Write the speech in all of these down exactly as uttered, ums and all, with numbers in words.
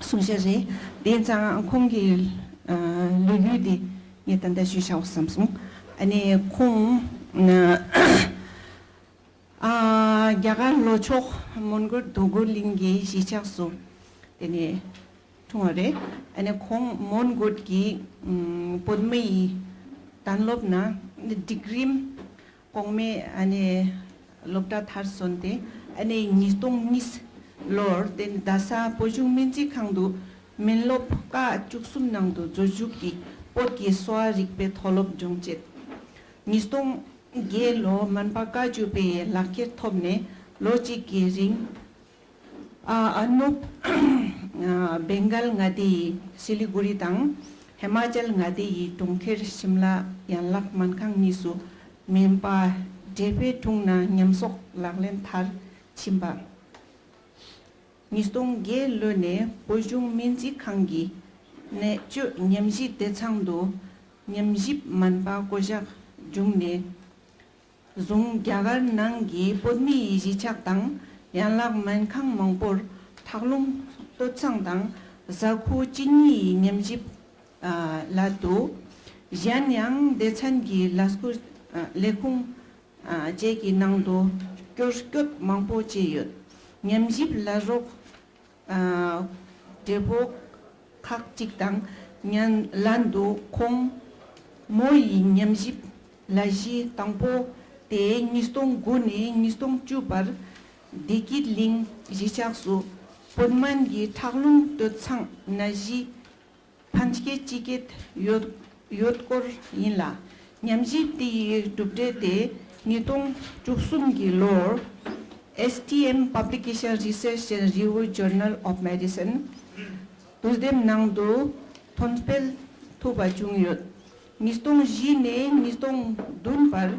གསུང་བཤད་རེད། དེ་ཙང་ཁོང་གི་ལོ་རྒྱུས་དེ་ངས་ད་ལྟ་ཞུས་བཞག་བསམ་སོང་། ཨ་ནི་ཁོང་ཨ་རྒྱ་གར་ལྷོ་ཕྱོགས་མོན་གྷོ་རྡོ་སྒོ་གླིང་གི་གཞིས་ཆགས་སུ་དེ་ནས་འཁྲུངས་པ་རེད། ཨ་ནི་ཁོང་མོན་གྷོ་གི་བོད་མི་ཡི་གཏན་སློབ་ནང་ཌིག་རིམ་གོང་མའི་ཨ་ནི་སློབ་གྲྭ་མཐར་སོན་ཏེ། ཨ་ནི་ཉིས་སྟོང་གཉིས་ལོར་དེ་ནི་རྡ་ས་བོད་གཞུང་སྨན་རྩིས་ཁང་དུ་སྨན་སློབ་ཀ་བཅུ་གསུམ་ནང་དུ་འཛུལ་ཞུགས་ཀྱིས་བོད་ཀྱི་གསོ་བ་རིག་པའི་མཐོ་སློབ་སྦྱོང་བྱེད། ཉིས་སྟོང་བརྒྱད་ལོ་སྨན་པ་བཀའ་བཅུ་པའི་ལག་ཁྱེར་ཐོབ་ནས་ལོ་གཅིག་གི་རིང་། ཨ་ཨ་ནུབ། ཨ་བེང་གལ་མངའ་སྡེ་ཡི་སི་ལི་གུ་རི་དང་། ཧི་མ་ཅལ་མངའ་སྡེ་ཡི་གྲོང་ཁྱེར་ཤིམ་ལ་ཡན་ལག་སྨན་ཁང་གཉིས་སུ་སྨན་པ་འབྲེལ་བའི་དྲུང་ནས་ཉམས་གསོག་ལག་ལེན་མཐར་ཕྱིན་པ། ཉིས་སྟོང་བརྒྱད་ལོ་ནས་བོད་གཞུང་སྨན་རྩིས་ཁང་གི་ནད་བཅོས་ཉམས་ཞིབ་སྡེ་ཚན་དུ་ཉམས་ཞིབ་སྨན་པ་བསྐོ་གཞག་བྱུང་ནས་བཟུང་རྒྱ་གར་ནང་གི་བོད་མིའི་གཞིས་ཆགས་དང་ཡན་ལག་སྨན་ཁང་མང་པོར་ཁྲག་རླུང་སྟོད་འཚངས་དང་གཟའ་ཁུ་གཅིན་སྙི་ཡི་ཉམས་ཞིབ་ལ་དུ། གཞན་ཡང་སྡེ་ཚན་གྱི་ལས་ཁུངས་ལས་ཁུངས་བཅས་ཀྱི་ནང་དུ་སྐྱོར་སྐྱོད་མང་པོ་བྱས་ཡོད། ཉམས་ཞིབ་ལས་རོགས་བགྲེས་པོ་ཁག་ཅིག་དང་ཉན་ལན་དུ་ཁོང་མོ་ཡི་ཉམས་ཞིབ་ལས་གཞི་དང་པོ་དེ་ཉིས་སྟོང་དགུ་ནས་ཉིས་སྟོང་བཅུ་བར་བདེ་སྐྱིད་གླིང་གཞིས་ཆགས་སུ་བོད་སྨན་གྱི་ཁྲག་རླུང་སྟོད་འཚངས་ནད་གཞི་ཕན་སྐྱེད་ཅི་སྐྱེད་ཡོད་ཡོད་སྐོར་ཡིན་ལ། ཉམས་ཞིབ་དེ་ཡི་གྲུབ་འབྲས་དེ་ཉིས་སྟོང་བཅུ་གསུམ་གྱི་ལོར་S T M Publication Research and Review Journal of Medicine དུས་དེབ་ནང་དུ་ཐོན་སྤེལ་ཐུབ་པ་བྱུང་ཡོད། ཉིས་སྟོང་བཞི་ནས་ཉིས་སྟོང་བདུན་བར་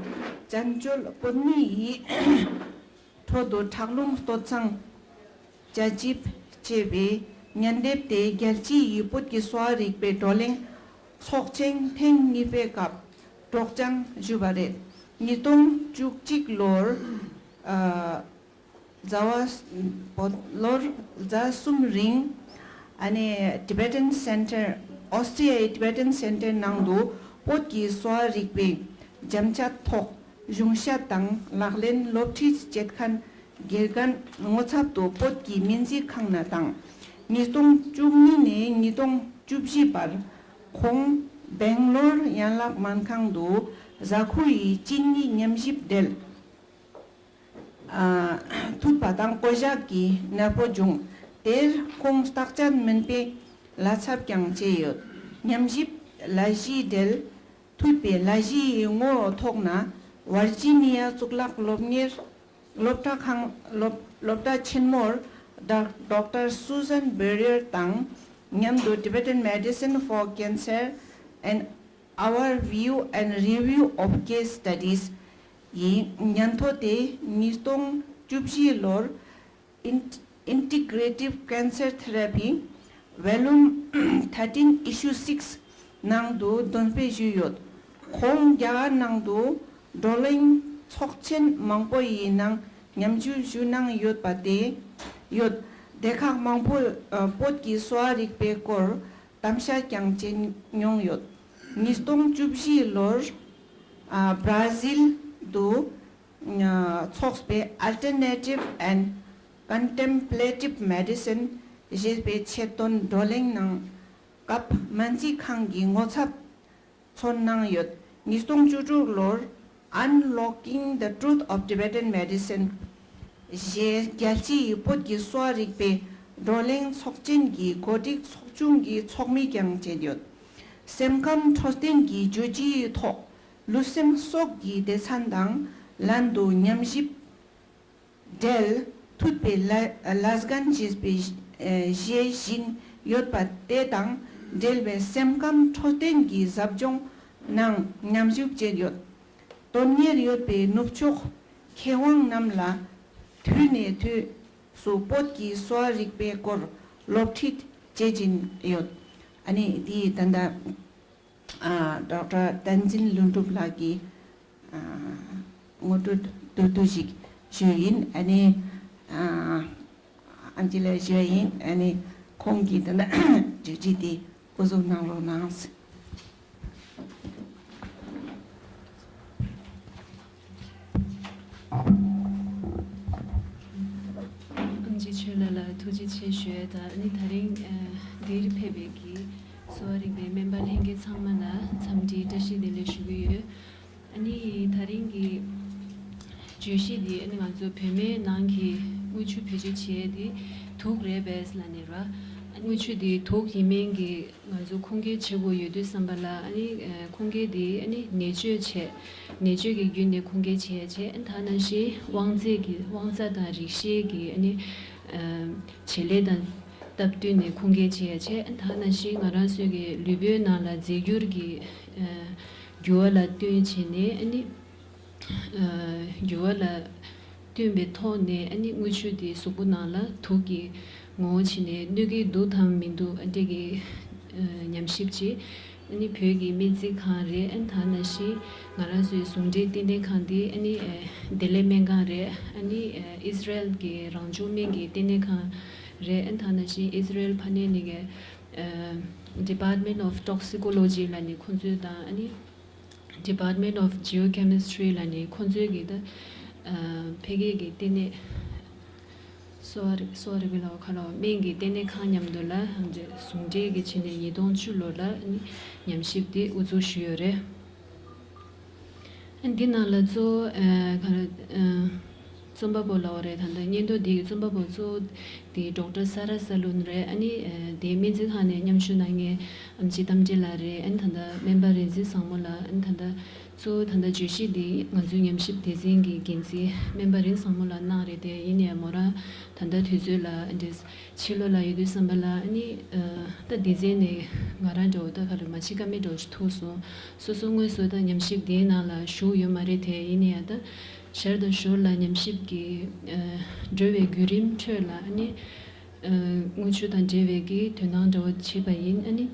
བཙན་བྱོལ་བོད་མི་ཡི་ཁྲོད་དུ་ཁྲག་རླུང་སྟོད་འཚངས་བཅའ་ཞིབ་ཅེས་པའི་ཉན་དེབ་དེ་རྒྱལ་སྤྱི་ཡི་བོད་ཀྱི་གསོ་བ་རིག་པའི་བགྲོ་གླེང་ཚོགས་ཆེན་ཐེངས་གཉིས་པའི་སྐབས་སྒྲོག་སྦྱང་ཞུས་པ་རེད། ཉིས་སྟོང་བཅུ་གཅིག་ལོར་ཨ་ཟླ་བ་བོད་ལོར་ཟླ་གསུམ་རིང་ཨ་ནི་Tibetan Center Austria ཡི་Tibetan Center ནང་དུ་བོད་ཀྱི་གསོ་བ་རིག་པའི་རྒྱམ་ཆ་ཐོག་གཞུང་བཤད་དང་ལག་ལེན་སློབ་ཁྲིད་བྱེད་མཁན་དགེ་རྒན་ངོ་ཚབ་ཏུ་བོད་ཀྱི་སྨན་རྩིས་ཁང་ནས་དང་། ཉིས་སྟོང་བཅུ་གཉིས་ནས་ཉིས་སྟོང་བཅུ་བཞི་བར་ཁོང་སྦེང་ལོར་ཡན་ལག་སྨན་ཁང་དུ་གཟའ་ཁུ་ཡི་གཅིན་སྙི་ཉམས་ཞིབ་འབྲེལ་ཨ་ཐུབ་པ་དང་བསྐོ་གཞག་གི་གནས་སྤོ་བྱུང་། དེར་ཁོང་བརྟག་དཔྱད་སྨན་པའི་ལས་ཚབ་ཀྱང་བྱས་ཡོད། ཉམས་ཞིབ་ལས་གཞི་འབྲེལ་ཐུབ་པའི་ལས་གཞི་ཡི་ངོ་ཐོག་ནས་ཝར་ཇི་ནི་ཡ་གཙུག་ལག་སློབ་གཉེར་སློབ་གྲྭ་ཁང་སློབ་སློབ་གྲྭ་ཆེན་མོར་ཌོག་ཌོག་ཊར་Susan Berrier དང་མཉམ་དུ་Tibetan Medicine for Cancer and Our View and Review of Case Studies ཡི་སྙན་ཐོ་དེ་ཉིས་སྟོང་བཅུ་བཞི་ལོར་Int- Integrative Cancer Therapy Volume thirteen Issue six ནང་དུ་འདོན་སྤེལ་ཞུས་ཡོད། ཁོང་རྒྱ་གར་ནང་དུ་བགྲོ་གླེང་ཚོགས་ཆེན་མང་པོ་ཡི་ནང་མཉམ་ཞུགས་ཞུ་གནང་ཡོད་པ་དེ་ཡོད། སྡེ་ཁག་མང་པོ་ཨ་བོད་ཀྱི་གསོ་བ་རིག་པའི་སྐོར་གཏམ་བཤད་ཀྱང་བྱེད་མྱོང་ཡོད། ཉིས་སྟོང་བཅུ་བཞི་ལོར་ཨ་བྲ་ཟིལ་དུ་ཨ་འཚོགས་པའི་Alternative and Contemplative Medicine ཞེས་པའི་ཆེད་དོན་བགྲོ་གླེང་གནང་སྐབས་སྨན་རྩིས་ཁང་གི་ངོ་ཚབ་མཚོན་གནང་ཡོད། ཉིས་སྟོང་བཅུ་དྲུག་ལོར་Unlocking the Truth of Tibetan Medicine ཞེས་རྒྱལ་སྤྱིའི་བོད་ཀྱི་གསོ་བ་རིག་པའི་བགྲོ་གླེང་ཚོགས་ཆེན་གྱི་གོ་སྒྲིག་ཚོགས་ཆུང་གི་ཚོགས་མི་ཀྱང་བྱས་ཡོད། སེམས་ཁམས་འཕྲོད་བསྟེན་གྱི་བརྗོད་གཞིའི་ཐོག་ལུས་སེམས་སྲོག་གི་སྡེ་ཚན་དང་ལྷན་དུ་ཉམས་ཞིབ་འབྲེལ་མཐུད་པའི་ལ་ལས་འགན་ཞེས་པའི་ཨ་བཞེས་བཞིན་ཡོད་པ་དེ་དང་འབྲེལ་བའི་སེམས་ཁམས་འཕྲོད་བསྟེན་གྱི་ཟབ་སྦྱོང་ནང་མཉམ་ཞུགས་བྱས་ཡོད། དོན་གཉེར་ཡོད་པའི་ནུབ་ཕྱོགས་མཁས་དབང་རྣམས་ལ་དུས་ནས་དུས་སུ་བོད་ཀྱི་གསོ་བ་རིག་པའི་སྐོར་སློབ་ཁྲིད་བྱེད་བཞིན་ཡོད། ཨ་ནི་འདི་ད་ལྟ་ཨ་ཌོག་ཊར་བསྟན་འཛིན་ལྷུན་གྲུབ་ལགས་ཀྱིས་ཨ་ངོ་སྤྲོད་བསྡུས་བསྡུས་ཤིག་ཞུས་ཡིན། ཨ་ནི་ཨ་ ཨམ་ཆི་ལགས་ཞུ་བ་ཡིན། ཨ་ནི་ཁོང་གིས་ད་ལྟ་བརྗོད་གཞི་དེ་འགོ་འཛུགས་གནང་རོགས་གནང་། ཨམ་ཆི་ཆོས་ལགས་ལ་ཐུགས་རྗེ་ཆེ་ཞུ་ཡ་དང་། ཨ་ནི་ད་རིང་ཨ་འདིར་ཕེབས་པའི་གི་གསོ་བ་རིག་པའི་སྨན་པ་ལྷན་རྒྱས་ཚང་མ་ལ་འཚམས་འདྲིའི་བཀྲ་ཤིས་བདེ་ལེགས་ཞུ་གི་ཡོད། ཨ་ནི་ད་རིང་གི་བརྗོད་གཞི་འདི་ཨ་ནི་ང་ཚོ་བོད་སྨན་ནང་གི་དངུལ་ཆུ་བེད་སྤྱོད་བྱེད་ཡ་འདི་དུག་རེད་པས་ལབ་ནས་ར། དངུལ་ཆུ་འདི་དུག་ཡིན་མིན་གྱི་ང་ཚོ་ཁུངས་སྐྱེལ་བྱེད་དགོས་ཡོད་དུས་ཙམ་པ་ལ། ཨ་ནི་ཨ་ཁུངས་སྐྱེལ་འདི་ཨ་ནི་ནད་བཅོས་བྱས། ནད་བཅོས་ཀྱི་བརྒྱུད་ནས་ཁུངས་སྐྱེལ་བྱེད་ཡ་བྱས། ཨ་ནི་ད་ནང་བཞིན་དབང་རྩའི་གི་དབང་རྩ་དང་རིགས་ཤེས་ཀྱི་ཨ་ནི་ཨ་བྱེད་ལས་དང་སྟབས་བསྟུན་ནས་ཁུངས་སྐྱེལ་བྱེད་ཡ་བྱས། ཨ་ནི་ད་ནང་བཞིན་ང་རང་ཚོའི་གི་ལུས་པོའི་ནང་ལ་རྫས་འགྱུར་གྱི་ཨ་འགྱུར་བ་ལ་བསྟུན་བྱས་ནས། ཨ་ནི་ཨ་འགྱུར་བ་ལ་བསྟུན་པའི་ཐོག་ནས་ཨ་ནི་དངུལ་ཆུ་དེ་གཟུགས་པོ་ནང་ལ་དུག་གི་ངོ་བོ་བྱས་ནས་གནོད་ཀྱི་འདུག་དང་མི་འདུག་ཨ་འདྲས་ཀྱི་ཨ་ཉམས་ཞིབ་བྱས། ཨ་ནི་བོད་ཀྱི་སྨན་རྩིས་ཁང་རེད། ཨ་ནི་ད་ནང་བཞིན་ང་རང་ཚོའི་ཟུང་འབྲེལ་ལྟེ་གནས་ཁང་དེ་ཨ་ནི་ཨ་བདེ་ལེགས་སྨན་ཁང་རེད། ཨ་ནི་ཨ་ཨི་སི་རལ་གྱི་རང་བྱུང་སྨན་གྱི་ལྟེ་གནས་ཁང་རེད། ཨ་ནི་ད་ནང་བཞིན་ཨི་སི་རལ་ཕ་ནས་ནས་ཀྱི་ཨ་Department of Toxicology ལབ་ནས་ཁོང་ཚོའི་དང་། ཨ་ནི་Department of Geochemistry ལབ་ནས་ཁོང་ཚོའི་གི་ད་ཨ་ཕ་གིའི་གི་ལྟེ་གནས་གསོ་བ་རིག་གསོ་བ་རིག་པའི་ལ་ཁ་ལོ་སྨན་གྱི་ལྟེ་གནས་ཁང་མཉམ་དུ་ལ་ཧང་ཅེ་ཟུང་འབྲེལ་གྱི་བྱས་ནས་ཉིས་སྟོང་བཅུ་ལོ་ལ་ཨ་ནི་ཉམས་ཞིབ་དེ་དབུ་འཛུགས་ཞུས་ཡོད་རེད། ཨ་འདི་ནང་ལ་གཙོ་བོ་ཨ་ག་རེ་ཨ་རྩོམ་པ་པོ་ལབ་པ་རེད། ད་ལྟ་སྙན་ཐོ་འདི་གི་རྩོམ་པ་པོ་གཙོ་བོ་དེ་ཌོག་ཊར་ས་ར་ས་ལུན་རེད། ཨ་ནི་ཨ་དེའི་སྨན་རྩིས་ཁང་ནས་མཉམ་ཞུགས་གནང་མཁན་ཨམ་ཆི་རྟ་མགྲིན་ལགས་རེད། ཨ་ནི་ད་ལྟ་སྨན་པ་རིག་འཛིན་བཟང་མོ་ལགས། ཨ་ནི་ད་ལྟ་གཙོ་བོ་ད་ལྟ་བརྗོད་གཞི་འདི་ང་ཚོའི་ཉམས་ཞིབ་སྡེ་ཚན་གྱི་འགན་འཛིན་སྨན་པ་རིག་འཛིན་བཟང་མོ་ལགས་གནང་རེད་དེ། ཡིན་ནའི་མོ་རང་ད་ལྟ་དུས་ཚོད་ལ་ཨ་འདྲས་ཕྱི་ལོགས་ལ་ཡོད་དུས་ཙམ་པ་ལ། ཨ་ནི་ཨ་ད་སྡེ་ཚན་ནས་ང་རང་འདྲ་བོ་ད་ག་རེ་མ་བྱེད་ཀ་མེད་འདྲ་བོ་ཞིག་ཐུག་སོང་། སོ་སོ་དངོས་སུ་ད་ཉམས་ཞིབ་འདིའི་ནང་ལ་ཞུགས་ཡོད་མ་རེད་དེ། ཡིན་ནའི་ད་ཞར་དང་ཞོར་ལ་ཉམས་ཞིབ་ཀྱི་ཨ་འགྲོ་བའི་བརྒྱུད་རིམ་ཁྲོད་ལ་ཨ་ནི་ཨ་དངུལ་ཆུ་དང་འབྲེལ་བའི་གི་དོན་སྣང་འདྲ་བོ་བྱས་པ་ཡིན། ཨ་ནི་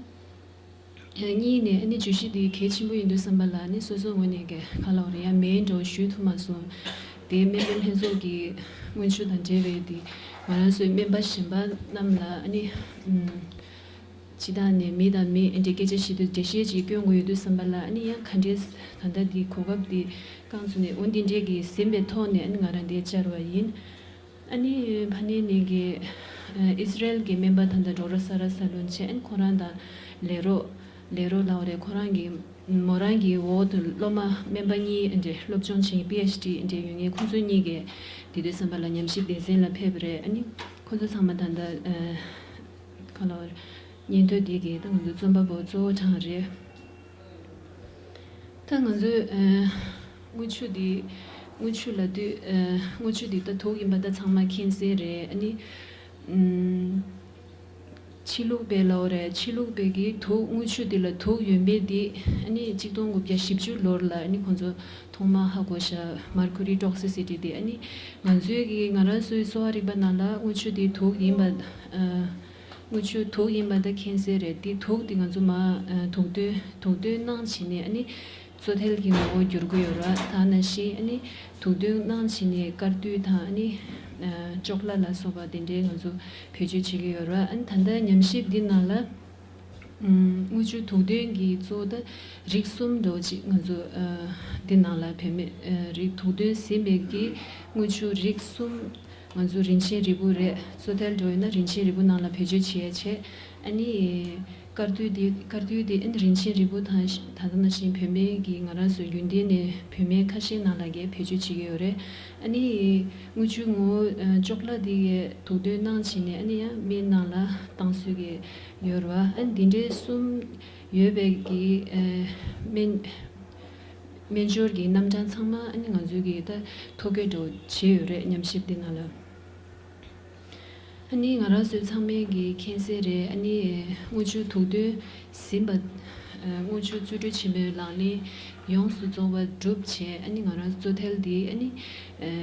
ཨ་གཉིས་ནས་ཨ་ནི་བརྗོད་གཞི་འདི་གལ་ཆེན་པོ་ཡིན་དུས་ཙམ་པ་ལ། ཨ་ནི་སོ་སོའི་ངོས་ནས་ག་ལབ་དགོས་རེད། ཡང་མེད་འགྲོ་ཞུས་ཐུབ་མ་སོང་། དེ་སྨན་པའི་ལྷན་ཚོགས་ཀྱི་དངུལ་ཆུ་དང་འབྲེལ་བའི་དེ་ང་རང་ཚོའི་སྨན་པ་གཞན་པ་རྣམས་ལ་ཨ་ནི་ཨམ་སྤྱི་བཏང་ནས་མི་དང་མི་འདྲ་སྐད་ཆ་བཤད་དུས་འགྲེལ་བཤད་ཅིག་སྐྱོན་དགོས་ཡོད་དུས་ཙམ་པ་ལ། ཨ་ནི་ཡང་ག་འདྲས་ད་ལྟ་འདི་གོ་སྐབས་འདི་བསྐང་ཚུགས་ནས། འོ་འདི་འདྲས་ཀྱི་ཟིན་པའི་ཐོག་ནས་ཨ་ནི་ང་རང་འདིར་བཅར་བ་ཡིན། ཨ་ནི་ཕ་ནས་ནས་ཀྱི་ཨ་ཨི་སི་རལ་གྱི་སྨན་པ་ད་ལྟ་ཌོག་ཊར་ས་ར་ས་ལུན་བྱས། ཨ་ནི་ཁོ་རང་དང་ལས་རོགས་ལས་རོགས་ལབ་དགོས་རེད། ཁོ་རང་གི་མོ་རང་གི་འོག་ཏུ་སློབ་མ་སྨན་པ་གཉིས་འདྲ་སློབ་སྦྱོང་བྱེད་མཁན་པི་ཨེཆ་ཌི་འདྲ་ཡོད་མཁན་ཁོང་ཚོ་གཉིས་ཀྱིས་དེ་དུས་ཙམ་པ་ལ་ཉམས་ཞིབ་སྡེ་ཚན་ལ་ཕེབས་པ་རེད། ཨ་ནི་ཁོང་ཚོ་ཚང་མ་ད་ལྟ་ཨ་ག་ལབ་དགོས་རེད། སྙན་ཐོ་འདི་གི་ད་ང་ཚོ་རྩོམ་པ་པོ་གཙོ་བོ་གྲངས་རེད། ད་ང་ཚོས་ཨ་དངུལ་ཆུ་འདི་དངུལ་ཆུ་ལབ་དུས་ཨ་དངུལ་ཆུ་འདི་ད་དུག་ཡིན་པ་ད་ཚང་མ་མཁྱེན་གསལ་རེད། ཨ་ནི་ཨམ་ཕྱི་ལུགས་པས་ལབ་དགོས་རེད། ཕྱི་ལུགས་པས་ཀྱི་དུག་དངུལ་ཆུ་འདི་ལ་དུག་ཡོད་མེད་འདི་ཨ་ནི་གཅིག་སྟོང་དགུ་བརྒྱ་བཞི་བཅུ་ལོར་ལ་ཨ་ནི་ཁོང་ཚོ་ཐོག་མ་ཧ་གོ་ཤག་མར་ཁུ་རི་ཊོག་སི་སི་ཊི་འདི། ཨ་ནི་ང་ཚོའི་གི་ང་རང་ཚོའི་གསོ་བ་རིག་པ་ནང་ལ་དངུལ་ཆུ་འདི་དུག་ཡིན་པ་ཨ་དངུལ་ཆུ་དུག་ཡིན་པ་ད་མཁྱེན་གསལ་རེད། འདི་དུག་འདི་ང་ཚོ་མ་ཨ་དུག་འདོན་དུག་འདོན་གནང་བྱས་ནས་ཨ་ནི་བཙོ་ཐལ་གྱི་ངོ་བོ་འགྱུར་གྱི་ཡོད་རེད། ད་ནང་བཞིན་ཨ་ནི་དུག་འདོན་གནང་བྱས་ནས་དཀར་དུས་དང་ཨ་ནི་ཨ་ཅོག་ལ་ལ་སོགས་པ་དེ་འདྲའི་ང་ཚོ་བེད་སྤྱོད་བྱེད་ཀྱི་ཡོད་རེད། ཨ་ནི་ད་ལྟ་ཉམས་ཞིབ་འདི་ནང་ལ་ཨམ་དངུལ་ཆུ་དུག་འདོན་གྱི་གཙོ་བོ་ད་རིགས་གསུམ་འདྲ་བོ་ཅིག་ང་ཚོ་ཨ་འདི་ནང་ལ་བེད་མེད་ཨ་རིགས་དུག་འདོན་ཟིན་པའི་གི་དངུལ་ཆུ་རིགས་གསུམ། ང་ཚོ་རིན་ཆེན་རིལ་བུ་རེད། བཙོ་ཐལ་འགྲོ་ཡོད་ན་རིན་ཆེན་རིལ་བུ་ནང་ལ་བེད་སྤྱོད་བྱེད་ཡ་བྱས། ཨ་ནི་དཀར་དུས་འདི་དཀར་དུས་འདི་ཨ་ནི་རིན་ཆེན་རིལ་བུ་དང་ད་ལྟ་ནང་བཞིན་བོད་སྨན་གྱི་ང་རང་ཚོ་རྒྱུན་ལྡན་ནས་བོད་སྨན་ཁ་ཤས་ནང་ལ་གས་བེད་སྤྱོད་བྱེད་ཀྱི་ཡོད་རེད། ཨ་ནི་དངུལ་ཆུ་ངོ་བོ་ཅོག་ལ་འདི་གས་དུག་འདོན་གནང་བྱས་ནས་ཨ་ནི་ཡང་སྨན་ནང་ལ་བཏང་སྲོལ་གྱི་ཡོད་རེད་བ། ཨ་ནི་འདི་འདྲའི་གསུམ་ཡོད་པའི་གི་ཨ་སྨན། སྨན་སྦྱོར་གྱི་རྣམ་གྲངས་ཚང་མ་ཨ་ནི་ང་ཚོའི་གི་ད་ཐོ་འགོད་འདྲ་བོ་བྱས་ཡོད་རེད་ཉམས་ཞིབ་འདི་ནང་ལ། ཨ་ནི་ང་རང་ཚོའི་ཚང་མའི་གི་མཁྱེན་གསལ་རེད། ཨ་ནི་དངུལ་ཆུ་དུག་འདོན་ཟིན་པ། དངུལ་ཆུ་བཙོ་བཀྲུ་ཆེན་མོའི་ལག་ལེན་ཡོངས་སུ་རྫོགས་པ་གྲུབ་བྱས། ཨ་ནི་ང་རང་བཙོ་ཐལ་འདི་ཨ་ནི་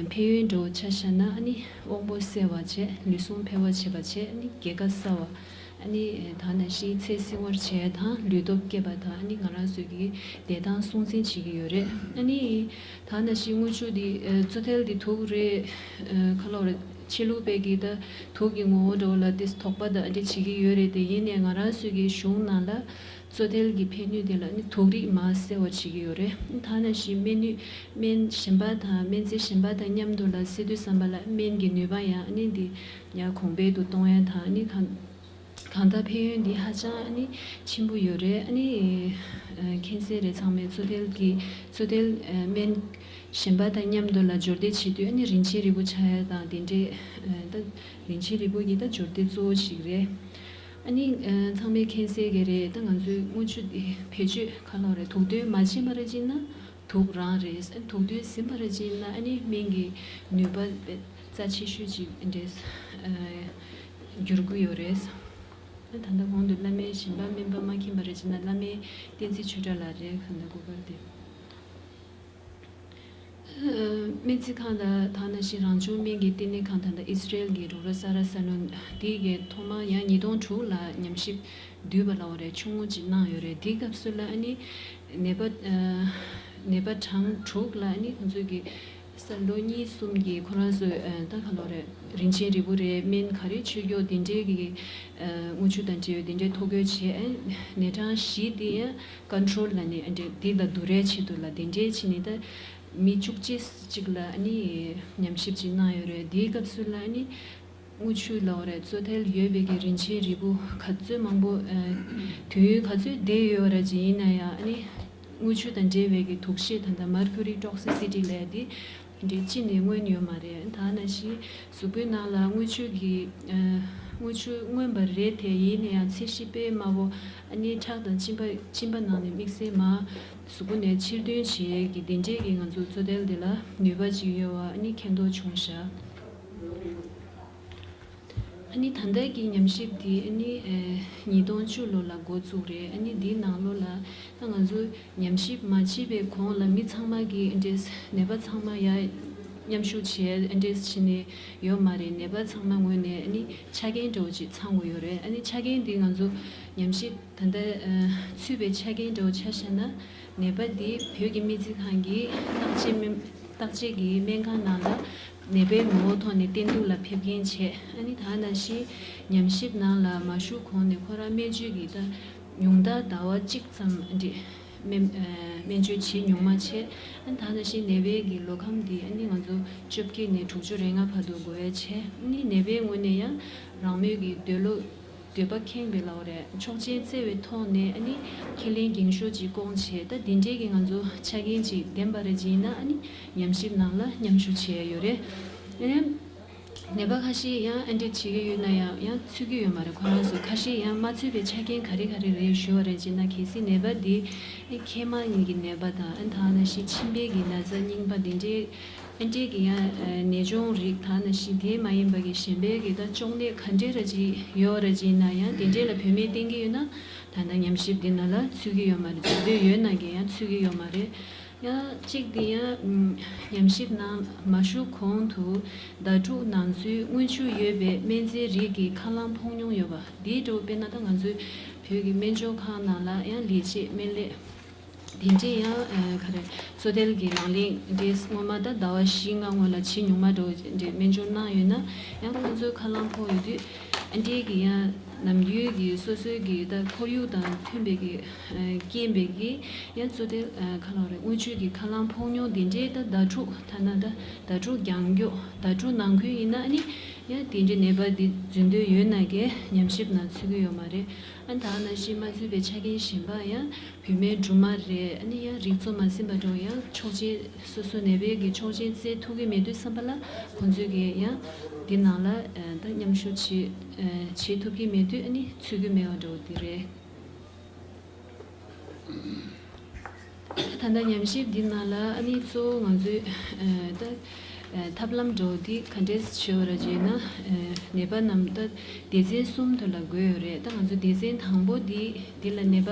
ཕན་ཡོན་འདྲ་བོ་ཆ་བཞག་ན་ཨ་ནི་དབང་པོ་གསལ་བ་བྱས། ལུས་ཟུངས་འཕེལ་བ་བྱེད་པ་བྱས། ཨ་ནི་རྒས་ཁ་སྲ་བ། ཨ་ནི་ད་ནང་བཞིན་ཚེ་སྲིང་བར་བྱེད་དང་ལུས་སྟོབས་སྐྱེད་པ་དང་། ཨ་ནི་ང་རང་ཚོའི་གི་བདེ་ཐང་སྲུང་འཛིན་བྱེད་ཀྱི་ཡོད་རེད། ཨ་ནི་ད་ནང་བཞིན་དངུལ་ཆུ་འདི་ཨ་བཙོ་ཐལ་འདི་དུག་རེད། ཨ་ག་ལབ་རེད། ཕྱི་ལུགས་པའི་གི་ད་དུག་གི་ངོ་བོ་འདྲ་བོ་ལ་དེ་དོགས་པ་དང་འདྲ་བྱེད་ཀྱི་ཡོད་རེད། དེ་ཡིན་ནའི་ང་རང་ཚོའི་གི་གཞུང་ནང་ལ་བཙོ་ཐལ་གྱི་ཕན་ནུས་དེ་ལ་ནི་དུག་རིགས་མར་སེལ་བ་བྱེད་ཀྱི་ཡོད་རེད། ཐ་ན་ཞིག་སྨན་ནུས་སྨན་གཞན་པ་དང་སྨན་རྫས་གཞན་པ་དང་མཉམ་དུ་ལ་སེལ་དུས་ཙམ་པ་ལ་སྨན་གྱི་ནུས་པ་ཡང་ནི་འདི་ཡང་གོང་འཕེལ་དུ་གཏོང་ཡ་དང་ནི་གང་གང་ལྟར་ཕན་ཡོན་འདི་ཧ་ཅང་ཨ་ནི་ཆེན་པོ་ཡོད་རེད། ཨ་ནི་ཨ་མཁྱེན་གསལ་རེད། ཚང་མས་བཙོ་ཐལ་གྱི་བཙོ་ཐལ་ཨ་སྨན་གཞན་པ་དང་མཉམ་དུ་ལ་སྦྱོར་སྡེབ་བྱེད་དུས་ཨ་ནི་རིན་ཆེན་རིལ་བུ་ཆགས་ཡ་དང་དེ་འདྲའི་ཨ་ད་རིན་ཆེན་རིལ་བུ་གི་ད་སྦྱོར་སྡེབ་གཙོ་བོ་ཞིག་རེད། ཨ་ནི་ཨ་ཚང་མས་མཁྱེན་གསལ་གྱི་རེད། ད་ང་ཚོའི་དངུལ་ཆུ་འདི་བེད་སྤྱོད་ག་ལོ་རེད། དུག་འདོན་མ་བྱས་པ་རེད་ཅིག་ན། དུག་རང་རེད། དུག་འདོན་ཟིན་པ་རེད་ཅིག་ན་ཨ་ནི་སྨན་གྱི་ནུས་པ་རྩ་ཆེ་ཤོས་ཅིག་འདྲས་འགྱུར་གྱི་ཡོད་རེད། ད་ལྟ་གོང་དུ་བླ་སྨན་གཞན་པ་སྨན་པ་མ་མཁྱེན་པ་རེད་ཅིག་ན་བླ་སྨན་བསྟན་འཛིན་ཆོས་གྲགས་ལགས་རེད། གང་ལྟར་གོ་སྐབས་དེ། སྨན་རྩིས་ཁང་དང་ད་ནང་བཞིན་རང་བྱུང་སྨན་གྱི་ལྟེ་གནས་ཁང་དང་ད་ཨི་སི་རེལ་གྱི་རོགས་ར་ས་ར་ས་ནོན་དེ་གའི་ཐོག་མར་ཡང་ཉིས་སྟོང་དྲུག་ལ་ཉམས་ཞིབ་བསྡུས་པ་ལ་འོ་རེད་ཆུང་ངུ་ཅིག་གནང་ཡོད་རེད། དེའི་སྐབས་སུ་ལ་ཨ་ནི་ནད་པ་ནད་པ་གྲངས་དྲུག་ལ་ཨ་ནི་ཁོང་ཚོས་ཀྱི་ས་ལོ་གཉིས་གསུམ་གྱི་ཁོ་རང་ཚོས་ད་ག་ལོ་རེད། རིན་ཆེན་རིལ་བུ་རེད། སྨན་ག་རེ་མཆོད་རྒྱུ་དེ་འདྲའི་གི་དངུལ་ཆུ་དང་འབྲེལ་བའི་དེ་འདྲའི་ཐོ་འགོད་བྱས། ནད་གྲངས་བཞི་དེ་ཡང་ཀོན་ཊོལ་ལ་ནི་འདི་ལ་བསྡུ་རའི་ཆེད་དུ་ལ་དེ་འདྲའི་ཕྱིན་ནས་ད་མི་བཅུ་གཅིག་ཅིག་ལ་ནི་ཉམས་ཞིབ་ཅིག་གནང་ཡོད་རེད། དེའི་སྐབས་སུ་ལ་ནི་དངུལ་ཆུ་ལ་འོ་རེད་བཙོ་ཐལ་ཡོད་པའི་གི་རིན་ཆེན་རིལ་བུ་ག་ཚོད་མང་པོ་དུས་ཡུན་ག་ཚོད་བསྡད་ཡོད་རེད་ཅིག་ཡིན་ན་ཡང་ནི་དངུལ་ཆུ་དང་འབྲེལ་བའི་གི་དུག་ཤེད་ད་ལྟ་མར་ཁུ་རི་ཊོག་སི་སི་ཊི་ལབ་དེ། འདྲའི་ཅི་ནས་མངོན་ཡོད་མ་རེད། ད་ནང་བཞིན་གཟུགས་པོའི་ནང་ལ་དངུལ་ཆུ་གི་ཨ་དངུལ་ཆུ་མངོན་པ་རེད་དེ། ཡིན་ན་ཡང་ཚད་གཞི་དཔེ་དམའ་བོ། ཨ་ནི་ཁྲག་དང་གཅིན་པ་གཅིན་པ་ནང་ནས་དམིགས་བསལ་མ་གཟུགས་པོ་ནས་ཕྱིར་འདོན་བྱེད་ཀྱི་དེ་འདྲས་ཀྱི་ང་ཚོ་བཙོ་ཐལ་དེ་ལ་ནུས་པ་ཅིག་ཡོད་པ་ཨ་ནི་མཁྱེན་རྟོགས་བྱུང་ཤག་ཨ་ནི་ད་ལྟ་གི་ཉམས་ཞིབ་འདི་ཨ་ནི་ཨེ་ཉིས་སྟོང་བཅུ་ལོ་ལ་འགོ་བཙུགས་རེད། ཨ་ནི་འདིའི་ནང་ལོགས་ལ་ད་ང་ཚོ་ཉམས་ཞིབ་མ་བྱས་པའི་གོང་ལ་མི་ཚང་མ་གི་ཨེ་འདྲས་ནད་པ་ཚང་མ་ཡ་མཉམ་ཞུགས་བྱས་ཨེ་འདྲས་བྱས་ནས་ཡོད་མ་རེད། ནད་པ་ཚང་མ་ངོས་ནས་ཨ་ནི་ཆ་རྐྱེན་འདྲ་བོ་ཅིག་ཚང་དགོས་ཡོད་རེད། ཨ་ནི་ཆ་རྐྱེན་འདི་ང་ཚོ་ཉམས་ཞིབ་ད་ལྟ་ཨ་ཚུད་པའི་ཆ་རྐྱེན་འདྲ་བོ་ཆ་བཞག་ན། ནད་པ་འདི་བོད་ཀྱི་སྨན་རྩིས་ཁང་གི་བརྟག་དཔྱད་སྨན་བརྟག་དཔྱད་ཀྱི་སྨན་ཁང་ནང་ལ་ནད་པའི་ངོ་བོ་ཐོག་ནས་བསྟེན་གཏུག་ལ་ཕེབས་མཁན་བྱས། ཨ་ནི་ད་ནང་བཞིན་ཉམས་ཞིབ་ནང་ལ་མ་ཞུགས་གོང་ནས་ཁོ་རང་སྨན་བཅོས་ཀྱི་ད་ཉུང་མཐར་ཟླ་བ་གཅིག་ཙམ་འདི་སྨན་སྨན་བཅོས་བྱེད་མྱོང་མ་བྱས། ཨ་ནི་ད་ནང་བཞིན་ནད་པའི་གི་ལོ་ཁམས་འདི་ཨ་ནི་ང་ཚོ་བཅོ་བརྒྱད་ནས་དྲུག་ཅུ་རེ་ལྔ་བར་དུ་འགོར་ཡ་བྱས། ཨ་ནི་ནད་པའི་ངོས་ནས་ཡང་རང་མོས་ཀྱི་འདོད་བློ། འདོད་པ་ཁེངས་པའི་ལའོ་རེད། ཆོག་མཆན་བསྩལ་བའི་ཐོག་ནས་ཨ་ནི་ཁས་ལེན་འགེངས་ཤོག་ཅིག་བསྐོང་བྱས། ད་འདི་འདྲའི་གི་ང་ཚོ་ཆ་རྐྱེན་ཅིག་ལྡན་པ་རེད་ཅིག་ཡིན་ན་ཨ་ནི་ཉམས་ཞིབ་ནང་ལ་མཉམ་ཞུགས་བྱས་ཡོད་རེད། ཨ་ནི་ནད་པ་ཁ་ཤས་ཡང་ཨ་འདྲས་བྱེད་ཀྱི་ཡོད་ན་ཡང་ཡང་ཚུད་ཀྱི་ཡོད་མ་རེད། ཁོ་རང་ཚོ་ཁ་ཤས་ཡང་མ་ཚུད་པའི་ཆ་རྐྱེན་ག་རེ་ག་རེ་རེད་ཞུ་བ་རེད་ཅེ་ན། གལ་སྲིད་ནད་པ་འདི་ཨེ་མཁལ་མ་གཉིས་ཀྱི་ནད་པ་དང་ཨ་ད་ནང་བཞིན་མཆིན་པའི་གི་ན་ཚ་རྙིང་པ་འདི་འདྲའི། ཨ་འདྲས་ཀྱི་ཡང་ནད་གཅོང་རིགས་ད་ནང་བཞིན་དེ་མ་ཡིན་པ་གི་གཞན་པའི་གི་ད་གཅོང་ནད་ག་འདྲས་ར་ཅིག་ཡོད་ར་ཅིག་ཡིན་ན་ཡང་དེ་འདྲས་ལ་བོད་སྨན་བསྟེན་གྱི་ཡོད་ན་ད་ལྟ་ཉམས་ཞིབ་འདི་ནང་ལ་ཚུད་ཀྱི་ཡོད་མ་རེད། འཛུལ་འདོད་ཡོད་ན་གི་ཡང་ཚུད་ཀྱི་ཡོད་མ་རེད། ཡང་གཅིག་འདི་ཡང་ཉམས་ཞིབ་ནང་མ་ཞུགས་གོང་དུ་ཟླ་དྲུག་ནང་ཚུད་དངུལ་ཆུ་ཡོད་པའི་སྨན་རྫས་རིགས་ཀྱི་ཁ་རླངས་ཕོག་མྱོང་ཡོད་པ་འདི་འདྲ་བོ། དཔེར་ན་ད་ང་ཚོའི་བོད་ཀྱི་སྨན་སྦྱོར་ཁང་ནང་ལ་ཡང་ལས་བྱེད་སྨན་ལས། དེ་འདྲས་ཡང་ཨ་ག་རེ་བཙོ་ཐལ་གྱི་ལག་ལེན་འདྲས་སྔོན་མ་ད་ཟླ་བ་བཞི་ལྔ་སྔོན་ལ་བྱེད་མྱོང་མ་འགྲོ་འདྲས་སྨན་སྦྱོར་གནང་ཡོད་ན་ཡང་ཁོང་ཚོའི་ཁ་རླངས་ཕོག་ཡོད་དུས་ཨ་འདྲས་ཀྱི་ཡང་ནམ་རྒྱུན་གྱི་སོ་སོའི་གི་ད་ཁོར་ཡུག་དང་མཐུན་པའི་གི་ཨ་རྐྱེན་པས་གི་ཡང་བཙོ་ཐལ་ཨ་ག་ལབ་རེད། དངུལ་ཆུ་གི་ཁ་རླངས་ཕོག་མྱོང་དེ་འདྲས་ད་ཟླ་དྲུག་ཐ་ན་ད་ཟླ་དྲུག་རྒྱང་མགྱོགས་ཟླ་དྲུག་ནང་ཁུལ་ཡིན་ན་ཨ་ནི་ཡང་དེ་འདྲས་ནད་པ་འདི་འཛུལ་འདོད་ཡོད་ན་གི་ཉམས་ཞིབ་ནང་ཚུད་ཀྱི་ཡོད་མ་རེད། ཨ་ད་ནང་བཞིན་མ་ཚུད་པའི་ཆ་རྐྱེན་གཞན་པ་ཡང་། བུད་མེད་སྦྲུམ་མ་རེད། ཨ་ནི་ཡང་རིགས་འཚོ་མ་ཟིན་པ་འདྲ་བོ་ཡང་ཆོག་མཆན་སོ་སོ་ནད་པའི་གི་ཆོག་མཆན་བཙལ་ཐུབ་ཀྱི་མེད་དུས་ཙམ་པ་ལ་ཁོང་ཚོས་གི་ཡང་འདི་ནང་ལ་ཨ་ད་མཉམ་ཞུགས་བྱེད་ཨ་བྱེད་ཐུབ་ཀྱི་མེད་དུས་ཨ་ནི་ཚུད་ཀྱི་མེད་པ་འདྲ་བོ་འདི་རེད། ད་ལྟ་ཉམས་ཞིབ་འདི་ནང་ལ་ཨ་ནི་གཙོ་བོ་ང་ཚོའི་ཨ་ད་ཨ་ཐབས་ལམ་འདྲ་བོ་འདི་ག་འདྲས་བྱེད་པ་ར་བྱས་ན་ཨ་ནད་པ་རྣམས་ད་སྡེ་ཚན་གསུམ་དུ་ལ་བགོས་ཡོད་རེད། ད་ང་ཚོ་སྡེ་ཚན་དང་པོ་འདི་འདི་ལ་ནད་པ་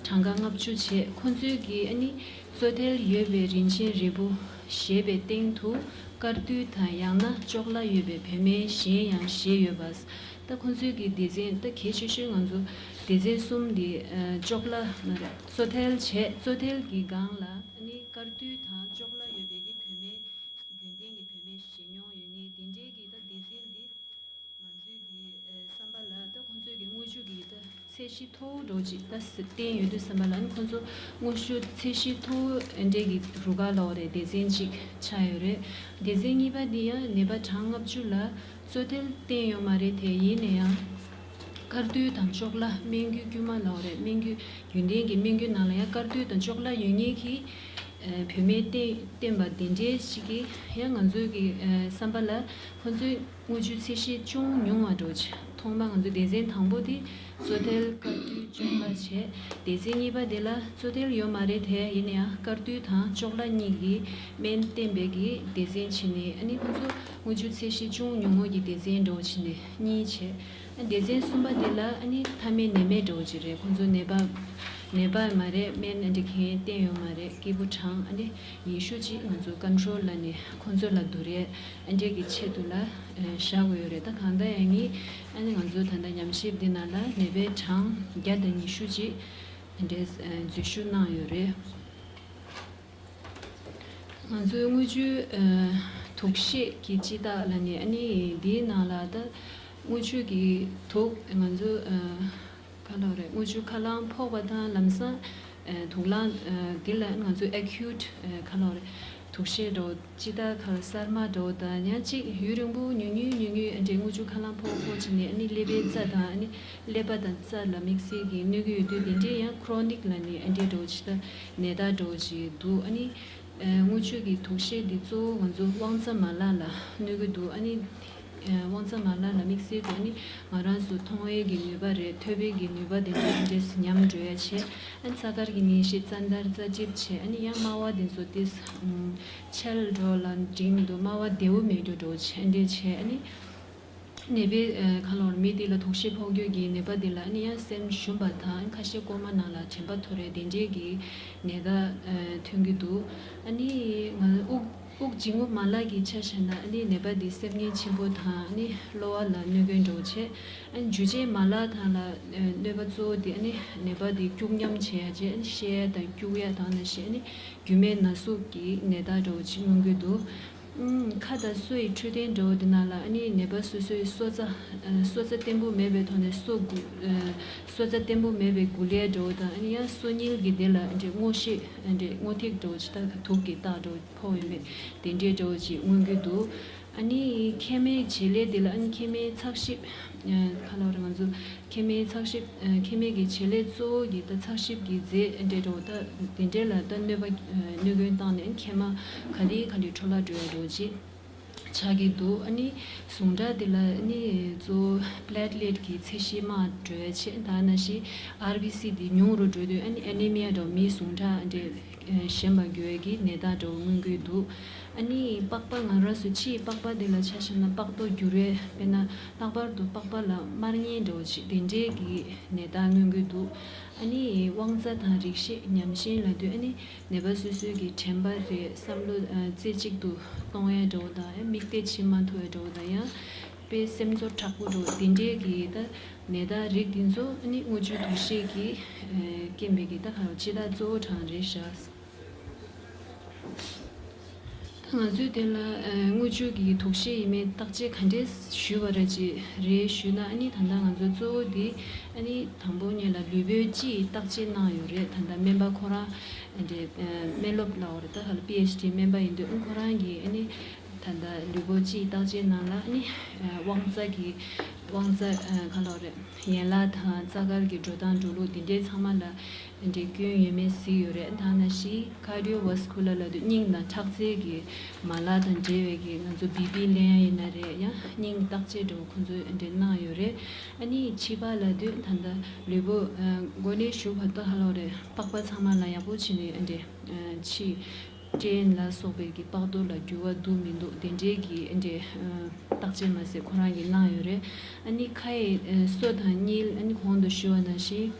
གྲངས་ཀ་ལྔ་བཅུ་བྱས། ཁོང་ཚོས་ཀྱིས་ཨ་ནི་བཙོ་ཐལ་ཡོད་པའི་རིན་ཆེན་རིལ་བུ་བཞེས་པའི་སྟེང་དུ་དཀར་རྡུལ་དང་ཡང་ན་ཅོག་ལ་ཡོད་པའི་བུད་མེད་གཞན་ཡང་བཞེས་ཡོད་པ། ད་ཁོང་ཚོས་ཀྱིས་སྡེ་ཚན་ད་གལ་ཆེ་ཤོས་ང་ཚོ་སྡེ་ཚན་གསུམ་འདི་ཨ་ཅོག་ལ་མ་རེད། བཙོ་ཐལ་བྱས། བཙོ་ཐལ་གྱི་སྒང་ལ་ཨ་ནི་དཀར་རྡུལ་དང་ཅོག་ལ་ཡོད་པའི་གི་བུད་མེད་རྒྱུན་ལྡན་གྱི་བུད་མེད་བཞེས་མྱོང་ཡོད་མཁན་དེ་འདྲའི་གི་ད་སྡེ་ཚན་ ཚད་གཞི་མཐོ་བོ་འདྲ་བོ་ཅིག་ད་བསྟན་ཡོད་དུས་ཙམ་པ་ལ་ཨ་ནི་ཁོང་ཚོ་དངོས་ཤུགས་ཚད་གཞི་མཐོ་བོ་འདྲ་གི་རུ་ཁག་ལབ་དགོས་རེད། སྡེ་ཚན་གཅིག་ཆགས་ཡོད་རེད། སྡེ་ཚན་གཉིས་པ་འདི་ཡང་ནད་པ་གྲངས་ལྔ་བཅུ་ལ་གཙོ་ཐལ་བསྟན་ཡོད་མ་རེད། དེ་ཡིན་ན་ཡང་དཀར་རྡུལ་དང་ཅོག་ལ་སྨན་རྒྱུ་དཀྱུས་མ་ལབ་དགོས་རེད། སྨན་རྒྱུ་རྒྱུན་ལྡན་གྱི་སྨན་རྒྱུ་ནང་ལ་ཡང་དཀར་རྡུལ་དང་ཅོག་ལ་ཡོད་མཁན་གྱི་བུད་མེད་བསྟེན་བསྟེན་པ་དེ་འདྲའི་ཞིག་གིས་ཡང་ང་ཚོའི་གི་བསམ་པ་ལ་ཁོ་ཚོའི་དངུལ་ཆུ་ཚད་གཞི་ཅུང་ཉུང་བ་འདྲ་བོ་ཅིག་ཐོག་མར་ང་ཚོ་སྡེ་ཚན་དང་པོ་དེ་གཙོ་ཐལ་དཀར་རྡུལ་ཅོག་ལ་བྱས། སྡེ་ཚན་གཉིས་པ་དེ་ལ་གཙོ་ཐལ་ཡོད་མ་རེད། དེ་ཡིན་ན་ཡང་དཀར་རྡུལ་དང་ཅོག་ལ་གཉིས་ཀྱི་སྨན་བསྟེན་པའི་གི་སྡེ་ཚན་བྱས་ནས་ཨ་ནི་ཁོ་ཚོ་དངུལ་ཆུ་ཚད་གཞི་ཅུང་ཉུང་ངུ་གི་སྡེ་ཚན་འདྲ་བོ་བྱས་ནས་གཉིས་བྱས། སྡེ་ཚན་གསུམ་པ་དེ་ལ་ཨ་ནི་མཐའ་མའི་ནད་མེད་འདྲ་བོ་ཅིག་རེད། ཁོང་ཚོ་ནད་པ་ནད་པ་མ་རེད། སྨན་ཨ་འདྲ་གང་བསྟེན་ཡོད་མ་རེད། སྐྱིད་པོ་གྲངས་ཨ་ནི་ཉི་ཤུ་ཅིག་ང་ཚོ་ཀོན་ཊོལ་ལ་ནས་ཁོང་ཚོ་ལ་བསྡུ་རེད། ཨ་འདྲ་གི་ཆེད་དུ་ལ་བཞག་དགོས་ཡོད་རེད། ད་གང་ལྟར་ཡང་ངས་ཨ་ནི་ང་ཚོ་ད་ལྟ་ཉམས་ཞིབ་འདི་ནང་ལ་ནད་པའི་གྲངས་བརྒྱ་དང་ཉི་ཤུ་ཅིག་འདི་འདྲའི་འཛུལ་ཞུགས་གནང་ཡོད་རེད། ང་ཚོའི་དངུལ་ཆུའི་དུག་ཤེད་ཀྱི་སྤྱི་རྟགས་ལ་ནི་ཨ་ནི་འདིའི་ནང་ལ་ད་དངུལ་ཆུ་གི་དུག་ང་ཚོ་ག་ལབ་རེད། དངུལ་ཆུ་ཁ་རླངས་ཕོག་པ་དང་ལམ་སང་དུག་རླངས་འདི་ལ་ང་ཚོའི་ཨེ་ཁིའུ་ཊི་ག་ལབ་རེད། དུག་ཤེད་འདྲ་བོ་སྤྱི་རྟགས་ག་ལབ་གསར་མ་འདྲ་བོ་དང་ཡང་གཅིག་ཡུན་རིང་པོ་ཉུང་ཉུང་ཉུང་ཉུང་ཨ་འདྲའི་དངུལ་ཆུ་ཁ་རླངས་ཕོག་ཕོག་བྱས་ནས་ཨ་ནི་ཀླད་པའི་རྩ་དང་ཨ་ནི་ཀླད་པ་དང་རྩ་ལ་དམིགས་བསལ་གྱི་གནོད་ཀྱི་ཡོད་དུས་དེ་འདྲའི་ཡང་ཁོ་རོ་ནིག་ལ་ནི་ཨ་འདྲའི་འདྲ་བོ་ཅིག་ད་ནད་རྟགས་འདྲ་བོ་ཅིག་འདུག་ཨ་ནི་དངུལ་ཆུ་གི་དུག་ཤེད་འདི་གཙོ་བོ་ང་ཚོ་དབང་རྩ་མ་ལག་ལ་གནོད་ཀྱི་འདུག་ཨ་ནི་དབང་རྩ་མ་ལག་ལ་དམིགས་བསལ་དུ་ཨ་ནི་ང་རང་ཚོ་མཐོང་བའི་གི་ནུས་པ་རེད། ཐོས་པའི་གི་ནུས་པ་དེ་འདྲ་འདྲ་ཉམས་འགྲོ་ཡ་བྱས། ཨ་ནི་རྩ་དཀར་གྱི་ནད་གཞི་རྩ་འདར་རྩ་གྲིབ་བྱས། ཨ་ནི་ཡང་དམར་བ་དེ་ཚོ་ཏིས་ཆལ་འགྲོ་ལ་འགྲིག་མི་འདུག་དམར་བ་བདེ་བོ་མེད་འགྲོ་འགྲོ་བྱས་འདྲ་བྱས། ཨ་ནི་ནད་པའི་ཁ་ལོར་མི་དེ་ལ་དུག་ཤེད་ཕོག་རྒྱུ་གི་ནད་པ་དེ་ལ་ཨ་ནི་ཡང་སེམས་ཞུམ་པ་དང་ཁ་ཤས་ཀོ་མ་ནང་ལ་དྲན་པ་ཐོར་རེ་དེ་འདྲའི་གི་ནད་རྟགས་ཐོན་གྱི་འདུག་ཨ་ནི་ང་དབུགས་དབུགས་འབྱིན་རྔུབ་མ་ལག་གི་ཆ་བཞག་ན་ཨ་ནི་ནད་པ་དེ་སེམས་ངལ་ཆེན་པོ་དང་ཨ་ནི་གློ་བ་ལ་གནོད་སྐྱོན་འགྲོ་བྱས། ཨ་ནི་འཇུ་བྱེད་མ་ལག་དང་ལ་གནོད་པ་གཙོ་བོ་དེ་ཨ་ནི་ནད་པ་དེ་སྐྱུག་ཉམས་བྱེད་ཡ་བྱས། ཨ་ནི་བཤལ་ཡ་དང་སྐྱུག་ཡ་དང་ནང་བཞིན་ཨ་ནི་རྒྱུ་མའི་ན་ཟུག་གི་ནད་རྟགས་འདྲ་བོ་ཅིག་མངོན་གྱི་འདུག་ཨུམ། ཁ་དང་སོ་ཡི་འཕྲོད་བསྟེན་འདྲ་བོ་དེ་ནང་ལ་ཨ་ནི་ནད་པ་སོ་སོའི་སོ་རྩ་ཨ་སོ་རྩ་བརྟན་པོ་མེད་པའི་ཐོག་ནས་སོ་དགུ་ཨ་སོ་རྩ་བརྟན་པོ་མེད་པའི་འགུལ་ལས་འདྲ་བོ་དང་ཨ་ནི་ཡང་སོ་རྙིལ་གྱི་དེ་ལ་འདྲེ་སྔོ་ཤེད་འདྲེ་སྔོ་ཐིག་འདྲ་བོ་ཅིག་ད་དུག་གི་རྟགས་འདྲ་བོ་ཕོག་ཡོད་མེད་དེ་འདྲའི་འདྲ་བོ་ཅིག་མངོན་གྱི་འདུག་ཨ་ནི་མཁལ་མའི་བྱེད་ལས་དེ་ལ་ཨ་ནི་མཁལ་མའི་ཚགས་ཞིབ་ཨ་ག་ལབ་རེད། ང་ཚོ་མཁལ་མའི་ཚགས་ཞིབ་ཨ་མཁལ་མའི་གི་བྱེད་ལས་གཙོ་བོ་གི་ད་ཚགས་ཞིབ་གི་རྫས་འདྲ་འདྲ་བོ་ད་དེ་འདྲའི་ལ་ད་གནོད་པ་ཨ་གནོད་སྐྱོན་བཏང་ནས་མཁལ་མ་ག་ལེ་ག་ལེ་འཕྲོ་བརླག་འགྲོ་ཡ་འདྲ་བོ་ཅིག་ཆགས་ཀྱི་འདུག་ཨ་ནི་ཟུངས་ཁྲག་དེ་ལ་ཨ་ནི་གཙོ་བོ་པི་ལེ་ཊི་ལེ་ཊི་གི་ཚད་གཞི་དམའ་འགྲོ་ཡ་བྱས། ད་ནང་བཞིན་ཨར་བི་སི་དེ་ཉུང་རུ་འགྲོ་དུས་ཨ་ནི་ཨེ་ནི་མི་ཡ་འདྲ་བོ་མིའི་ཟུངས་ཁྲག་འདྲ་ཞན་པ་འགྱུར་བའི་གི་ནད་རྟགས་འདྲ་བོ་མངོན་གྱི་འདུག་ཨ་ནི་པགས་པ་ང་རང་ཚོ་ཕྱིའི་པགས་པ་དེ་ལ་ཆ་བཞག་ན་པགས་མདོག་འགྱུར་བའི་དཔེར་ན་ལྷག་པར་དུ་པགས་པ་ལ་དམར་ཉེན་འདྲ་བོ་ཅིག་དེ་འདྲའི་གི་ནད་རྟགས་མངོན་གྱི་འདུག་ཨ་ནི་དབང་རྩ་དང་རིགས་ཤེས་ཉམས་ཞན་ལབ་དུས་ཨ་ནི་ནད་པ་སོ་སོའི་གི་དྲན་པ་རེད། བསམ་བློ་ཨ་རྩེ་གཅིག་ཏུ་གཏོང་ཡ་འདྲ་བོ་དང་ཡང་མིག་ལྟས་ཕྱེ་མ་ཐུབ་ཡ་འདྲ་བོ་དང་ཡང་དཔེ་སེམས་ཚོར་དྲག་པོ་འདྲ་བོ་དེ་འདྲའི་གི་ད་ནད་རྟགས་རིགས་དེ་ཚོ་ཨ་ནི་དངུལ་ཆུའི་དུག་ཤེད་ཀྱི་ཨ་རྐྱེན་པས་གི་ད་ག་རེ་སྤྱི་རྟགས་གཙོ་བོ་གྲངས་རེད་བཞག་ད་ང་ཚོའི་དེ་ལ་ཨ་དངུལ་ཆུ་གི་དུག་ཤེད་ཡིན་མིན་བརྟག་དཔྱད་ག་འདྲས་ཞུས་པ་རེད་ཅེས་རེད་ཞུས་ན། ཨ་ནི་ད་ལྟ་ང་ཚོ་གཙོ་བོ་དེ་ཨ་ནི་དང་པོ་ཉིད་ལ་ལུས་པོའི་སྤྱིའི་བརྟག་དཔྱད་གནང་ཡོད་རེད། ད་ལྟ་སྨན་པ་ཁོ་རང་ཨ་འདྲས་ཨ་སྨན་སློབ་ལབ་དགོས་རེད། ད་ག་ལ་པི་ཨེཆ་ཌི་སྨན་པ་ཡིན་དུས་ཨ་ཁོ་རང་གིས་ཨ་ནི་ད་ལྟ་ལུས་པོ་སྤྱིའི་བརྟག་དཔྱད་ནང་ལ་ཨ་ནི་ཨ་དབང་རྩ་གི་དབང་རྩ་ཨ་ག་ལབ་དགོས་རེད། ཡན་ལག་དང་རྩ་དཀར་གྱི་འགྲོ་སྟངས་འགྲོ་ལུགས་འདི་འདྲའི་ཚང་མ་ལ་འདྲེ་སྐྱོན་ཡོད་མེད་གཟིགས་ཡོད་རེད། ད་ནང་བཞིན་ཀར་ཌི་ཡོ་ཝཱ་སི་ཀུ་ལར་ལབ་དུས་སྙིང་དང་ཁྲག་རྩའི་གི་མ་ལག་དང་འབྲེལ་བའི་གི་ང་ཚོ་བི་པི་ལེན་ཡ་ཡིན་ན་རེད། ཡང་སྙིང་བརྟག་དཔྱད་འདྲ་བོ་ཁོང་ཚོས་འདྲེ་གནང་ཡོད་རེད། ཨ་ནི་ཕྱི་པ་ལབ་དུས་ད་ལྟ་ལུས་པོ་ཨ་འགོ་ནས་ཞུ་བར་དུ་ཧ་ལོ་རེད། པགས་པ་ཚང་མ་ལ་ཡག་པོ་བྱས་ནས་འདྲེ་ཨ་ཕྱི་སྐྲན་ལ་སོགས་པའི་གི་པགས་རྡོ་ལ་འགྱུར་བ་འདུག་མི་འདུག་དེ་འདྲའི་གི་འདྲེ་ཨ་བརྟག་དཔྱད་མ་ཟད་ཁོ་རང་གིས་གནང་ཡོད་རེད། ཨ་ནི་ཁ་ཡི་ཨ་སོ་དང་སྙིལ། ཨ་ནི་གོང་དུ་ཞུ་བ་ནང་བཞིན།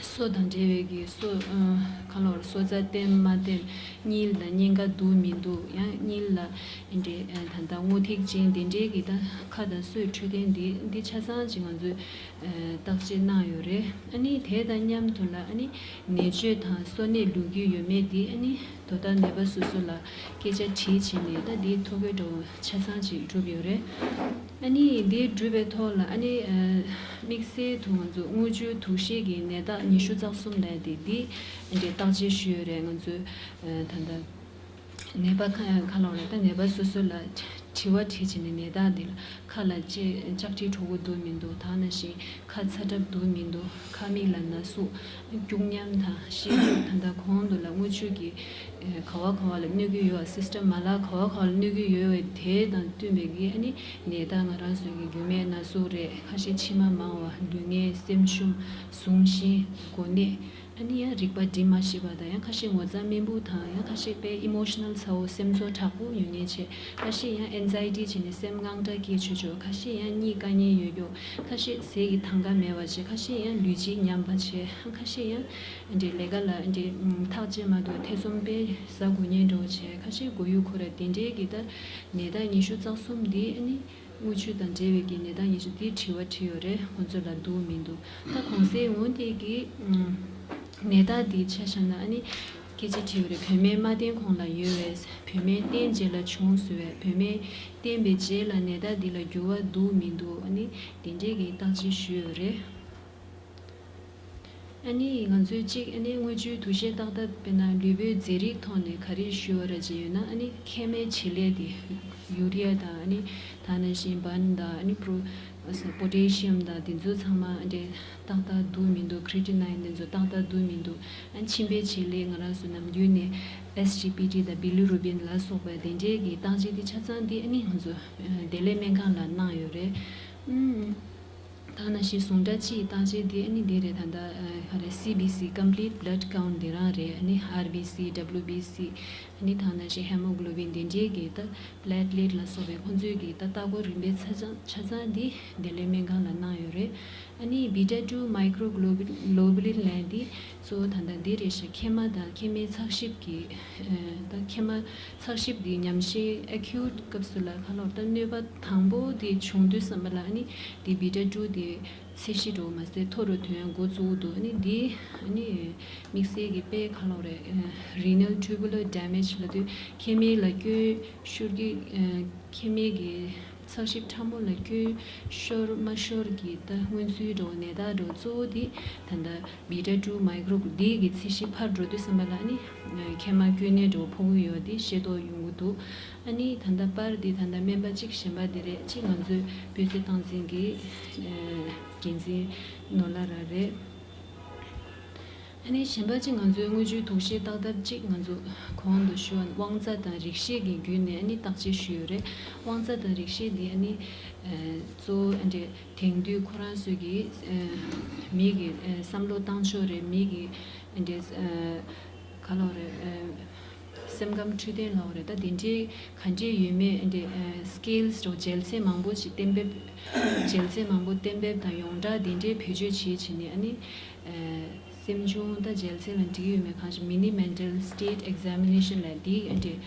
སོ་དང་འབྲེལ་བའི་གི་སོ་ཨ་ག་ལབ་དགོས་རེད། སོ་རྩ་བརྟན་མ་བརྟན། སྙིལ་དང་སྙིང་ག་འདུག་མི་འདུག་ཡང་སྙིལ་ལ་འདྲེ་ཨ་ད་ལྟ་སྔོ་ཐིག་ཅན་དེ་འདྲའི་གི་ད་ཁ་དང་སོའི་འཕྲོད་བསྟེན་འདི་འདི་ཆ་ཚང་ཅིག་ང་ཚོས་ཨ་བརྟག་དཔྱད་གནང་ཡོད་རེད། ཨ་ནི་དེ་དང་མཉམ་དུ་ལ་ཨ་ནི་ནད་བཅོས་དང་སོ་ནད་ལུག་རྒྱུ་ཡོད་མེད་འདི་ཨ་ནི་དོ་བདག་ནད་པ་སོ་སོ་ལ་སྐད་ཆ་དྲིས་བྱས་ནས་ད་འདིའི་ཐོ་འགོད་འདྲ་བོ་ཆ་ཚང་ཅིག་གྲུབ་ཡོད་རེད། ཨ་ནི་འདི་གྲུབ་པའི་ཐོག་ལ་ཨ་ནི་ཨ་ དམིགས་བསལ་དུ་ང་ཚོ་རྔུལ་ཆུའི་དུག་ཤེད་ཀྱི་ནད་རྟགས་ཉི་ཤུ་རྩ་གསུམ་ལབ་དེ་འདི་འདྲའི་བརྟག་དཔྱད་ཞུས་ཡོད་རེད། ང་ཚོས་ད་ལྟ་ནད་པ་ཁ་ཁ་ལོ་རེད། ད་ནད་པ་སོ་སོ་ལ་དྲི་བ་དྲིས་བྱས་ནས་ནད་རྟགས་འདི་ལ་ཁ་ལ་ལྕེ་ལྕགས་དྲི་བྲོ་བོ་འདུག་མི་འདུག་ད་ནང་བཞིན་ཁ་ཚ་གྲབས་འདུག་མི་འདུག་ཁ་མིག་ལ་ན་ཟུག་སྐྱུག་ཉམས་དང་ཤེད་སྐྱོ། ད་ལྟ་གོང་དུ་ལ་རྔུལ་ཆུ་གི་ག་བ་ག་བ་ལ་གནོད་ཀྱི་ཡོད། སི་སི་ཊམ་མ་ལག་ག་བ་ག་བ་ལ་གནོད་ཀྱི་ཡོད་པའི་དེ་དང་བསྟུན་པའི་གི་ཨ་ནི་ནད་རྟགས་ང་རང་ཚོའི་གི་རྒྱུ་མའི་ན་ཟུག་རེད། ཁ་ཤས་མཆིལ་མ་མང་བ། ལུས་ངལ། སེམས་ཞུམ། ཟུངས་ཤིང་། གོ་ནད། ཨ་ནི་ཡང་རིག་པ་སྒྲིམ་མ་ཤེས་པ་དང་། ཡང་ཁ་ཤས་ངོ་ཚ་སྨན་སྦུག་དང་། ཡང་ཁ་ཤས་དཔེ་ཨི་མོ་ཤི་ནལ་ཚ་བོ། སེམས་ཚོར་དྲག་པོ་ཡོད་མཁན་བྱས། ཁ་ཤས་ཡང་ཨེན་ཛའི་ཊི་བྱས་ནས་སེམས་དངངས་སྐྲག་སྐྱེ་ཆོག་ཆོག་ཁ་ཤས་ཡང་གཉིད་དཀའ་ངལ་ཡོད་ཀྱོག་ཁ་ཤས་ཟས་ཀྱི་ཐང་ག་མེད་པ་བྱས། ཁ་ཤས་ཡང་ལུས་སྤྱི་ཉམས་པ་བྱས། ཁ་ཤས་ཡང་འདྲེ་ལས་ཀ་ལ་འདྲེ་ཐག་བཅད་མ་ཐུབ། ཐེ་ཚོམ་དཔེ་ཟ་དགོས་ངེས་འགྲོ་བྱས། ཁ་ཤས་མགོ་ཡུ་འཁོར་ར། དེ་འདྲའི་གི་ད་ནད་རྟགས་ཉི་ཤུ་རྩ་གསུམ་འདི་ཨ་ནི་རྔུལ་ཆུ་དང་འབྲེལ་བའི་གི་ནད་རྟགས་ཉི་ཤུ་འདི་དྲི་བ་དྲིས་ཡོད་རེད། ཁོང་ཚོ་ལ་འདུག་མི་འདུག་ད་གོང་གསལ་འོན་ཏེ་གི་ནད་རྟགས་འདི་ཆ་བཞག་ན་ཨ་ནི་སྐད་ཆ་དྲིས་ཡོད་རེད། བུད་མེད་མ་བསྟེན་གོང་ལ་ཡོད་པས། བུད་མེད་བསྟེན་རྗེས་ལ་བྱུང་སོང་བས། བུད་མེད་བསྟེན་པའི་རྗེས་ལ་ནད་རྟགས་འདི་ལ་འགྱུར་བ་འདུག་མི་འདུག་ཨ་ནི་དེ་འདྲའི་གི་བརྟག་དཔྱད་ཞུས་ཡོད་རེད། ཨ་ནི་ང་ཚོས་གཅིག་ཨ་ནི་རྔུལ་ཆུའི་དུག་ཤེད་བརྟག་ཐབས། དཔེར་ན་ལུས་པོའི་རྫས་རིགས་ཐོག་ནས་ག་རེ་ཞུ་བ་ར་ཅིག་ཡོད་ན། ཨ་ནི་མཁལ་མའི་བྱེད་ལས་དེ་ཡུ་རི་ཡ་དང་། ཨ་ནི་ད་ནང་བཞིན་བན་དང་། ཨ་ནི་པྲོ་པོ་ཊེ་ཤི་ཡམ་དང་དེ་ཚོ་ཚང་མ་འདྲེ་ཏག་ཏག་འདུག་མི་འདུག་ཀྲི་ཊི་ནའིན་དེ་ཚོ་ཏག་ཏག་འདུག་མི་འདུག་ཨ་ནི་མཆིན་པའི་བྱེད་ལས་ང་རང་ཚོ་ནམ་རྒྱུན་ནས་ཨེས་ཇི་པི་ཊི་དང་བི་ལི་རུ་བིན་ལ་སོགས་པ་དེ་འདྲའི་གི་བརྟག་དཔྱད་དེ་ཆ་ཚང་དེ་ཨ་ནི་ང་ཚོ་བདེ་ལེགས་སྨན་ཁང་ལ་གནང་ཡོད་རེད། ཨུམ། ད་ནང་བཞིན་ཟུངས་ཁྲག་སྤྱི་ཡི་བརྟག་དཔྱད་འདི་ཨ་ནི་འདི་རེད། ད་ལྟ་ཨ་ག་རེ། སི་བི་སི། Complete Blood Count འདི་རང་རེད། ཨ་ནི་ཨར་བི་སི། ཌབ་ལུ་བི་སི། ཨ་ནི་ད་ནང་བཞིན་ཧེ་མོ་གྷི་ལོ་བིན་འདི་འདྲའི་གི་ད་པི་ལེ་ཊི་ལེ་ཊི་ལ་སོགས་པའི་ཁོང་ཚོའི་གི་ད་ལྟ་སྐོར་རིམ་པའི་ཆ་ཚང་ཆ་ཚང་འདི་བདེ་ལེགས་སྨན་ཁང་ལ་གནང་ཡོད་རེད། ཨ་ནི་བི་ཊ་ཊུ་མའི་ཀྲོ་གྷི་ལོ་བི་ལིན་ལབ་དེ་གཙོ་བོ་ད་ལྟ་འདི་རེད་ཤག་མཁལ་མ་དང་མཁལ་མའི་ཚགས་ཞིབ་ཀྱི་ཨ་ད་མཁལ་མ་ཚགས་ཞིབ་འདི་ཉམས་ཞན་ཨེ་ཁིའུ་ཊི་སྐབས་སུ་ལ་ཁ་ལོར་ད་གནོད་པ་དང་པོ་དེ་བྱུང་དུས་ཙམ་པ་ལ་ཨ་ནི་དེ་བི་ཊ་ཊུ་དེ་ཚད་གཞི་འདྲ་བོ་མ་ཟད་མཐོ་རུ་ཐོན་ཡ་འགོ་བཙུགས་འདུག་ཨ་ནི་དེ་ཨ་ནི་དམིགས་བསལ་གྱི་དཔེ་ཁ་ལོར་རེད། Renal Tubular Damage ལབ་དུས་མཁལ་མའི་ལ་སྐྱོན་ཤོར་གྱི་ཨ་མཁལ་མའི་གི་ཚགས་ཞིབ་ཕྲ་མོ་ལ་སྐྱོན་ཤོར་མ་ཤོར་གྱི་ད་མངོན་ཚུལ་འདྲ་བོ་ནད་རྟགས་འདྲ་བོ་གཙོ་བོ་དེ་ད་ལྟ་བི་ཊ་ཊུ་མའི་ཀྲོ་འདི་གི་ཚད་གཞི་འཕར་འགྲོ་དུས་ཙམ་པ་ལ་ཨ་ནི་མཁལ་མ་སྐྱོན་ནད་འདྲ་བོ་ཕོག་གི་ཡོད་དེ་ཤེས་རྟོགས་ཡོང་གི་འདུག་ཨ་ནི་ད་ལྟ་པར་འདི་ད་ལྟ་སྨན་པ་གཅིག་གཞན་པ་འདི་རེད། གཅིག་ང་ཚོའི་སྤུས་ཚད་སྟངས་འཛིན་གྱི་འགན་འཛིན་ནོར་ལྷ་རང་རེད། ཨ་ནི་གཞན་པ་གཅིག་ང་ཚོའི་རྔུལ་ཆུའི་དུག་ཤེད་བརྟག་ཐབས་གཅིག་ང་ཚོ་གོང་དུ་ཞུ་བ་དབང་རྩ་དང་རིགས་ཤེས་ཀྱི་བརྒྱུད་ནས་ཨ་ནི་བརྟག་དཔྱད་ཞུས་ཡོད་རེད། དབང་རྩ་དང་རིགས་ཤེས་འདི་ཨ་ནི་གཙོ་བོ་ཨ་འདྲས་དེང་དུས་ཁོ་རང་ཚོའི་གི་མི་གི་བསམ་བློ་བཏང་ཕྱོགས་རེད། མི་གི་ཨ་འདྲས་ག་ལབ་རེད། སེམས་ཁམས་འཕྲོད་བསྟེན་ལབ་རེད། ད་དེ་འདྲའི་ག་འདྲས་ཡོད་མེད་ཨ་འདྲས་སི་ཀེལ་སི་འདྲ་བོ་འཇལ་ཚད་མང་པོ་ཞིག་གཏན་འབེབས་འཇལ་ཚད་མང་པོ་གཏན་འབེབས་དང་ཡོངས་གྲགས་དེ་འདྲའི་བེད་སྤྱོད་བྱེད་བྱེད་ནས་ཨ་ནི་སེམས་ཆུང་ད་འཇལ་ཚད་ལ་འགྲིག་ཡོད་མེད་གང་ཞིག Mini Mental State Examination ལབ་དེ་ཨ་འདྲས་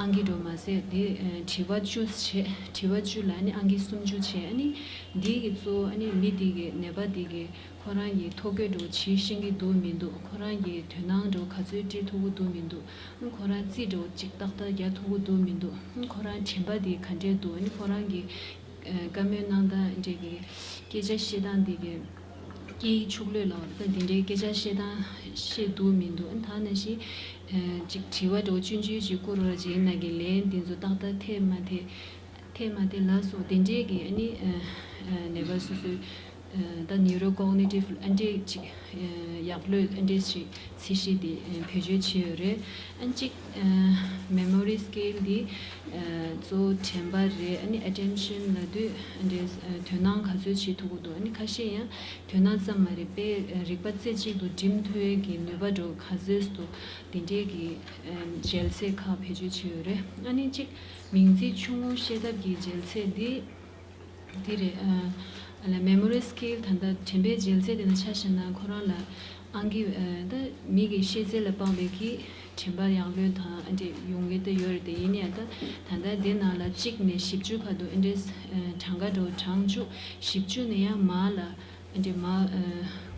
ཨང་ཀི་འདྲ་བོ་མ་ཟད་དེ་དྲི་བ་བཅུ་བྱས། དྲི་བ་བཅུ་ལ་ཨ་ནི་ཨང་ཀི་སུམ་ཅུ་བྱས། ཨ་ནི་འདི་གི་གཙོ་བོ་ཨ་ནི་མི་དེ་གི་ནད་པ་དེ་གི་ཁོ་རང་གི་ཐོ་འགོད་འདྲ་བོ་བྱེད་ཤེས་ཀྱི་འདུག་མི་འདུག་ཁོ་རང་གི་དོ་སྣང་འདྲ་བོ་ག་ཚོད་སྤྲད་ཐུབ་ཀྱི་འདུག་མི་འདུག་ཁོ་རང་རྩིས་འདྲ་བོ་ཅིག་ཏག་ཏག་རྒྱག་ཐུབ་ཀྱི་འདུག་མི་འདུག་ཁོ་རང་དྲན་པ་དེ་ག་འདྲས་འདུག་ཨ་ནི་ཁོ་རང་གི་ཨ་བཀའ་མོལ་གནང་སྟངས་འདྲས་ཀྱི་སྐད་ཆ་བཤད་སྟངས་འདི་གི་སྐད་ཡིག་ཕྱུགས་ལོས་ལ་བར་ད་འདི་འདྲའི་སྐད་ཆ་བཤད་སྟངས་བཤད་འདུག་མི་འདུག་ཨ་ནི་ད་ནང་བཞིན་ཨ་ཅིག་དྲི་བ་འདྲ་བོ་ཆུང་ཆུང་ཅིག་བསྐུར་བ་རྗེས་ན་གི་ལན་དེ་ཚོ་ཏག་ཏག་འཐད་མ་འཐད། འཐད་མ་འཐད་ལ་སོགས་དེ་འདྲའི་གི་ཨ་ནི་ཨ་ཨ་ནད་པ་སོ་སོའི་ཨ་ད་Neurocognitive ཨ་འདྲས་ཅིག་ཨ་ཡག་ལོས་ཨ་འདྲས་ཅིག་ཚད་གཞི་དེ་ཨ་བེད་སྤྱོད་བྱས་ཡོད་རེད། ཨ་གཅིག་ཨ་Memory Scale དེ་ཨ་གཙོ་བོ་དྲན་པ་རེད། ཨ་ནི་Attention ལབ་དུས་ཨ་འདྲས་ཨ་དོ་སྣང་ག་ཚོད་བྱེད་ཐུབ་ཀྱི་འདུག་ཨ་ནི་ཁ་ཤས་ཡང་དོ་སྣང་ཙམ་མ་རེད་པས་ཨ་རིག་པ་རྩེ་གཅིག་ཏུ་སྒྲིམ་ཐུབ་ཡས་ཀྱི་ནུས་པ་འདྲ་བོ་ག་ཚོད་འདུག་དེ་འདྲའི་གི་ཨ་འཇལ་ཚད་ཁག་བེད་སྤྱོད་བྱས་ཡོད་རེད། ཨ་ནི་གཅིག་མིང་ཚིག་ཆུང་ངུ་བཤད་ཐབས་ཀྱི་འཇལ་ཚད་འདི་འདི་རེད། ཨ་ལ་Memory Scale ད་ལྟ་དྲན་པའི་འཇལ་ཚད་དེ་ལ་ཆ་བཞག་ན་ཁོ་རང་ལ་ཨང་ཀི་ཨ་ད་མི་གི་ཤེས་ཚད་ལ་དཔག་པའི་གི་དྲན་པ་ཡག་ལོས་དང་ཨ་འདྲས་ཡོང་གི་ད་ཡོད་རེད་དེ། ཡིན་ཡང་ད་ད་ལྟ་དེ་ནང་ལ་གཅིག་ནས་བཞི་བཅུ་བར་དུ་ཨ་འདྲས་ཨ་གྲངས་ཀ་འདྲ་བོ་བགྲང་བཅུག་བཞི་བཅུ་ནས་ཡང་མར་ལ་ཨ་འདྲས་མར་ཨ་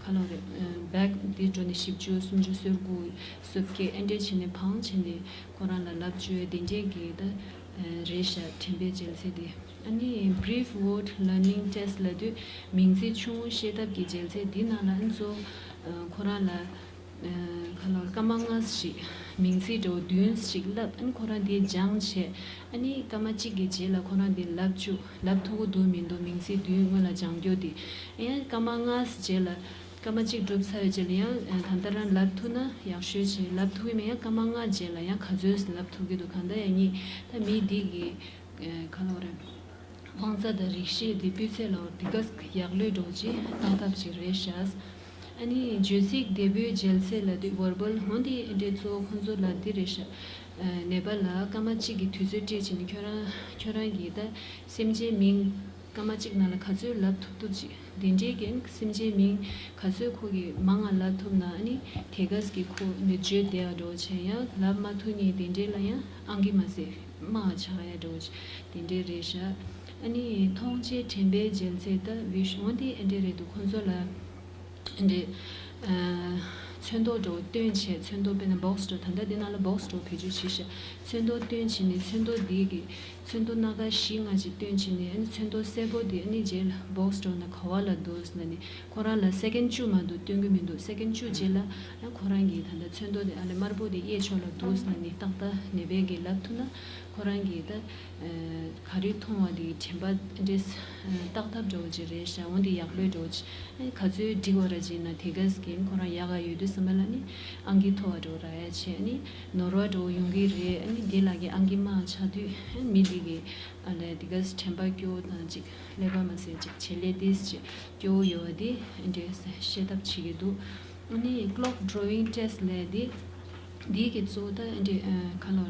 ག་ལབ་རེད། ཨ་back འདི་འགྲོ་ནས་བཞི་བཅུ། སུམ་ཅུ། སོ་དགུ། སོ་བརྒྱད། ཨ་འདྲས་བྱས་ནས་བང་བྱས་ནས་ཁོ་རང་ལ་ལབ་བཅུག་ཡ་དེ་འདྲས་ཀྱི་ད་ཨ་རེད་ཤག་དྲན་པའི་འཇལ་ཚད་དེ། ཨ་ནི་brief word learning test ལབ་དུས་མིང་ཚིག་ཆུང་ངུ་ཤེས་ཐབས་ཀྱི་འཇལ་ཚད། འདི་ནང་ལ་ཨ་ནི་གཙོ་བོ་ཁོ་རང་ལ་ཁ་ལོར་སྐར་མ་ལྔ་ཞིག་མིང་ཚིག་འདྲ་བོ་བདུན་ཞིག་ལབ། ཨ་ནི་ཁོ་རང་འདི་སྦྱངས་བྱས། ཨ་ནི་སྐར་མ་གཅིག་གི་རྗེས་ལ་ཁོ་རང་འདི་ལབ་བཅུག་ལབ་ཐུབ་ཀྱི་འདུག་མི་འདུག་མིང་ཚིག་བདུན་སྔོན་ལ་སྦྱང་རྒྱུ་འདི། ཡང་སྐར་མ་ལྔ་རྗེས་ལ་སྐར་མ་གཅིག་གྲུབ་ཚར་བའི་རྗེས་ལ་ཡང་ད་ལྟ་རང་ལབ་ཐུབ་ན་ཡག་ཤོས་བྱས། ལབ་ཐུབ་ཀྱི་མེད་ཡང་སྐར་མ་ལྔ་རྗེས་ལ་ཡང་ག་ཚོད་ལབ་ཐུབ་ཀྱི་འདུག་གང་ལྟར་ཡང་གཉིས་ད་མི་འདི་གི་ཁ་ལོ་རེད། དབང་རྩ་དང་རིག་ཤེས་དེ་སྤུས་ཚད་ལ་འདི་ག་ཡག་ལོས་འགྲོ་ཅིག་བཏང་ཐབས་ཅིག་རེད་ཤག་ཨ་ནི་བརྗོད་ཚིག་བདེ་པོའི་འཇལ་ཚད་ལབ་དུས་verbal འོ་འདི་འདྲའི་གཙོ་བོ་ཁོང་ཚོ་ལ་འདི་རེད་ཤག་ནད་པ་ལ་སྐར་མ་གཅིག་གི་དུས་ཚོད་སྤྲད་བྱས་ནས་ཁྱོད་རང་ཁྱོད་རང་གིས་ད་སེམས་ཅན་མིང་སྐར་མ་གཅིག་ནང་ལ་ག་ཚོད་ལབ་ཐུབ་ཐུབ་ཅིག་འདི་འདྲའི་གི་སེམས་ཅན་མིང་ག་ཚོད་ཁོ་གིས་མང་ང་ལབ་ཐུབ་ན་ཨ་ནི་དེ་ག་གི་ཁོ་འདི་བརྗོད་བདེ་བ་འགྲོ་བྱས་ཡང་ལབ་མ་ཐུབ་མཁན་དེ་འདྲའི་ལ་ཡང་ཨང་ཀི་མ་ཟད་དམའ་བ་ཆགས་ཡ་འགྲོ་བྱས་དེ་འདྲའི་རེད་ཤག་ཨ་ནི་མཐོང་ཆེན་དྲན་པའི་འཇལ་ཚད་ད་vision འོ་འདི་ཨེ་འདྲའི་རེད་འདུག་ཁོང་ཚོ་ལ་འདི་ཚོན་མདོག་འདྲ་བོ་སྟོན་བྱས་ཚོན་མདོག་དཔེར་ན་box འདྲ་ད་ལྟ་འདི་ནང་ལ་box འདྲ་བོ་བེད་སྤྱོད་བྱས་ཤག་ཚོན་མདོག་སྟོན་བྱས་ནས་ཚོན་མདོག་འདི་གི་ཚོན་མདོག་སྣ་ཁ་བཞི་ལྔ་ཅིག་སྟོན་བྱས་ནས་ཨ་ནི་ཚོན་མདོག་སེར་པོ་འདི་ཨ་ནི་རྗེས་ལ་box འདྲ་བོ་ནང་ག་བ་ལ་འདུག་ཟེར་ན་ནི་ཁོ་རང་ལ་second བཅུ་མ་གཏོགས་སྟོན་གྱི་མི་འདུག second བཅུ་རྗེས་ལ་ཨ་ཁོ་རང་གི་ད་ལྟ་ཚོན་མདོག་དེ་ཨ་ལས་དམར་པོ་དེ་གཡས་ཕྱོགས་ལ་འདུག་ཟེར་ན་ནི་ཏག་ཏག་ནད་པས་གི་ལབ་ཐུབ་ན་ཁོ་རང་གི་ད་ག་རེ་མཐོང་བ་དེ་དྲན་པ་འདྲེས་བརྟག་ཐབས་འདྲ་བོ་ཅིག་རེད་ཤག་འོ་འདི་ཡག་ལོས་འདྲ་བོ་ཅིག་ཨ་ནི་ག་ཚོད་འགྲིག་བ་ར་ཅིག་ན་དེ་ག་ཟིག་གིས་ཁོ་རང་ཡག་ག་ཡོད་དུས་ཙམ་པ་ལ་ནི་ཨང་ཀི་མཐོ་བ་འདྲ་བོ་རག་ཡ་བྱས། ཨ་ནི་ནོར་བ་འདྲ་བོ་ཡོང་གི་རེད། ཨ་ནི་འདི་ལ་གི་ཨང་ཀི་མང་ཆགས་དུས་ཨ་ནི་མི་འདི་གི་ཨ་ལས་དེ་ག་ཟིག་དྲན་པ་སྐྱོ་བོ་དང་ཅིག་ཀླད་པ་མ་ཟད་ཅིག་བྱེད་ལས་ཏིས་ཅིག་སྐྱོ་བོ་ཡོད་བ་འདི་འདྲེས་ཤེས་ཐབས་བྱེད་ཀྱི་འདུག་ཨ་ནི་clock drawing test ལས་འདི་འདི་གི་གཙོ་བོ་ད་འདི་ཁ་ལོ་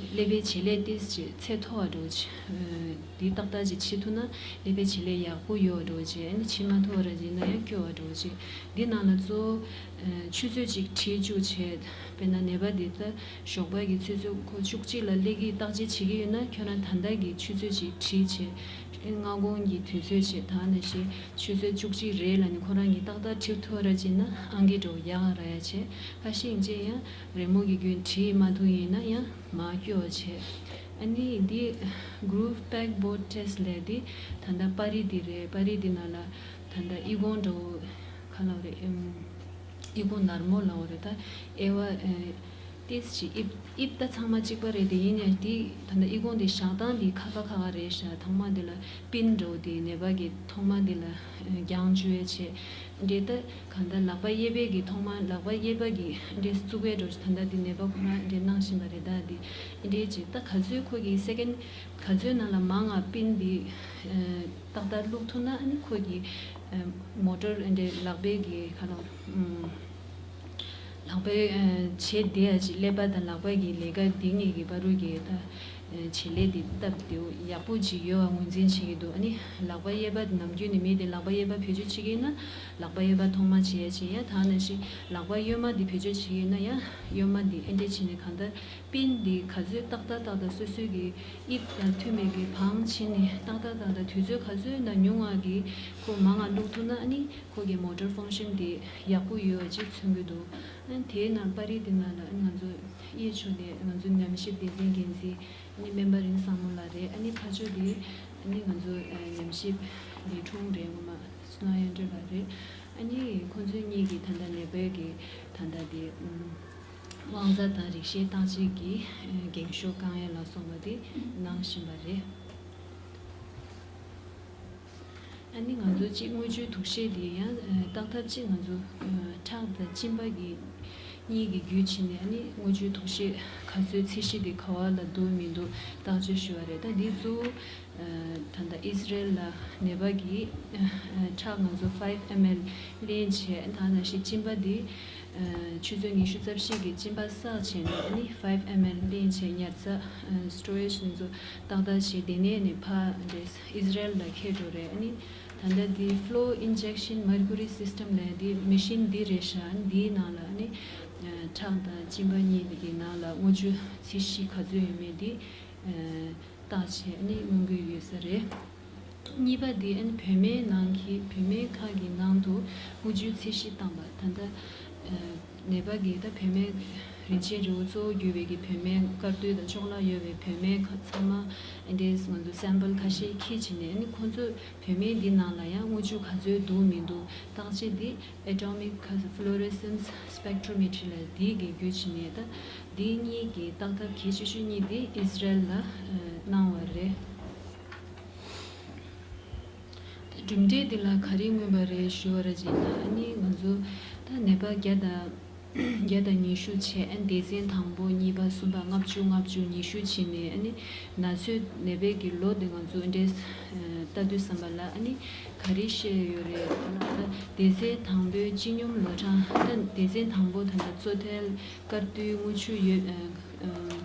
ཀླད་པའི་བྱེད་ལས་ཏིས་ཅིག་ཚད་མཐོ་བ་འགྲོ་ཆེ། འདི་ཏག་ཏག་ཅིག་བྱེད་ཐུབ་ན་ཀླད་པའི་བྱེད་ལས་ཡག་པོ་ཡོད་འགྲོ་ཆེ། ཨ་ནི་བྱེད་མ་ཐུབ་པ་ར་ཡིན་ན་ཡང་སྐྱོ་བ་འགྲོ་ཆེ། འདི་ནང་ལ་གཙོ་བོ་ཆུ་ཚོད་ཅིག་བྲིས་བཅུག་བྱས། དཔེར་ན་ནད་པ་འདི་ད་ཞོགས་པ་གི་ཆུ་ཚོད་ཁོ་བཅུ་གཅིག་ལ་སླེབས་ཀྱི་བརྟག་དཔྱད་བྱེད་ཀྱི་ཡོད་ན་ཁྱོད་རང་ད་ལྟ་གི་ཆུ་ཚོད་ཅིག་བྲིས་བྱས། སྔ་དགོང་གི་དུས་ཚོད་བྱས་ད་ནང་བཞིན་ཆུ་ཚོད་བཅུ་གཅིག་རེད་ལབ་ནས་ཁོ་རང་གིས་ཏག་ཏག་བྲིས་ཐུབ་ར་བྱས་ན་ཨང་ཀི་འདྲ་བོ་ཡག་ར་ཡ་བྱས། ཁ་ཤས་ཡིན་ཅེ་ཡང་རི་མོ་གི་རྒྱུན་བྲིས་མ་ཐུབ་ཡིན་ན་ཡང་མ་སྐྱོ་བྱས། ཨ་ནི་འདི་group pegboard test ལས་འདི་ད་ལྟ་པར་རིས་འདི་རེད། པར་རིས་འདི་ནང་ལ་ད་ལྟ་ཨི་ཁུང་འདྲ་བོ་ག་ལབ་རེད། ཨེམ། ཨི་ཁུང་ནར་མོ་ལབ་རེད། ད་དབྱེ་བ་ཨེ། ཏིས་ཅིག་དབྱིབས་དབྱིབས་ད་ཚང་མ་གཅིག་པ་རེད། དེ་ཡིན་ཡང་དེ་ད་ལྟ་ཨི་ཁུང་དེ་བཞག་སྟངས་དེ་ཁ་ཁ་ཁ་ཁ་རེད་ཤག་ཐོག་མ་དེ་ལ་པིན་འདྲ་བོ་དེ་ནད་པ་གི་ཐོག་མ་དེ་ལ་རྒྱང་བཅུག་ཡས་བྱས་འདྲེ། ད་གང་ལྟར་ལག་པ་གཡས་པའི་གི་ཐོག་མ་ལག་པ་གཡས་པ་གི་འདྲེ་བཙུགས་པའི་འགྲོ་ད་ལྟ་དེ་ནད་པ་ཁོ་རང་འདྲེ་གནང་བཞིན་པ་རེད། ད་དེ་འདྲེ་ཅིག་ད་ག་ཚོད་ཁོ་གི་སེ་ཀེན་ག་ཚོད་ནང་ལ་མང་ང་པིན་དེ་ཏག་ཏག་བླུགས་ཐུབ་ན་ཨ་ནི་ཁོ་གི་མོ་ཊར་འདྲེ་ལག་པའི་གི་ག་ལ། ལག་པའི་ཨ་བྱེད་བདེ་ཡ་ཅིག་ཀླད་པ་དང་ལག་པ་གི་ལས་ཀ་འདི་གཉིས་ཀྱི་བར་དུ་གི་ད་ཨ་བྱེད་ལས་འདི་སྟབས་བདེ་བོ་ཡག་པོ་ཅིག་ཡོད་པ་ངོས་འཛིན་བྱེད་ཀྱི་འདུག་ཨ་ནི་ལག་པ་གཡས་པ་ནམ་རྒྱུན་ནས་མི་དེ་ལག་པ་གཡས་པ་བེད་སྤྱོད་བྱེད་ཀྱི་ཡིན་ན་ལག་པ་གཡས་པ་ཐོག་མ་བྱེད་ཡ་བྱེད་ཡ། ད་ནང་བཞིན་ལག་པ་གཡོན་མ་འདི་བེད་སྤྱོད་བྱེད་ཀྱི་ཡིན་ན་ཡང་གཡོན་མ་འདི་ཨེ་འདྲས་བྱས་ནས་གང་ལྟར་པིན་འདི་ག་ཚོད་ཏག་ཏག་ཏག་ཏག་སོ་སོའི་གི་དབྱིབས་དང་མཐུན་པའི་གི་བང་བྱས་ནས་ཏག་ཏག་ཏག་ཏག་དུས་ཚོད་ག་ཚོད་ན་ཉུང་བ་གི་ཁོ་མང་ང་བླུགས་ཐུབ་ན་ཨ་ནི། ཁོ་གི་motor function དེ་ཡག་པོ་ཡོད་པ་ཅིག་མཚོན་གྱི་འདུག་ཨ་ནི་དེའི་ནང་པར་རིས་དེ་ནང་ལ་ཨ་ནི་ང་ཚོ་གཡས་ཕྱོགས་དེ་ང་ཚོ་ཉམས་ཞིབ་སྡེ་ཚན་འགན་འཛིན་ཨ་ནི་སྨན་པ་རིན་བཟང་མོ་ལགས་རེད། ཨ་ནི་ཕར་ཕྱོགས་དེ་ཨ་ནི་ང་ཚོ་ཨ་ཉམས་ཞིབ་ལས་དྲུང་རེད། ངོ་མ་སྣ་ཡ་འགྲོ་ལགས་རེད། ཨ་ནི་ཁོང་ཚོ་གཉིས་ཀྱིས་ད་ལྟ་ནད་པའི་གི་ད་ལྟ་དེ་ཨམ་དབང་རྩ་དང་རིག་ཤེས་བརྟག་དཔྱད་ཀྱི་ཨ་འགེངས་ཤོག་བཀང་ཡ་ལ་སོགས་པ་དེ་གནང་བཞིན་པ་རེད། ཨ་ནི་ང་ཚོ་གཅིག་དངུལ་ཆུའི་དུག་ཤེས་དེ་ཡང་ཨ་བརྟག་ཐབས་གཅིག་ང་ཚོ་ཨ་ཁྲག་དང་གཅིན་པ་གི་གཉིས་ཀྱི་རྒྱུད་ཕྱེ་ནས་ཨ་ནི་དངུལ་ཆུའི་དུག་ཤེས་ག་ཚོད་ཚད་གཞི་དེ་ག་བ་ལ་འདུག་མི་འདུག་བརྟག་དཔྱད་ཞུ་བ་རེད། ད་འདི་གཙོ་བོ་ཨ་ད་ལྟ་ཨིས་རལ་ལ་ནད་པ་གི་ཨ་ཁྲག་ང་ཚོ་five ml ལེན་བྱས། ད་ནང་བཞིན་གཅིན་པ་འདི་ཨ་ཆུ་ཚོད་ཉི་ཤུ་རྩ་བཞི་གི་གཅིན་པ་བསགས་བྱས་ནས་ཨ་ནི་five ml ལེན་བྱས་ཉར་ཚགས་ཨ་storage ང་ཚོ་ཏག་ཏག་བྱས། དེ་ནས་ནི་ཕར་འདྲེས་ཨིས་རལ་ལ་འཁྱེར་འགྲོ་རེད། ཨ་ནི་ད་ལྟ་འདི་flow injection mercury system ལབ་ཡ་འདི་མེ་ཤིན་འདི་རེད་ཤག་འདིའི་ནང་ལ་ཨ་ནི་ཁྲག་དང་གཅིན་པ་གཉིས་འདི་ནང་ལ་དངུལ་ཆུ་ཚད་གཞི་ག་ཚོད་ཡོད་མེད་འདི་བརྟག་བྱས་ཨ་ནི་སྣོན་གྱི་ཡོད་ས་རེད། གཉིས་པ་འདི་ཨ་ནི་བོད་སྨན་ནང་གི་བོད་སྨན་ཁང་གི་ནང་དུ་དངུལ་ཆུའི་ཚད་གཞི་བཏང་པ། ད་ལྟ་ ནད་པ་གི་ད་བུད་མེད་རིན་ཆེན་རིལ་བུ་གཙོ་བོ་གྱུར་པའི་གི་བུད་མེད་དཀར་རྡུལ་དང་ཅོག་ལ་ཡོད་པའི་བུད་མེད་ཁ་ཚང་མ་ཨ་འདྲས་ང་ཚོ་སེམ་པལ་ཁ་ཤས་འཁྱེར་བྱས་ནས་ཨ་ནི་ཁོང་ཚོ་བུད་མེད་འདི་ནང་ལ་ཡང་རྔུལ་ཆུ་ག་ཚོད་འདུག་མི་འདུག་བརྟག་དཔྱད་འདི་Atomic Fluorescence Spectrometry ལ་འདི་གི་བརྒྱུད་བྱས་ནས་ད་འདི་གཉིས་ཀྱི་བརྟག་ཐབས་གལ་ཆེ་ཤོས་གཉིས་འདི་ཨིས་རལ་ལ་གནང་བ་རེད། གྲུབ་འབྲས་འདི་ལ་ག་རེ་མངོན་པ་རེད་ཞུ་བ་ར་ཅིག་ན་ཨ་ནི་ང་ཚོ་ད་ནད་པ་བརྒྱ་དང་བརྒྱ་དང་ཉི་ཤུ་བྱས་ཨ་ནི་སྡེ་ཚན་དང་པོ་གཉིས་པ་གསུམ་པ་ལྔ་བཅུ་ལྔ་བཅུ་ཉི་ཤུ་བྱས་ནས་ཨ་ནི་ན་ཚོད་ནད་པའི་གི་ལོ་དེ་ང་ཚོ་འདྲེས་ལྟ་དུས་ཙམ་པ་ལ་ཨ་ནི་ག་རེ་བཤད་ཡོད་རེད་ལབ་ན་ད་སྡེ་ཚན་དང་པོའི་སྤྱི་སྙོམས་ལོ་གྲངས་ད་སྡེ་ཚན་དང་པོ་ད་ལྟ་བཙོ་ཐལ་དཀར་རྡུལ་རྔུལ་ཆུ་ཡོད།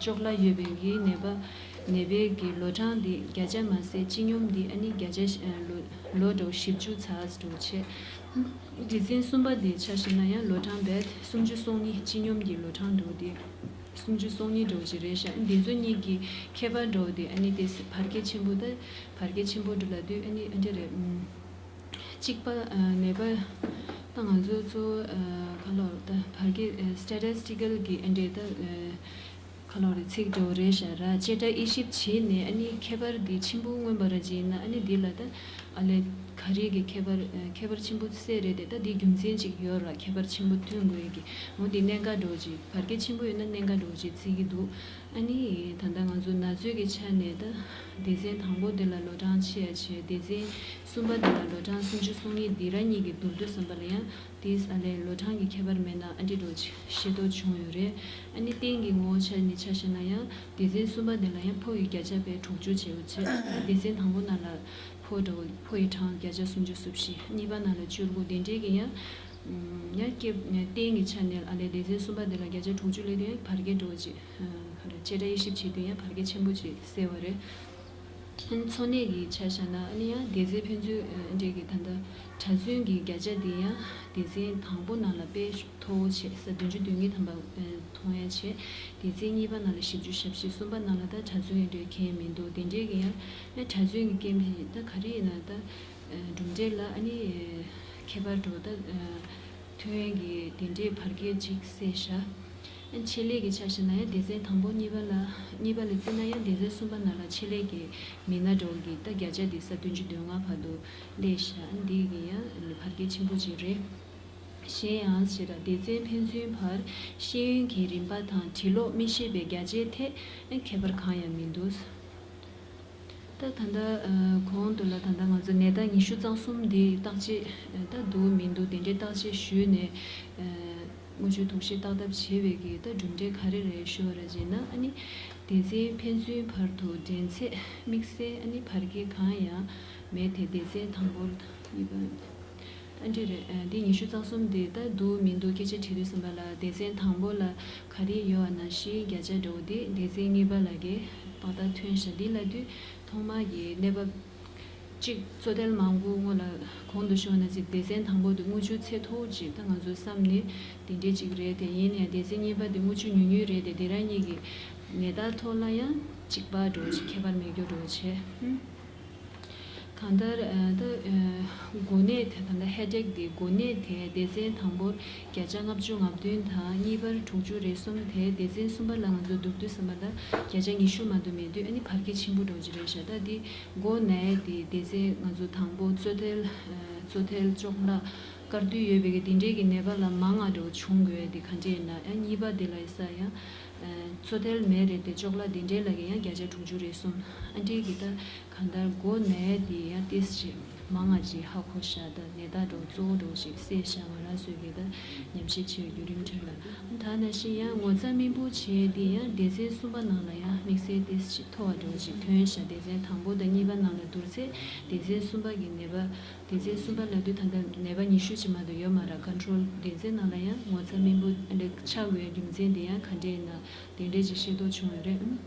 ཅོག་ལ་ཡོད་པའི་གི་ནད་པ་ནད་པའི་གི་ལོ་གྲངས་འདི་བརྒྱ་ཆ་མ་ཟད་སྤྱི་སྙོམས་འདི་ཨ་ནི་བརྒྱ་ཆ་ལོ་ལོ་འགྲོ་བཞི་བཅུ་ཚར་འགྲོ་ཆེ། སྡེ་ཚན་གསུམ་པ་འདི་ཆ་བཞག་ན་ཡང་ལོ་གྲངས་བས་སུམ་ཅུ་སོ་གཉིས་སྤྱི་སྙོམས་ཀྱི་ལོ་གྲངས་འགྲོ་འདི་སུམ་ཅུ་སོ་གཉིས་འགྲོ་ཅི་རེད་ཤག་འདི་ཚོ་གཉིས་ཀྱི་ཁྱད་པར་འགྲོ་འདི་ཨ་ནི་དེ་བར་ཁྱད་ཆེན་པོ་ད་བར་ཁྱད་ཆེན་པོ་འགྲོ་ལ་དུས་ཨ་ནི་ཨ་འདྲ་རེད། གཅིག་པ་ནད་པ་ད་ང་ཚོ་ཚོ་ག་ལོར་ད་བར་གྱི་statistical གི་ཨ་འདྲས་ད་ག་ལོར་རེ་ཚིག་འགྲོ་རེད་ཤག་ར་བཅད་ཁྲ་དབྱེ་ཞིབ་བྱས་ནས་ཨ་ནི་ཁྱད་པར་འདི་ཆེན་པོ་མངོན་པ་ར་ཅིག་ཡིན་ན་ཨ་ནི་འདི་ལ་ད་ཨ་ལས་ག་རེ་གི་ཁྱད་པར་ཁྱད་པར་ཆེན་པོ་གསལ་རེད་དེ་ད་འདི་རྒྱུ་མཚན་ཅིག་ཡོད་ར་ཁྱད་པར་ཆེན་པོ་ཐོན་དགོས་ཀྱི་འོ་འདི་གནད་འགག་འགྲོ་ཅིག་བར་གྱི་ཆེན་པོ་ཡོད་ན་གནད་འགག་འགྲོ་ཅིག་བརྩི་གི་འདུག་ཨ་ནི་ད་ལྟ་ང་ཚོ་ན་ཚོད་ཀྱི་ཆ་ནས་ད་སྡེ་ཚན་དང་པོ་དེ་ལ་ལོ་གྲངས་ཆེ་ཡ་ཆེ་སྡེ་ཚན་གསུམ་པ་དེ་ལ་ལོ་གྲངས་སུམ་ཅུ་སོ་གཉིས་འདི་ར་གཉིས་ཀྱི་བསྡུར་དུས་ཙམ་པ་ལ་ཡང་དེས་ཨ་ལས་ལོ་གྲངས་ཀྱི་ཁྱད་པར་མེད་ན་ཨ་འདྲི་འགྲོ་ཆེ་ཤེས་རྟོགས་བྱུང་ཡོད་རེད། ཨ་ནི་རྟེན་གྱི་ངོ་བོ་ཆ་ནས་ཆ་བཞག་ན་ཡང་སྡེ་ཚན་གསུམ་པ་དེ་ལ་ཡང་ཕོ་ཡི་བརྒྱ་ཆ་བས་དྲུག་ཅུ་བྱས་ཡོད་ཆེ་སྡེ་ཚན་དང་པོ་ནང་ལ་ཕོ་འགྲོ་ཕོ་ཡི་གྲངས་བརྒྱ་ཆ་སུམ་ཅུ་སོ་བཞི་གཉིས་པ་ནང་ལ་བཅུ་དགུ་དེ་འདྲའི་གི་ཡང་ཡང་སྐྱེ་རྟེན་གྱི་ཆ་ནས་ཨ་ལས་སྡེ་ཚན་གསུམ་པ་དེ་ལ་བརྒྱ་ཆ་དྲུག་ཅུ་སླེབས་དུས་ཡང་བར་སྐད་འགྲོ་ཆེ། བཅད་ཁྲ་དབྱེ་ཞིབ་བྱེད་དུས་ཡང་བར་ཁྱད་ཆེན་པོ་ཅིག་གསལ་བ་རེད། ཨ་ནི་འཚོ་གནས་ཀྱི་ཆ་བཞག་ན་ཨ་ནི་ཡང་སྡེ་ཚན་ཕན་ཚུན་འབྲེལ་གྱི་ད་ལྟ་གྲྭ་བཙུན་གྱི་བརྒྱ་ཆ་འདི་ཡང་སྡེ་ཚན་དང་པོ་ནང་ལ་དཔེ་མཐོ་བོ་བྱས་ས་བདུན་ཅུ་དོན་གཉིས་ཐམ་པ་མཐོང་ཡ་བྱས། སྡེ་ཚན་གཉིས་པ་ནང་ལ་བཞི་བཅུ་ཞེ་བཞི་གསུམ་པ་ནང་ལ་ད་གྲྭ་བཙུན་ཡང་འབྲེལ་གང་ཡང་མི་འདུག་དེ་འདྲའི་གི་ཡང་ཨ་གྲྭ་བཙུན་གྱི་སྐད་ཕན་ད་ག་རེ་ཡིན་ན་ད་གྲུབ་འབྲས་ལ་ཨ་ནི་ཁྱད་པར་འགྲོ་ད་ཐོན་ཡ་གི་དེ་འདྲའི་བར་ཁྱད་ཅིག་གསལ་ཤག་ཆེད་ལས་ཀྱི་ཆ་བཞག་ན་ཡང་སྡེ་ཚན་དང་པོ་གཉིས་པ་ལ་གཉིས་པ་ལ་བརྩིས་ན་ཡང་སྡེ་ཚན་གསུམ་པ་ནང་ལ་ཆེད་ལས་ཀྱི་མི་སྣ་འགྲོ་གི་ད་བརྒྱ་ཆ་འདི་ས་བདུན་ཅུ་དོན་ལྔ་བར་དུ་སླེབས་ཤག་འདི་གི་ཡང་བར་ཁྱད་ཆེན་པོ་ཅིག་རེད། གཞན་ཡང་ཞེས་ར་སྡེ་ཚན་ཕན་ཚུན་བར་ཤེས་ཡོན་གྱི་རིམ་པ་དང་འབྲི་ཀློག་མི་ཤེས་པའི་བརྒྱ་ཆའི་ཐད་ཁྱད་པར་གང་ཡང་མི་འདུག་ད་ད་ལྟ་གོང་དུ་ལ་ད་ལྟ་ང་ཚོ་ནད་བརྟག་ཉི་ཤུ་རྩ་གསུམ་འདི་བརྟག་དཔྱད་ད་འདུག་མི་འདུག་དེ་འདྲའི་བརྟག་དཔྱད་ཞུས་ནས་དངུལ་ཆུ་དུག་ཤེས་བརྟག་ཐབས་བྱེད་པའི་གི་ད་གྲུབ་འབྲས་ག་རེ་རེད་ཞུ་བ་ར་བྱས་ན་ཨ་ནི་སྡེ་ཚན་ཕན་ཚུན་བར་དུ་འགྲན་ཚད་དམིགས་བསལ་ཨ་ནི་བར་ཁྱད་གང་ཡང་མེད་དེ་སྡེ་ཚན་དང་པོ་གཉིས་པ། ཨ་འདྲ་རེད། འདི་ཉི་ཤུ་རྩ་གསུམ་དེ་ད་འདུག་མི་འདུག་སྐད་ཆ་དྲིས་དུས་ཙམ་པ་ལ་སྡེ་ཚན་དང་པོ་ལ་ག་རེ་ཡོད་ཨ་ནང་བཞིན་བརྒྱ་ཆ་འགྲོ་དེ་སྡེ་ཚན་གཉིས་པ་ལ་གི་ཏག་ཏག་ཐོན་ཤག་འདི་ལ་དུས་ཐོག་མ་གི་གནས་བབ་གཅིག་བཙོ་ཐལ་མང་པོ་སྔོན་ལ་གོང་དུ་ཞུས་ན་ཅིག་སྡེ་ཚན་དང་པོ་དུ་དངུལ་ཆུ་ཚད་མཐོ་བོ་ཅིག་ད་ང་ཚོའི་བསམ་ནས་དེ་འདྲས་ཅིག་རེད་དེ་ཡིན་ནའི་སྡེ་ཚན་གཉིས་པ་དུ་དངུལ་ཆུ་ཉུང་ཉུང་རེད་དེ་དེ་རང་གཉིས་ཀྱི་ནད་རྟགས་ཐོག་ལ་ཡང་གཅིག་པ་འགྲོ་ཅིག་ཁྱད་པར་མེད་རྒྱུ་འགྲོ་བྱས། གང་ལྟར་ད་མགོ་ནད་དེ་ད་ལྟ་ཧེ་ཌེག་དེ་མགོ་ནད་དེ་སྡེ་ཚན་དང་པོར་བརྒྱ་ཆ་ལྔ་བཅུ་ང་བདུན་དང་གཉིས་པར་དྲུག་ཅུ་རེ་གསུམ་དེ་སྡེ་ཚན་གསུམ་པ་ལ་ང་ཚོ་བསྡུར་དུས་ཙམ་པ་ལ་བརྒྱ་ཆ་ཉི་ཤུ་མ་གཏོགས་མེད་དུས་ཨ་ནི་བར་ཁྱད་ཆེན་པོ་འགྲོ་གི་རེད་ཤག་ད་འདི་མགོ་ནད་དེ་སྡེ་ཚན་ང་ཚོ་དང་པོ་བཙོ་ཐལ་བཙོ་ཐལ་ཅོག་ལ་དཀར་རྡུལ་ཡོད་པའི་གི་དེ་འདྲའི་གི་ནད་པ་ལ་མང་ང་འགྲོ་བྱུང་དགོས་དེ་ག་འདྲས་ཡིན་ན་ཨ་གཉིས་པ་དེ་ལ་ཡི་ས་ཡང་བཙོ་ཐལ་མེད་རེད་དེ་ཅོག་ལ་དེ་འདྲའི་ལ་གི་ཡང་བརྒྱ་ཆ་དྲུག་ཅུ་རེ་གསུམ་ཨ་འདྲའི་གི་ད། གང་ལྟར་མགོ་ནད་དེ་ཡང་ཏིས་ཅིག་མང་ང་ཅིག་ཧ་གོ་ཤག་ད་ནད་རྟགས་འགྲོ་གཙོ་བོ་འགྲོ་ཞིག་གསལ་ཤག་ང་རང་ཚོའི་གི་ད་ཉམས་ཞིབ་བྱེད་བརྒྱུད་རིམ་ཁྲོད་ལ། ད་ནང་བཞིན་ཡང་ངོ་ཚ་སྨན་བུ་བྱས་དེ་ཡང་སྡེ་ཚན་གསུམ་པ་ནང་ལ་ཡང་དམིགས་བསལ་ཏིས་ཅིག་མཐོ་བ་འགྲོ་ཞིག་ཐོན་ཤག་སྡེ་ཚན་དང་པོ་དང་གཉིས་པ་ནང་ལ་བསྡུར་ཚེ་སྡེ་ཚན་གསུམ་པ་གི་ནད་པ་སྡེ་ཚན་གསུམ་པ་ལབ་དུས་ད་ལྟ་ནད་པ་ཉི་ཤུ་ཅིག་མ་གཏོགས་ཡོད་མ་རེད། ཀོན་ཊོལ་སྡེ་ཚན་ནང་ལ་ཡང་ངོ་ཚ་སྨན་བུ་ཆགས་དགོས་རྒྱུ་མཚན་དེ་ཡང་ག་འདྲས་ཡིན་ན་དེ་འདྲས་ཅིག་ཤེས་རྟོགས་བྱུང་ཡོད་རེད།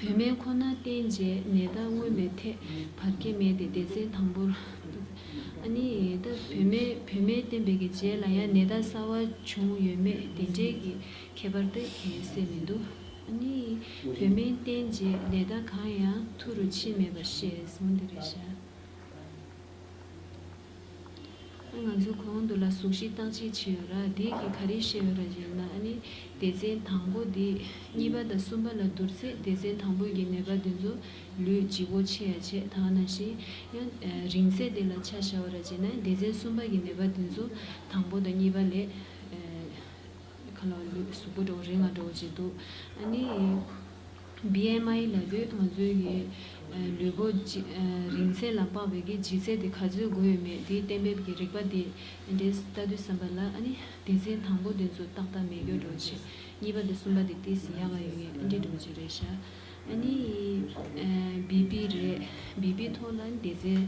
བུད་མེད་ཁོ་ན་བསྟེན་རྗེས་ནད་རྟགས་མངོན་པའི་ཐད་བར་ཁྱད་མེད་དེ་སྡེ་ཚན་དང་པོར། ཨ་ནི་ད་བུད་མེད་བུད་མེད་བསྟེན་པའི་གི་རྗེས་ལ་ཡང་ནད་རྟགས་གསར་བ་བྱུང་ཡོད་མེད་དེ་འདྲའི་གི་ཁྱད་པར་དེ་གལ་སྲིད་མི་འདུག་ཨ་ནི་བུད་མེད་བསྟེན་རྗེས་ནད་རྟགས་གང་ཡང་ཐུ་རུ་ཕྱིན་མེད་པར་ཤེས་གསུངས་འདི་རེད་ཤག་ང་ཚོ་གོང་དུ་ལ་གཟུགས་གཞི་བརྟག་དཔྱད་བྱས་ཡོད་ར། དེ་གི་ག་རེ་བཤད་ཡོད་ར་ཞེ་ན། ཨ་ནི་སྡེ་ཚན་དང་པོ་དེ་གཉིས་པ་དང་གསུམ་པ་ལ་བསྡུར་ཚེ། སྡེ་ཚན་དང་པོ་གི་ནད་པ་དེ་ཚོ་ལུས་ལྗིད་པོ་ཆེ་ཡ་ཆེ། ད་ནང་བཞིན་ཡང་རིང་ཚད་དེ་ལ་ཆ་བཞག་པ་ར་ཞེ་ན། སྡེ་ཚན་གསུམ་པ་གི་ནད་པ་དེ་ཚོ་དང་པོ་དང་གཉིས་པ་ལས་ཁ་ལོ་ལུས་གཟུགས་པོ་འགྲོ་རིང་ང་འགྲོ་བྱེད་འདུག་ཨ་ནི་བི་ཨེམ་ཨའི་ལབ་དུས་ང་ཚོའི་གི་ལུས་པོ་ལྗི་རིང་ཚད་ལ་དཔག་པའི་གི་ལྗིད་ཚད་དེ་ག་ཚོད་དགོས་ཡོད་མེད་དེ་གཏན་འབེབས་ཀྱི་རིག་པ་དེ་འདྲས་ལྟ་དུས་ཙམ་པ་ལ། ཨ་ནི་སྡེ་ཚན་དང་པོ་དེ་ཚོ་ཏག་ཏག་མེད་སྐྱོ་འགྲོ་ཆེ། གཉིས་པ་དང་གསུམ་པ་དེ་ཏིས་ཡག་ག་ཡོད་ངེས་འདྲི་འགྲོ་ཆེ་རེད་ཤག་ཨ་ནི་བི་པི་རེད། བི་པི་ཐོག་ལ་སྡེ་ཚན་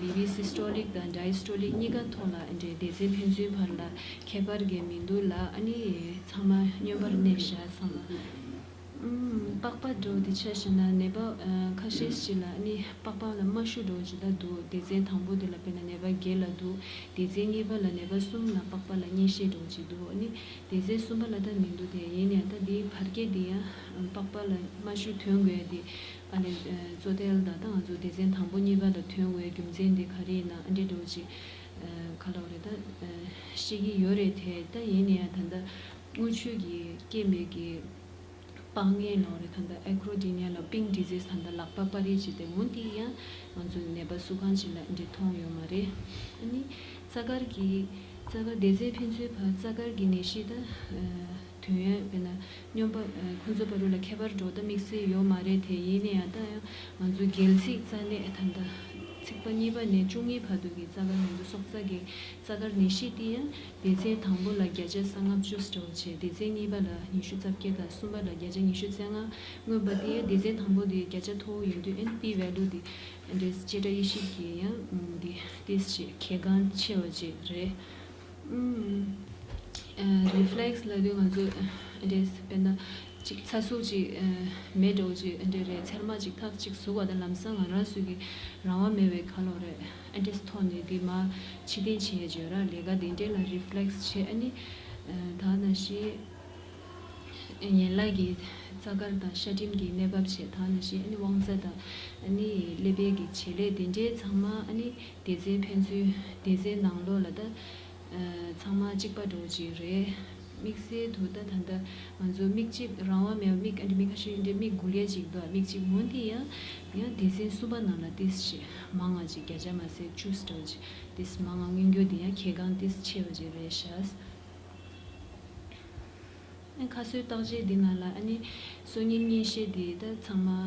བི་པི་སི་སི་ཊོ་ལིག་དང་ཌའི་སི་ཊོ་ལིག་གཉིས་ཀ་ཐོག་ལ་འདྲེ་སྡེ་ཚན་ཕན་ཚུན་བར་ལ་ཁྱད་པར་གས་མི་འདུག་ལ། ཨ་ནི་ཚང་མ་སྨྱོན་པར་གནས་ཤག་ཚང་མ། ཨུམ། པགས་པ་འགྲོ་དེ་ཆ་བཞག་ན་ནད་པ་ཁ་ཤས་ཤིག་ལ་ཨ་ནི་པགས་པ་ལ་རྨ་ཤུ་འགྲོ་ཇི་ལྟར་འདུག་སྡེ་ཚན་དང་པོ་དེ་ལ་དཔེར་ན་ནད་པ་བརྒྱད་ལ་འདུག་སྡེ་ཚན་གཉིས་པ་ལ་ནད་པ་གསུམ་ལ་པགས་པ་ལ་གཉན་བཤད་འགྲོ་ཇི་འདུག་ཨ་ནི་སྡེ་ཚན་གསུམ་པ་ལ་ད་མི་འདུག་དེ་ཡིན་ནའང་ད་དེའི་བར་སྐད་དེ་ཡང་པགས་པ་ལ་རྨ་ཤུ་ཐོན་དགོས་དེ་ཨ་ནི་གཙོ་ཐལ་ད་ད་ང་ཚོ་སྡེ་ཚན་དང་པོ་གཉིས་པ་ལ་ཐོན་དགོས་རྒྱུ་མཚན་དེ་ག་རེ་ཡིན་ན་ཨ་འདྲེ་འགྲོ་ཇི་ག་ལ་བ་རེད་ད་ཤེས་ཀྱི་ཡོད་རེད། དེ་ད་ཡིན་ནའང་ད་ད་དངུལ་ཆུ་གི་སྐྱེ་མེད་ཀྱི་པགས་ངན་ལོ་རེ་ད་ལྟ་ཨེ་ཀྲོ་ཌི་ནི་ཡ་ལ་པིང་ཌི་ཟིས་ད་ལྟ་ལག་པ་པར་རིས་བྱས་ཏེ་འོན་ཏེ་ཡང་ང་ཚོ་ནད་པ་སུ་གང་ཅིག་ལ་འདི་མཐོང་ཡོད་མ་རེད། ཨ་ནི་རྩ་དཀར་གྱི་རྩ་དཀར་སྡེ་ཚན་ཕན་ཚུན་བར་རྩ་དཀར་གྱི་ནད་གཞི་དང་དུས་ཡུན་དཔེར་ན་སྨྱོན་པ་ཁོང་ཚོ་བར་ལ་ཁྱད་པར་འགྲོ་ད་དམིགས་བསལ་ཡོད་མ་རེད། དེ་ཡིན་ན་ཡང་ད་ཡང་ང་ཚོ་སྒལ་ཚིགས་རྩ་ནད་ད་ལྟ་ཚིགས་པ་གཉིས་པ་ནས་བཅུ་གཉིས་བར་དུ་གི་རྩ་དཀར་ང་ཚོ་སྲོག་རྩ་གི་རྩ་དཀར་ནད་གཞི་དེ་ཡང་སྡེ་ཚན་དང་པོ་ལ་བརྒྱ་ཆ་ས་ལྔ་བཅུ་འདྲ་བོ་བྱས། སྡེ་ཚན་གཉིས་པ་ལ་ཉི་ཤུ་རྩ་བརྒྱད་དང་གསུམ་པ་ལ་བརྒྱ་ཆ་ཉི་ཤུ་རྩ་ལྔ། མངོན་པ་དེ་ཡང་སྡེ་ཚན་དང་པོ་དེ་བརྒྱ་ཆ་མཐོ་བོ་ཡིན་དུས་ཨེན་པི་ཝེ་ལུ་དེ་འདྲའི་བཅད་ཁྲ་དབྱེ་ཞིབ་ཀྱི་ཡང་དེ་ཏིས་ཞེས་གལ་འགངས་ཆེ་བ་ཅིག་རེད། རི་ཕི་ལེག་སི་ལབ་དུས་ང་ཚོས་འདྲའི་དཔེར་ན། ཅིག་ཚ་ཟུག་ཅིག་ཨ། མེ་འདྲ་བོ་ཅིག་འདྲ་རེད། ཚེར་མ་ཅིག་ཐག་ཅིག་ཟུག་པ་དང་ལམ་སང་ང་རང་ཚོ་གི་རང་དབང་མེད་པའི་ཁ་ལོ་རེད། ཨ་འདྲས་ཐོག་ནས་འདི་མ་ཕྱི་བསྟན་བྱེད་ཡས་བརྗོད་ར་ལས་ཀ་འདི་འདྲས་ལ་རི་ཕི་ལེག་སི་བྱེད། ཨ་ནི་ཨ། ད་ནང་བཞིན་ཡན་ལག་གི་རྩ་དཀར་དང་ཤ་སྒྲིམ་གྱི་གནས་བབ་བྱེད། ད་ནང་བཞིན་ཨ་ནི་དབང་རྩ་དང་ཨ་ནི་ཀླད་པའི་གི་བྱེད་ལས་འདི་འདྲས་ཚང་མ་ཨ་ནི་སྡེ་ཚན་ཕན་ཚུན་སྡེ་ཚན་ནང་ལོགས་ལ་ད། ཚང་མ་གཅིག་པ་འདྲ་བོ་ཅིག་རེད། དམིགས་བསལ་དུ་ད་ད་ལྟ་ང་ཚོ་མིག་གཅིག་རང་དབང་མེད་པ་མིག་ཨ་འདྲ་མིག་ཁ་ཤས་འདྲ་མིག་དགུ་ལས་གཅིག་འདུག་མིག་གཅིག་འོན་ཏེ་ཡང་ཡང་སྡེ་ཚན་གསུམ་པ་ནང་ལ་ཏིས་ཞིག་མང་ང་ཅིག་བརྒྱ་ཆ་མ་ཟད་བཅུ་འདྲ་བོ་ཅིག་ཏིས་མང་ང་མངོན་གྱུར་དེ་ཡང་གལ་འགངས་ཏིས་ཆེ་བ་ཅིག་རེད་ཤག་ཨ་ཁ་གསོའི་བརྟག་དཔྱད་འདི་ནང་ལ་ཨ་ནི་སོ་གཉིས་གཉན་བཤད་འདི་ད་ཚང་མ་ཨ་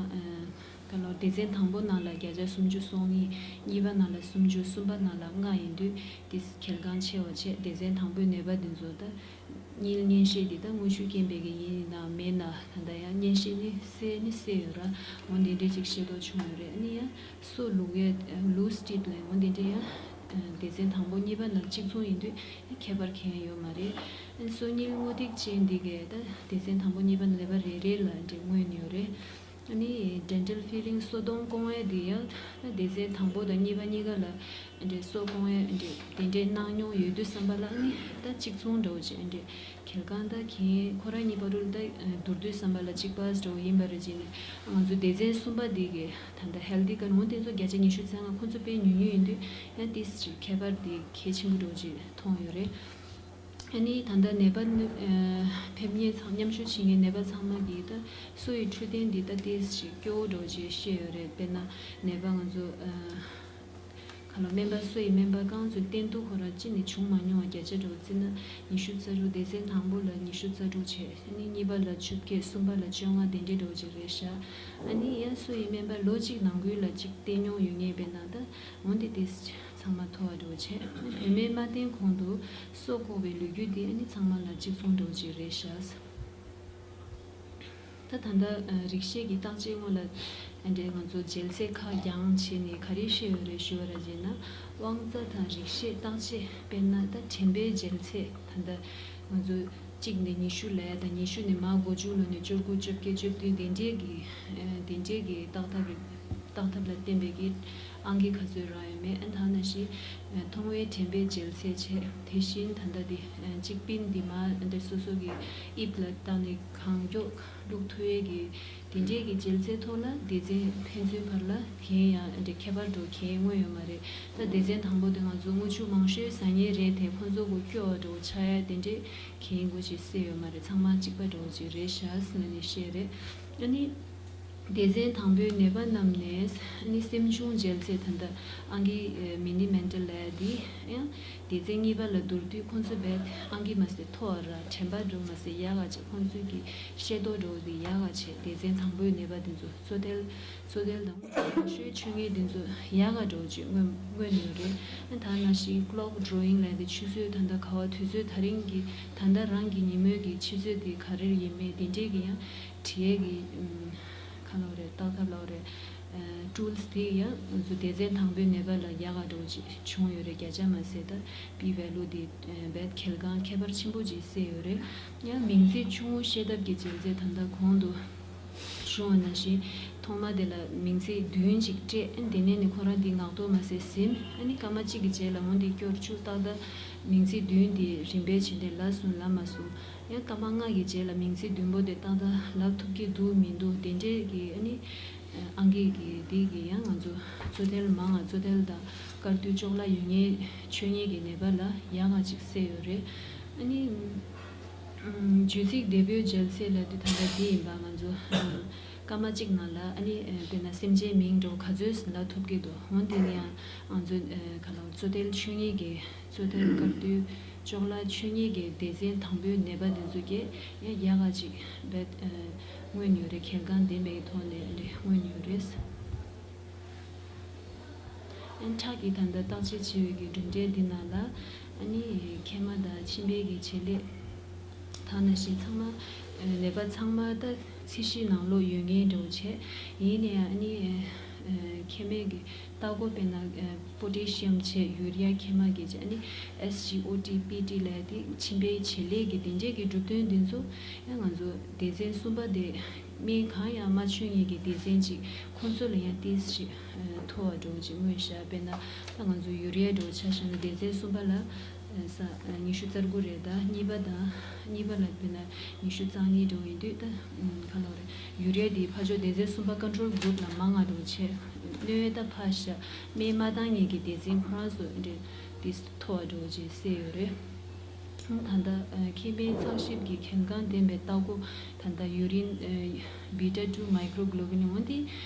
ག་ལོ་སྡེ་ཚན་དང་པོ་ནང་ལ་བརྒྱ་ཆ་སུམ་ཅུ་སོ་གཉིས། གཉིས་པ་ནང་ལ་སུམ་ཅུ། གསུམ་པ་ནང་ལ་ལྔ་ཡིན་དུས་འདི་གལ་འགངས་ཆེ་བ་བྱས། སྡེ་ཚན་དང་པོའི་ནད་པ་འདི་ཚོ་ད་གཉིད་གཉན་བཤད་འདི་ད་དངུལ་ཆུ་སྐྱེན་པའི་གི་ཡིན་ན་མེད་ན་ད་ད་ཡང་གཉན་བཤད་ནི་སེལ་ནི་སེལ་ཡོད་ར། འོ་འདི་འདྲས་ཅིག་ཤེས་རྟོགས་བྱུང་ཡོད་རེད། ཨ་ནི་ཡང་སོ་ལུག་ཡས་ལུས་སྤྲིད་ལ་འོ་འདི་འདྲས་ཡང་སྡེ་ཚན་དང་པོ་གཉིས་པ་ནང་གཅིག་མཚུངས་ཡིན་དུས་ཁྱད་པར་གང་ཡང་ཡོད་མ་རེད། སོ་གཉིས་སྔོ་ཐིག་ཅན་འདི་གས་ད་སྡེ་ཚན་དང་པོ་གཉིས་པ་ནང་ལས་པ་རེ་རེ་ལ་འདྲེ་མངོན་ཡོད་རེད། ཨ་ནི་ཌེན་ཊལ་ཕི་ལིང་སོ་སྡོམ་སྐོང་ཡས་འདི་ཡང་སྡེ་ཚན་དང་པོ་དང་གཉིས་པ་གཉིས་ཀ་ལ་འདྲེ་སོ་སྐོང་ཡས་འདྲེ་དེ་འདྲས་གནང་མྱོང་ཡོད་དུས་ཙམ་པ་ལ་ཨ་ནི་ད་གཅིག་མཚུངས་འདྲ་བོ་ཅིག་འདྲེ་གལ་འགངས་ད་གིན་ཁོ་རང་གཉིས་བར་དུ་ད་བསྡུར་དུས་ཙམ་པ་ལ་གཅིག་པ་འདྲ་བོ་ཡིན་པ་རེད་ཅེས་ནས་ང་ཚོ་སྡེ་ཚན་གསུམ་པ་འདི་གས་ད་ལྟ་ཧེལ་ཐི་ཀར་འོང་དེ་ཚོ་བརྒྱ་ཆ་ཉི་ཤུ་རྩ་ལྔ་ཁོ་ཚོ་དཔེ་ཉུང་ཉུང་ཡིན་དུས་ཡང་ཏིས་ཅིག་ཁྱད་པར་འདི་གལ་ཆེན་པོ་འདྲ་བོ་ཅིག་མཐོང་ཡོད་རེད། ཨ་ནི་ད་ལྟ་ནད་པ་ནི་ཨ་ཕེབས་མཁན་ཚང་མཉམ་ཞུགས་བྱེད་མཁན་ནད་པ་ཚང་མ་གིས་ད་སོ་ཡི་འཕྲོད་བསྟེན་འདི་ད་ཏོག་ཙམ་སྐྱོ་བོ་འདྲ་བོ་ཅིག་བཤད་ཡོད་རེད། དཔེར་ན་ནད་པ་ང་ཚོ་ཨ་ག་ལ་སྨན་པ་སོ་ཡི་སྨན་པ་རྐང་ཚོའི་སྟེང་དུ་ཁོ་རང་ཅི་ནས་བྱུང་མ་མྱོང་བ་བརྒྱ་ཆ་འདྲ་བོ་བརྩིས་ན་ཉི་ཤུ་རྩ་དྲུག་སྡེ་ཚན་དང་པོ་ལ་ཉི་ཤུ་རྩ་དྲུག་བྱས། ཨ་ནི་གཉིས་པ་ལ་བཅོ་བརྒྱད། གསུམ་པ་ལ་བཅོ་ལྔ་དེ་འདྲའི་འདྲ་བོ་ཅིག་རེད་ཤག་ཨ་ནི་ཡང་སོ་ཡི་སྨན་པ་ལོ་གཅིག་ནང་ཁུལ་ལ་གཅིག་བསྟེན་མྱོང་ཡོད་མཁན་དཔེར་ན་ད་འོན་ཏེ་ཏོག་ཙམ། ཚང་མ་མཐོ་བ་འདྲ་བོ་བྱས། བུད་མེད་མ་བསྟེན་གོང་དུ་སོ་བཀོག་པའི་ལོ་རྒྱུས་འདི་ཨ་ནི་ཚང་མ་ལ་གཅིག་མཚུངས་འདྲ་བོ་ཅིག་རེད་ཤག་ད་ད་ལྟ་རིག་བྱེད་ཀྱི་བརྟག་དཔྱད་སྔོན་ལ་འདྲའི་ང་ཚོ་འཇལ་ཚད་ཁ་རྒྱང་བྱས་ནས་ག་རེ་བཤད་ཡོད་རེད་ཞུ་བ་ར་བྱས་ན། དབང་རྩ་དང་རིག་བྱེད་བརྟག་དཔྱད་དཔེར་ན་ད་དྲན་པའི་འཇལ་ཚད་ད་ལྟ་ང་ཚོ་གཅིག་ནས་ཉི་ཤུ་ལ་ཡ་དང་ཉི་ཤུ་ནས་མར་མགོ་མཇུག་ལོ་ནས་བཅུ་དགུ་བཅོ་བརྒྱད་བཅུ་བདུན་དེ་འདྲའི་གི་དེ་འདྲའི་གི་ཏག་ཏག་གི་ བཏང་ཐབས་ལ་བརྟེན་པའི་གི་ཨང་ཀི་ག་ཚོད་རག་ཡོད་མེད། ཨ་ད་ནང་བཞིན་མཐོང་བའི་དྲན་པའི་འཇལ་ཚད་བྱས། དེ་བཞིན་ད་ལྟ་འདི་གཅིག་པིན་འདི་མ་འདི་སོ་སོ་གི་དབྱིབས་ལ་བཏང་ནས་གང་མགྱོགས་བླུག་ཐུབ་ཡས་ཀྱི་དེ་འདྲས་ཀྱི་འཇལ་ཚད་ཐོག་ལ་སྡེ་ཚན་ཕན་ཚུན་བར་ལ་གན་ཡང་འདྲ་ཁྱད་པར་འགྲོ་གན་མངོན་ཡོད་མ་རེད། ད་སྡེ་ཚན་དང་པོ་དེ་ང་ཚོ་དངུལ་ཆུ་མང་ཤོས་ཟ་མཁན་རེད་དེ། ཁོང་ཚོ་གི་སྐྱོ་བ་འགྲོ་ཆགས་ཡ་དེ་འདྲས་གན་གོ་ཅིག་སེ་ཡོད་མ་རེད། ཚང་མ་གཅིག་པ་འགྲོ་ཅིག་རེད་ཤག་ཟེར་ནས་བཤད་རེད། ཨ་ནི་སྡེ་ཚན་དང་པོའི་ནད་པ་རྣམས་ནས་ཨ་ནི་སེམས་བྱུང་འཇལ་ཚད་ད་ལྟ་ཨང་ཀི་མི་ནི་མེན་ཊལ་ལབ་ཡ་འདི་ཡང་སྡེ་ཚན་གཉིས་པ་ལ་བསྡུར་དུས་ཁོང་ཚོ་རྦད་ཨང་ཀི་མ་ཟད་མཐོ་བ་ར། དྲན་པ་འགྲོ་མ་ཟད་ཡག་ག་བྱས། ཁོང་ཚོའི་གི་ཤེས་རྟོགས་འགྲོ་འདི་ཡག་ག་བྱས། སྡེ་ཚན་དང་པོའི་ནད་པ་འདི་ཚོ་གཙོ་དལ་གཙོ་དལ་དང་ཤོས་མཆོད་མཁན་འདི་ཚོ་ཡག་ག་འགྲོ་ཅིག་མངོན་མངོན་ཡོད་རེད། ད་ནང་བཞིན་ཀློག་ཌོ་ཡིང་ལབ་ཡ་འདི་ཆུ་ཚོད་ད་ལྟ་ག་བ་དུས་ཚོད་ད་རིང་གི་ད་ལྟ་རང་གི་ཉིན་མོའི་གི་ཆུ་ཚོད་འདི་ག་རེར་ཡིན་མེད་འདི་འདྲས་གི་ཡང་བྲིས་ཡས་གི་ཨམ་ག་ལབ་རེད། ལྟ་ཐབས་ལབ་རེད། ཊུལ་སི་དེ་ཡང་ང་ཚོ་སྡེ་ཚན་དང་པོའི་ནད་པ་ལ་ཡག་ག་འགྲོ་ཅིག་བྱུང་ཡོད་རེད། བརྒྱ་ཆ་མ་ཟད་ད་པི་ཝེ་ལུ་དེ་རྦད་གལ་འགངས་ཁྱད་པར་ཆེན་པོ་ཅིག་སེ་ཡོད་རེད། ཡང་མིང་ཚིག་ཆུང་ངུ་ཤེས་ཐབས་ཀྱི་འཇལ་ཚད་ད་ལྟ་གོང་དུ་ཞུ་བ་ནང་བཞིན་ཐོག་མ་དེ་ལ་མིང་ཚིག་བདུན་ཅིག་སྤྲད། ཨ་དེ་ནས་ནི་ཁོ་རང་དེ་ངག་ཐོག་མ་ཟད་ཟིན། ཨ་ནི་སྐར་མ་གཅིག་གི་རྗེས་ལ་འོ་དེ་སྐྱོར་བཅུག། ཏག་ཏག་མིང་ཚིག་བདུན་དེ་རིམ་པས་བྱས་ཏེ་ལབ་སོང་ལབ་མ་སོང་། ཡང་སྐར་མ་ལྔ་གི་རྗེས་ལ་མིང་ཚིག་བདུན་པོ་དེ་ཏག་ཏག་ལབ་ཐུབ་ཀྱི་འདུག་མི་འདུག་དེ་འདྲས་ཀྱི་ཨ་ནི་ཨང་ཀི་གི་དེ་གི་ཡང་ང་ཚོ་གཙོ་དལ་མང་ང་གཙོ་དལ་དང་དཀར་དུས་ཅོག་ལ་ཡོད་མཁན་མཆོད་མཁན་གྱི་ནད་པ་ལ་ཡག་ག་ཅིག་སེ་ཡོད་རེད། ཨ་ནི་བརྗོད་ཚིག་བདེ་པོའི་འཇལ་ཚད་ལ་དེ་ད་ལྟ་དེ་ཡིན་པ་ང་ཚོ་སྐར་མ་གཅིག་ནང་ལ་ཨ་ནི་དཔེར་ན་སེམས་ཅན་མིང་འདྲ་བོ་ག་ཚོད་ལབ་ཐུབ་ཀྱི་འདུག་འོན་ཏེ་ཡང་ང་ཚོ་ག་ལ་གཙོ་དལ་མཆོད་མཁན་གྱི་གཙོ་དལ་དཀར་དུས་ཅོག་ལ་མཆོད་མཁན་གྱི་སྡེ་ཚན་དང་པོའི་ནད་པ་དེ་ཚོ་གས་ཡང་ཡག་ག་ཅིག་རྦད་མངོན་ཡོད་རེད། གལ་འགངས་ལྡན་པའི་ཐོག་ནས་རེད་མངོན་ཡོད་རེད། ཨན་ཁྲག་གི་ད་ལྟ་བརྟག་དཔྱད་བྱེད་པའི་གི་གྲུབ་འབྲས་འདི་ནང་ལ་ཨ་ནི་མཁལ་མ་དང་མཆིན་པའི་གི་བྱེད་ལས་ད་ནང་བཞིན་ཚང་མ་ནད་པ་ཚང་མ་ད་ཚད་གཞི་ནང་ལོགས་ཡོད་མཁན་འདྲ་བོ་བྱས། ཡིན་ནའི་ཨ་ནི་མཁལ་མའི་གི་ལྟ་སྒོ་དཔེར་ན་པོ་ཏེ་ཤི་ཡམ་བྱས་ཡུ་རི་ཡ་མཁལ་མ་གི་བྱས་ཨ་ནི་ཨེས་ཇི་ཨོ་ཊི་པི་ཊི་ལབ་ཡ་དེ་མཆིན་པའི་བྱེད་ལས་གི་དེ་འདྲས་གི་གྲུབ་དོན་འདི་ཚོ་ཡང་ང་ཚོ་སྡེ་ཚན་གསུམ་པ་དེ། སྨན་གང་ཡང་མ་མཆོད་མཁན་གྱི་སྡེ་ཚན་ཅིག་ཁོང་ཚོ་ལ་ཡང་ཏིས་ཞིག་མཐོ་བ་འགྲོ་ཅིག་མངོན་ཤག་དཔེར་ན་ད་ང་ཚོ་ཡུ་རི་ཡ་འགྲོ་ཆ་བཞག་ན་སྡེ་ཚན་གསུམ་པ་ལ་ས་ཉི་ཤུ་རྩ་དགུ་རེད། ད་གཉིས་པ་དང་གཉིས་པ་ལ་དཔེར་ན་ཉི་ཤུ་རྩ་གཉིས་འགྲོ་ཡིན་དུས་ད་ག་ལོ་རེད། ཡུ་རི་ཡ་དེ་ཕར་ཕྱོགས་སྡེ་ཚན་གསུམ་པ་ཀོན་ཊོལ་གུ་རུབ་ལ་མང་ང་འགྲོ་ཆེ་གནོད་ད་ཕར་ཤག་སྨན་མ་བཏང་མཁན་གྱི་སྡེ་ཚན་ཁོ་རང་ཚོ་འདྲེ་ཏིས་མཐོ་བ་འགྲོ་ཅེས་གསལ་ཡོད་རེད། ད་ལྟ་མཁལ་མའི་ཚགས་ཞིབ་ཀྱི་གལ་འགངས་ལྡན་པའི་ལྟ་སྒོ་ད་ལྟ་ཡུ་རིན་བི་ཊ་ཊུ་མའི་ཀྲོ་གྷི་ལོ་བི་ནིན་འོ་དེ་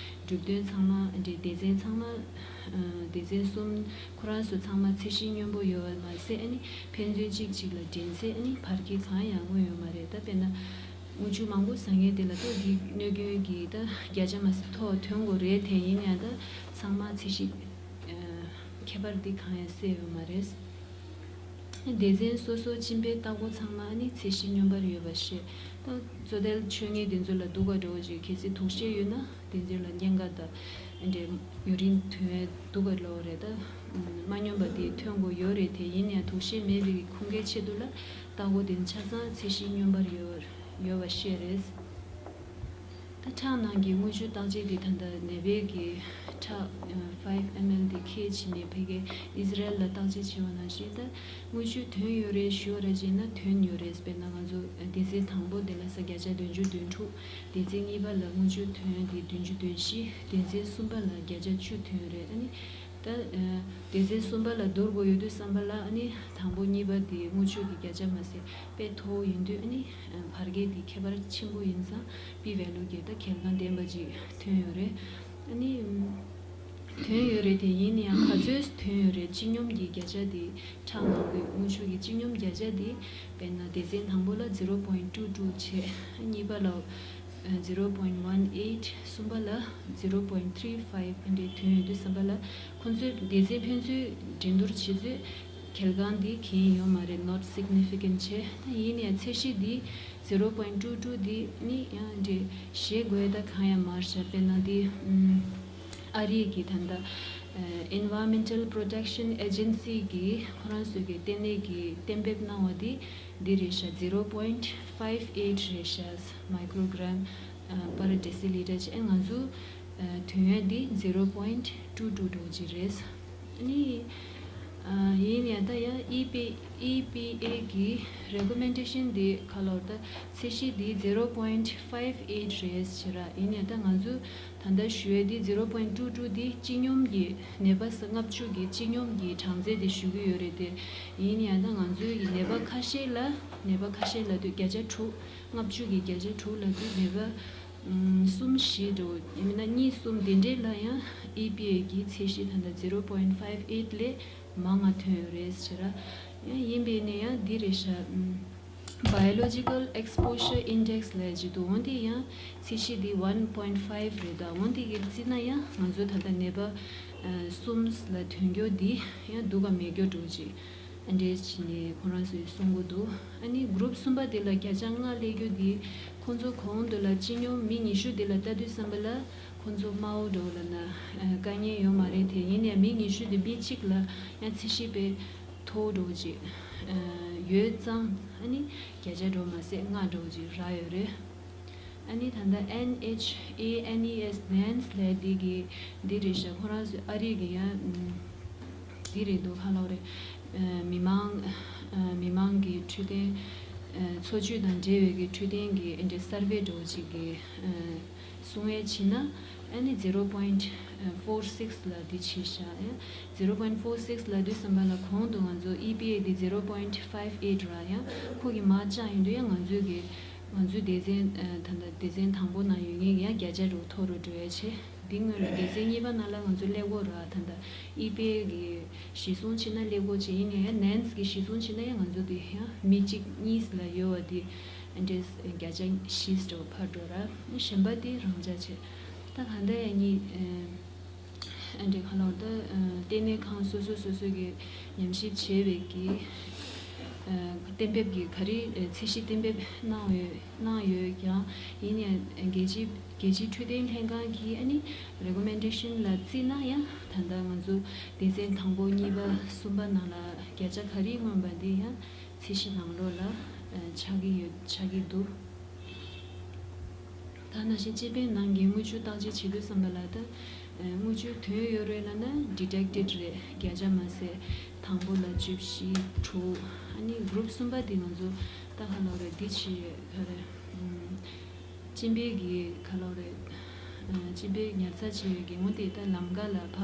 གྲུབ་དོན་ཚང་མ་འདྲེ་སྡེ་ཚན་ཚང་མ་སྡེ་ཚན་གསུམ་ཁོ་རང་ཚོ་ཚང་མ་ཚད་གཞི་སྙོམས་པོ་ཡོད་པ་མ་ཟད་ཨ་ནི་ཕན་ཚུན་གཅིག་གཅིག་ལ་འགྲན་ཚད་ཨ་ནི་བར་ཁྱད་གང་ཡང་མངོན་ཡོད་མ་རེད། ད་དཔེར་ན་དངུལ་ཆུ་མང་པོ་ཟ་མཁན་དེ་ལ་ད་འདི་གནོད་སྐྱོན་གྱི་ད་བརྒྱ་ཆ་མ་ཟད་མཐོ་ཐོན་དགོས་རེད། དེ་ཡིན་ཡང་ད་ཚང་མ་ཚད་གཞི་ཁྱད་པར་འདི་གང་ཡང་སེལ་ཡོད་མ་རེད། སྡེ་ཚན་སོ་སོ་མཆིན་པའི་ལྟ་སྒོ་ཚང་མ་ནི་ཚད་གཞི་སྙོམས་པར་ཡོད་པ་ཤེས། ད་གཙོ་དལ་མཆོད་མཁན་དེ་ཚོ་ལ་སྡུག་ག་འགྲོ་བ་ཅིག་གལ་སྲིད་དུག་ཤེས་ཡོད་ན་དེ་ཚོ་ལ་གཉན་ཁ་དང་འདྲེ་ཡུ་རིན་ཐོན་སྡུག་ག་ལོ་རེད། ད་མ་སྙོམས་པ་དེ་ཐོན་དགོས་ཡོད་རེད། དེ་ཡིན་ཡང་དུག་ཤེས་མེད་པའི་ཁུངས་སྐྱེལ་ཆེད་དུ་ལ་ལྟ་སྒོ་དེ་ཆ་ཚང་ཚད་གཞི་སྙོམས་པར་ཡོད་ཡོད་པ་ཤེས་རེད། ད་ཁྲག་ནང་གི་དངུལ་ཆུ་བརྟག་དཔྱད་དེ་ད་ལྟ་ནད་པའི་གི་ཁྲག་ཕའིབ་ཨེམ་ཨེལ་དེ་ཁྱེར་ཕྱིན་ནས་ཕ་གིའི་ཨིས་ར་ཨེལ་ལ་བརྟག་དཔྱད་བྱས་པ་ནང་བཞིན་ད་དངུལ་ཆུ་ཐོན་ཡོད་རེད་ཞུ་བ་ར་བྱས་ན་ཐོན་ཡོད་རེད། དཔེར་ན་ང་ཚོ་སྡེ་ཚན་དང་པོ་དེ་ལ་ས་བརྒྱ་ཆ་བདུན་ཅུ་དོན་དྲུག་སྡེ་ཚན་གཉིས་པ་ལ་དངུལ་ཆུ་ཐོན་དེ་བདུན་ཅུ་དོན་བཞི། སྡེ་ཚན་གསུམ་པ་ལ་བརྒྱ་ཆ་བཅུ་ཐོན་ཡོད་རེད། ཨ་ནི་ད་སྡེ་ཚན་གསུམ་པ་ལ་བསྡུར་དགོས་ཡོད་དུས་བསམ་པ་ལ་ཨ་ནི་དང་པོ་གཉིས་པ་དེ་དངུལ་ཆུ་གི་བརྒྱ་ཆ་མ་ཟད་དཔེ་མཐོ་བོ་ཡིན་དུས་ཨ་ནི་བར་བརྒལ་དེ་ཁྱད་པར་ཆེན་པོ་ཡིན་ཙང་པི་ཝེ་ལུ་གི་ད་གལ་འགངས་ལྡན་པ་ཅིག་ཐོན་ཡོད་རེད། ཨ་ནི་ཐོན་ཡོད་རེད། དེ་ཡིན་ན་ཡང་ག་ཚོད་ཐོན་ཡོད་རེད། སྤྱི་སྙོམས་ཀྱི་བརྒྱ་ཆ་དེ་ཁྲག་ནང་གི་དངུལ་ཆུ་གི་སྤྱི་སྙོམས་བརྒྱ་ཆ་དེ་དཔེར་ན་སྡེ་ཚན་དང་པོ་ལ་zero point two two བྱས། གཉིས་པ་ལ་zero point one eight། གསུམ་པ་ལ་zero point three five འདྲའི་ཐོན་ཡོད་དུས་བསམ་པ་ལ་ཁོང་ཚོས་སྡེ་ཚན་ཕན་ཚུན་འགྲན་བསྡུར་བྱེད་ཚུལ་གལ་འགངས་འདི་གལ་ཡོད་མ་རེད། not significant བྱས། ད་ཡིན་ནའི་ཚད་གཞི་འདི་zero point two two འདི་ནི་ཡང་འདྲའི་ཞེ་དགོས་ད་གང་ཡང་མ་རེད། དཔེར་ན་འདི་ཨ་རིའི་གི་ད་ལྟ་Environmental Protection Agency གི་ཁོ་རང་ཚོའི་གི་ལྟེ་གནས་ཀྱི་གཏན་འབེབས་གནང་བ་འདི་འདི་རེད་ཤག zero point five eight རེད་ཤག microgram per deciliter བྱས། ང་ཚོ་ ཐོན་ཡ་འདི་zero point two two འགྲོ་གི་རེད། ཨ་ནི། ཡིན་ཡང་ད་ཡང་ཨི་པི་ཨི་པི་ཨེ་གི་recommendation འདི་ག་ལབ་ད་ཚད་གཞི་འདི་zero point five eight རེད་ཟེར་ར། ཡིན་ཡང་ད་ང་ཚོ་ད་ལྟ་ཞུ་ཡ་འདི་zero point two two འདི་སྤྱི་སྙོམས་ཀྱི་ནད་པ་ས་ལྔ་བཅུ་གི་སྤྱི་སྙོམས་ཀྱི་གྲངས་ཚད་འདི་ཞུ་གི་ཡོད་རེད་དེ། ཡིན་ཡང་ད་ང་ཚོའི་གི་ནད་པ་ཁ་ཤས་ལ་ནད་པ་ཁ་ཤས་ལ་དུས་བརྒྱ་ཆ་དྲུག་ལྔ་བཅུ་གི་བརྒྱ་ཆ་དྲུག་ལ་དུས་ནད་པ་གསུམ་བཞི་འགྲོ། ཡིན་མིན་ན་གཉིས་གསུམ་དེ་འདྲས་ལ་ཡང་ཨི་པི་ཨེ་གི་ཚད་གཞི་ད་ལྟ་zero point five eight ལས་མང་ང་ཐོན་ཡོད་རེད་ཟེར་ར། ཡང་ཡིན་པས་ནས་ཡང་འདི་རེད་ཤག Biological Exposure Index ལབ་ཅིག་འདུག་འོན་ཏེ་ཡང་ཚད་གཞི་འདི་one point five རེད། ད་འོན་ཏེ་གི་རྩིས་ན་ཡང་ང་ཚོ་ད་ལྟ་ནད་པ་གསུམ་ལ་ཐོན་རྒྱུ་འདི་ཡང་འདུག་ག་མེད་རྒྱུ་འགྲོ་ཅིག་ཨ་འདྲས་བྱས་ནས་ཁོང་རང་ཚོས་གསུང་གི་འདུག་ཨ་ནི་group གསུམ་པ་དེ་ལ་བརྒྱ་ཆ་ལྔ་སླེབས་རྒྱུ་དེ་ཁོང་ཚོ་གོང་དུ་ལ་སྤྱི་སྙོམས་མི་ཉི་ཤུ་དེ་ལ་ལྟ་དུས་ཙམ་པ་ལ་ཁོང་ཚོ་དམའ་བོ་འགྲོ་ལབ་ན་དཀའ་ངལ་ཡོད་མ་རེད་དེ། ཡིན་ནའི་མི་ཉི་ཤུ་དེ་མི་གཅིག་ལ་ཡང་ཚད་གཞི་དཔེ་མཐོ་བོ་འགྲོ་ཅིག་ཡོད་ཙང་ཨ་ནི་བརྒྱ་ཆ་འགྲོ་མ་ཟད་ལྔ་འགྲོ་ཅིག་རག་ཡོད་རེད། ཨ་ནི་ད་ལྟ་ཨེན་ཨེཆ་ཨེ་ཨེན་ཨི་ཨེས་ནན་སི་ལབ་འདི་གི་འདི་རེད་ཤག་ཁོ་རང་ཚོའི་ཨ་རི་གི་ཡང་འདི་རེད་འདུག་ཁ་ལོ་རེད། མི་མང་མི་མང་གི་འཕྲོད་བསྟེན་འཚོ་བཅུད་དང་འབྲེལ་བའི་གི་འཕྲོད་བསྟེན་གི་འདི་སར་ཝེ་འགྲོ་ཅིག་གི་གསུང་བའི་ཕྱིན་ན་ཨ་ནི་zero point four six ལ་འདི་ཕྱིན་ཤག་ཡང་zero point four six ལ་དུས་ཙམ་པ་ལ་གོང་དུ་ང་ཚོ་ཨི་པི་ཨེ་འདི་zero point five eight ར། ཡང་ཁོ་གི་མར་བཅག་ཡིན་དུས་ཡང་ང་ཚོའི་གི་ང་ཚོའི་སྡེ་ཚན་ད་ལྟ་སྡེ་ཚན་དང་པོ་ནང་ཡོད་མཁན་གྱི་ཡང་བརྒྱ་ཆ་རུ་མཐོ་རུ་འགྲོ་ཡ་ཆེ། འདི་སྔོན་ལ་སྡེ་ཚན་གཉིས་པ་ནང་ལ་ང་ཚོ་ཀླད་ཀོར་ར་ད་ལྟ་ཨི་པི་ཨེ་གི་གཞི་བཟུང་བྱས་ན་ཀླད་ཀོར་ཆེ་ཡིན་ནའི་ཡང་ནན་སི་གི་གཞི་བཟུང་བྱས་ན་ཡང་ང་ཚོ་འདི་ཡང་མི་གཅིག་གཉིས་ལ་ཡོད་པ་འདི་འདྲས་བརྒྱ་ཆ་བཞི་འགྲོ་ཕར་འགྲོ་ར། གཞན་པ་འདི་རང་འཇགས་ཆེ། ད་གང་ལྟར་ཡང་གཉིས། ཨ་འདྲའི་ཁ་ལོར་ད་ལྟེ་གནས་ཁང་སོ་སོ་སོ་སོའི་གི་ཉམས་ཞིབ་བྱས་པའི་གི་གཏན་འབེབས་ཀྱི་ག་རེ་ཚད་གཞི་གཏན་འབེབས་གནང་ཡོད་གནང་ཡོད་ཀྱང་ཡིན་ཡང་རྒྱལ་སྤྱི་རྒྱལ་སྤྱིའི་འཕྲོད་བསྟེན་ལྷན་ཁང་གི་ཨ་ནི་རེ་ཀོ་མེན་ཌེ་ཤན་ལ་བརྩིས་ན་ཡང་ད་ལྟ་ང་ཚོ་སྡེ་ཚན་དང་པོ་གཉིས་པ་གསུམ་པ་ནང་ལ་བརྒྱ་ཆ་ག་རེ་མངོན་པ་འདི་ཡང་ཚད་གཞི་ནང་ལོགས་ལ་ཆགས་ཀྱི་ཡོད་ཆགས་ཀྱི་འདུག་ད་ནང་བཞིན་སྤྱི་པའི་ནང་གི་དངུལ་ཆུ་བརྟག་དཔྱད་བྱེད་དུས་ཙམ་པ་ལ་ད་དངུལ་ཆུ་ཐོན་ཡོད་རེད་ལབ་ན་ཌི་ཊེག་ཊེཌ་རེད། བརྒྱ་ཆ་མ་ཟད་དང་པོ་ལ་བཅུ་བཞི་དྲུག་ཨ་ནི་གུ་རུབ་གསུམ་པ་དེ་ང་ཚོ་ད་ག་ལོ་རེད་འདི་ཆེ་ཡོད་ག་རེད། སྤྱི་པའི་གི་ག་ལོ་རེད། སྤྱི་པའི་ཉར་ཚགས་བྱེད་ཡོད་གི་ངོ་དེ་ད་ལམ་ཀ་ལ་ཕ་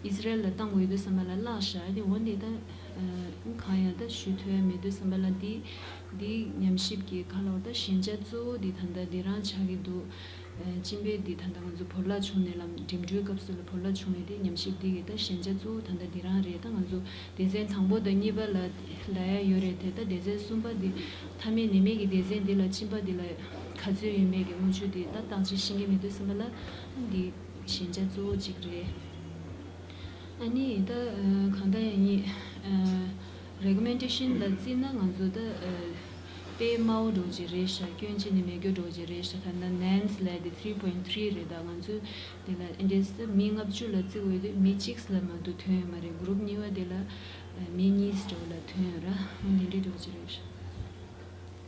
ཨི་སི་རལ་ལ་བཏང་འོས་དུས་ཙམ་པ་ལ་བརླག་ཤག་དེ་འོ་འདི་ད་གང་ཡང་ད་ཞུ་ཐུབ་ཡ་མེད་དུས་ཙམ་པ་ལ་འདི། འདི་ཉམས་ཞིབ་ཀྱི་ཁ་ལོར་ད་ཞན་ཆ་གཙོ་བོ་འདི་ད་ལྟ་འདི་རང་ཆགས་ཀྱི་འདུག་སྤྱི་པའི་འདི་ད་ལྟ་ང་ཚོ་བོར་བརླག་བྱུང་ནས་ལམ་འགྲིམ་འགྲུལ་སྐབས་སུ་ལ་བོར་བརླག་བྱུང་བའི་འདི་ཉམས་ཞིབ་འདི་གི་ད་ཞན་ཆ་གཙོ་བོ་ད་ལྟ་འདི་རང་རེད། ད་ང་ཚོ་སྡེ་ཚན་དང་པོ་དང་གཉིས་པ་ལ་ལ་ཡ་ཡོད་རེད་དེ། ད་སྡེ་ཚན་གསུམ་པ་འདི་མཐའ་མའི་ནད་མེད་ཀྱི་སྡེ་ཚན་འདི་ལ་གཅིན་པ་འདི་ལ་ག་ཚོད་ཡོད་མེད་ཀྱི་དངུལ་ཆུ་འདི་ད་བརྟག་དཔྱད་ཤེས་ཀྱི་མེད་དུས་ཙམ་པ་ལ་འདི་ཞན་ཆ་གཙོ་བོ་གཅིག་རེད། ཨ་ནི་ད་གང་ལྟར་ཡང་ཡིན། རེ་ཀོ་མེན་ཌེ་ཤན་ལ་བརྩིས་ན་ང་ཚོ་ད་དཔེ་དམའ་བོ་འགྲོ་གི་རེད་ཤག་སྐྱོན་ཅི་ནས་མེད་རྒྱུ་འགྲོ་གི་རེད་ཤག་ད་ནན་སི་ལ་དེ་three point three རེད། ད་ང་ཚོས་དེ་ལ་ཨེ་འདྲས་ད་མི་ལྔ་བཅུ་ལ་བརྩི་འོས་དུས་མི་གཅིག་ལ་མ་གཏོགས་ཐོན་ཡོད་མ་རེད། གུ་རུབ་གཉིས་པ་དེ་ལ་མི་གཉིས་འགྲོ་ལ་ཐོན་ཡོད་ར། འོ་འདི་འདྲས་འགྲོ་གི་རེད་ཤག་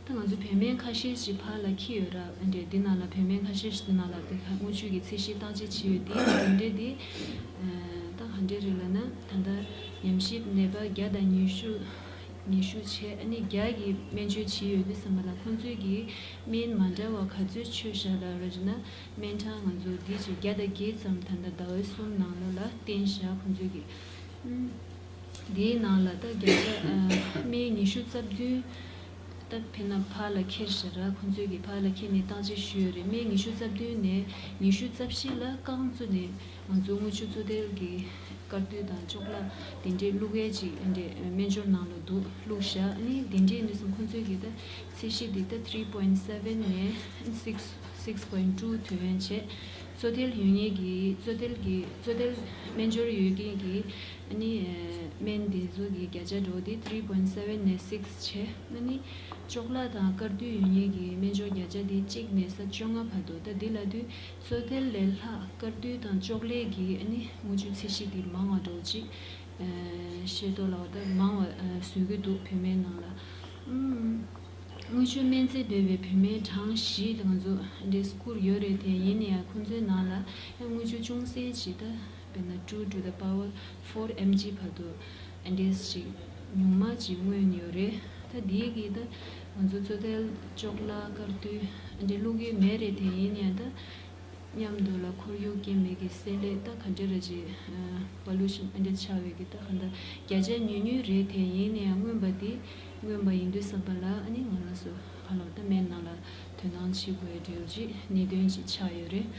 ད་ང་ཚོ་བོད་སྨན་ཁ་ཤས་ཤིག་ཕར་ལ་འཁྱེར་ཡོད་ར། འདྲེ་འདི་ནང་ལ་བོད་སྨན་ཁ་ཤས་ཤིག་འདི་ནང་ལ་དེ་ཁ་དངུལ་ཆུ་གི་ཚད་གཞི་བརྟག་དཔྱད་བྱས་ཡོད་དེ། འདི་འདྲེ་འདི་ད་ག་འདྲེ་རེད་ལབ་ན་ད་ལྟ་ཉམས་ཞིབ་ནད་པ་བརྒྱ་དང་ཉི་ཤུ་ཉི་ཤུ་བྱས། ཨ་ནི་བརྒྱ་གི་སྨན་བཅོས་བྱས་ཡོད་དུས་ཙམ་པ་ལ་ཁོང་ཚོས་ཀྱི་སྨན་མ་འདྲ་བ་ག་ཚོད་མཆོད་བཞག་ལ་ར་ཅི་ན་སྨན་ཁྲག་ང་ཚོ་འདི་ཆེ་བརྒྱ་དང་བརྒྱད་ཙམ་ད་ལྟ་ཟླ་བ་གསུམ་ནང་ལོགས་ལ་བསྟན་བཞག་ཁོང་ཚོས་ཀྱི། འདིའི་ནང་ལ་ད་བརྒྱ་ཆ་སྨན་ཉི་ཤུ་རྩ་བདུན་ད་ཕེ་ན་ཕར་ལ་འཁྱེར་ཤག་ར། ཁོང་ཚོས་ཀྱི་ཕར་ལ་འཁྱེར་ནས་བརྟག་དཔྱད་ཞུས་ཡོད་རེད། སྨན་ཉི་ཤུ་རྩ་བདུན་ནས་ཉི་ཤུ་རྩ་བཞི་ལ་རྐང་བཙུགས་ནས་ང་ཚོ་དངུལ་ཆུ་བཙོ་ཐལ་གྱི་དཀར་རྡུལ་དང་ཅོག་ལ་དེ་འདྲས་བླུགས་ཡས་ཅིག་དེ་འདྲས་སྨན་སྦྱོར་ནང་ལ་འདུག་བླུགས་བཞག་ཨ་ནི་དེ་འདྲས་ཡིན་དུས་སམ་ཁོང་ཚོས་ཀྱི་ད་ཚད་གཞི་འདི་ད་three point seven ནས་six six point two ཐོན་ཡས་བྱས། བཙོ་ཐལ་ཡོད་མཁན་གྱི་བཙོ་ཐལ་གྱི་བཙོ་ཐལ་སྨན་སྦྱོར་ཡོད་མཁན་གྱི་ཨ་ནི་སྨན་འདི་ཚོ་གི་བརྒྱ་ཆ་འགྲོ་དེ་three point seven ནས་six བྱས། ཨ་ནི་ཅོག་ལ་དང་དཀར་རྡུལ་ཡོད་མཁན་གྱི་སྨན་སྦྱོར་བརྒྱ་ཆ་དེ་གཅིག་ནས་ས་བཅོ་ལྔ་བར་དུ། ད་འདི་ལ་དུས་བཙོ་ཐལ་ལས་ལྷག་དཀར་རྡུལ་དང་ཅོག་ལའི་གི་ཨ་ནི་དངུལ་ཆུ་ཚད་གཞི་དེ་མང་བ་འགྲོ་ཅིག་ཤེས་རྟོགས་ལ་བ་ད་མང་བ་བཟོ་གི་འདུག་བོད་སྨན་ནང་ལ། ཨུམ། དངུལ་ཆུ་སྨན་རྫས་སྦས་པའི་བོད་སྨན་གྲངས་བཞི་དེ་ང་ཚོ་འདྲེས་བསྐུར་ཡོད་རེད། དེ་ཡིན་ན་ཡང་ཁོང་ཚོའི་ནང་ལ་ཡང་དངུལ་ཆུ་ཅུང་ཟད་ཅིག་ད་དཔེར་ན་two to the power four mg བར་དུ་འདྲེས་ཅིག་ཉུང་མ་ཅིག་མངོན་ཡོད་རེད། ད་འདིའི་གི་ད་ང་ཚོ་བཙོ་ཐལ་ཅོག་ལ་དཀར་རྡུལ་འདྲེ་བླུག་གི་མེད་རེད། དེ་ཡིན་ན་ཡང་ད། མཉམ་དུ་ལ་ཁོར་ཡུག་སྐྱེ་དམན་གྱི་བསྲེས་ལྷད་ད་ག་འདྲ་རེད་ཅེས། པོ་ལུ་ཤན་ཨ་འདྲ་ཆགས་པའི་གི་ད་ག་འདྲ་བརྒྱ་ཆ་ཉུང་ཉུང་རེད། དེ་ཡིན་ནའང་མངོན་པ་དེ་མངོན་པ་ཡིན་དུས་ཙམ་པ་ལ་ཨ་ནི་ང་རང་ཚོ་ཧ་ལམ་ད་སྨན་ནང་ལ་དོ་སྣང་བྱེད་དགོས་འདྲ་བོ་ཅིག་གནད་དོན་ཅིག་ཆགས་ཡོད་རེད།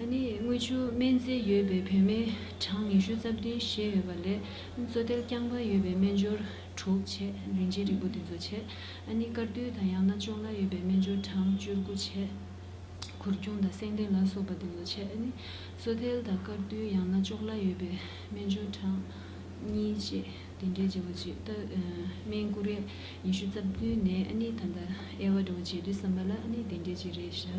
ཨ་ནི་དངུལ་ཆུ་སྨན་རྫས་ཡོད་པའི་བོད་སྨན་གྲངས་ཉི་ཤུ་རྩ་བདུན་བཞེས་ཡོད་པ་ལས་བཙོ་ཐལ་རྐྱང་པ་ཡོད་པའི་སྨན་སྦྱོར་དྲུག་བྱས། རིན་ཆེན་རིལ་བུ་དེ་ཚོ་བྱས། ཨ་ནི་དཀར་རྡུལ་དང་ཡང་ན་ཅོག་ལ་ཡོད་པའི་སྨན་སྦྱོར་གྲངས་བཅུ་དགུ་བྱས། གུར་ཆུང་དང་སེང་ལྡེང་ལ་སོགས་པ་དེ་ཚོ་བྱས། ཨ་ནི་བཙོ་ཐལ་དང་དཀར་རྡུལ་ཡང་ན་ཅོག་ལ་ཡོད་པའི་སྨན་སྦྱོར་གྲངས་གཉིས་བཅས་དེ་འདྲའི་བྱེད་པ་བྱེད། ད་སྨན་བསྐུར་ཡས་ཉི་ཤུ་རྩ་བདུན་ནས་ཨ་ནི་ད་ལྟ་དབྱེ་བ་འདྲ་བོ་བྱེད་དུས་ཙམ་པ་ལ་ཨ་ནི་དེ་འདྲའི་ཅིག་རེད་ཤག་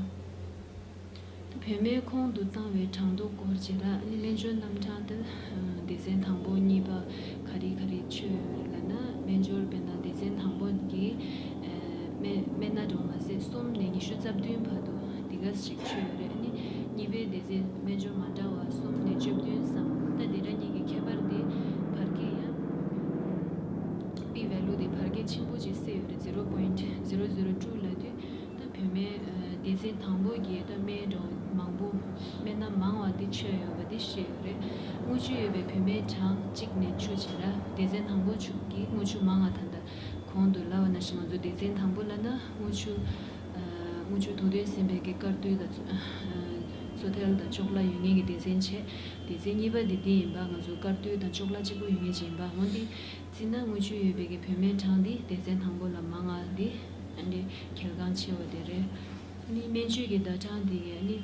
ད་བོད་སྨན་ཁོང་དུ་བཏང་བའི་གྲངས་ཐོ་སྐོར་བྱེད་ལ་ཨ་ནི་སྨན་སྦྱོར་རྣམ་གྲངས་དེ་སྡེ་ཚན་དང་པོ་གཉིས་པ་ག་རེ་ག་རེ་མཆོད་ཡོད་རེད་ལབ་ན། སྨན་སྦྱོར་དཔེར་ན་སྡེ་ཚན་དང་པོ་གི་སྨན་སྨན་སྣ་འདྲ་བོ་མ་ཟད་གསུམ་ནས་ཉི་ཤུ་རྩ་བདུན་བར་དུ་འདི་ག་ཞིག་མཆོད་ཡོད་རེད། ཨ་ནི་གཉིས་པའི་སྡེ་ཚན་སྨན་སྦྱོར་མ་འདྲ་བ་གསུམ་ནས་བཅུ་བདུན་ཙམ། ད་དེ་འདྲ་གཉིས་ཀྱི་ཁྱད་པར་དེ་བར་ཁྱད་ཡང་པི་ཝེ་ལུ་དེ་བར་ཁྱད་ཆེན་པོ་ཅིག་བསྲེས་ཡོད་རེད། zero point zero zero two ལབ་དུས་ད་བོད་སྨན་སྡེ་ཚན་དང་པོ་གི་ད་སྨན་འདྲ་བོ་མང་པོ་སྨན་སྣ་མང་བ་དེ་མཆོད་ཡོད་པ་དེ་བཤད་ཡོད་རེད། དངུལ་ཆུ་ཡོད་པའི་བོད་སྨན་གྲངས་གཅིག་ནས་བཅུ་བྱས་ལ་སྡེ་ཚན་དང་པོ་ཆུ་གི་དངུལ་ཆུ་མང་བ་ད་ལྟ་གོང་དུ་ལབ་པ་ནང་བཞིན་ང་ཚོ་སྡེ་ཚན་དང་པོ་ལབ་ན་དངུལ་ཆུ་ཨ་དངུལ་ཆུ་དུག་ལྡན་སེམས་དཔའི་གི་དཀར་རྡུལ་དང་བཙོ་ཐལ་དང་ཅོག་ལ་ཡོད་མཁན་གྱི་སྡེ་ཚན་བྱས། སྡེ་ཚན་གཉིས་པ་འདི་འདི་ཡིན་པ། ང་ཚོ་དཀར་རྡུལ་དང་ཅོག་ལ་གཅིག་པོ་ཡོད་མཁན་ཅིག་ཡིན་པ། འོན་ཏེ་བརྩིས་ན་དངུལ་ཆུ་ཡོད་པའི་གི་བོད་སྨན་གྲངས་འདི་སྡེ་ཚན་དང་པོ་ལ་མང་བ་འདི་ཨ་ནི་གལ་འགངས་ཆེ་བ་དེ་རེད། ཨ་ནི་སྨན་བཅོས་ཀྱི་ཟླ་གྲངས་འདི་ཨ་ནི་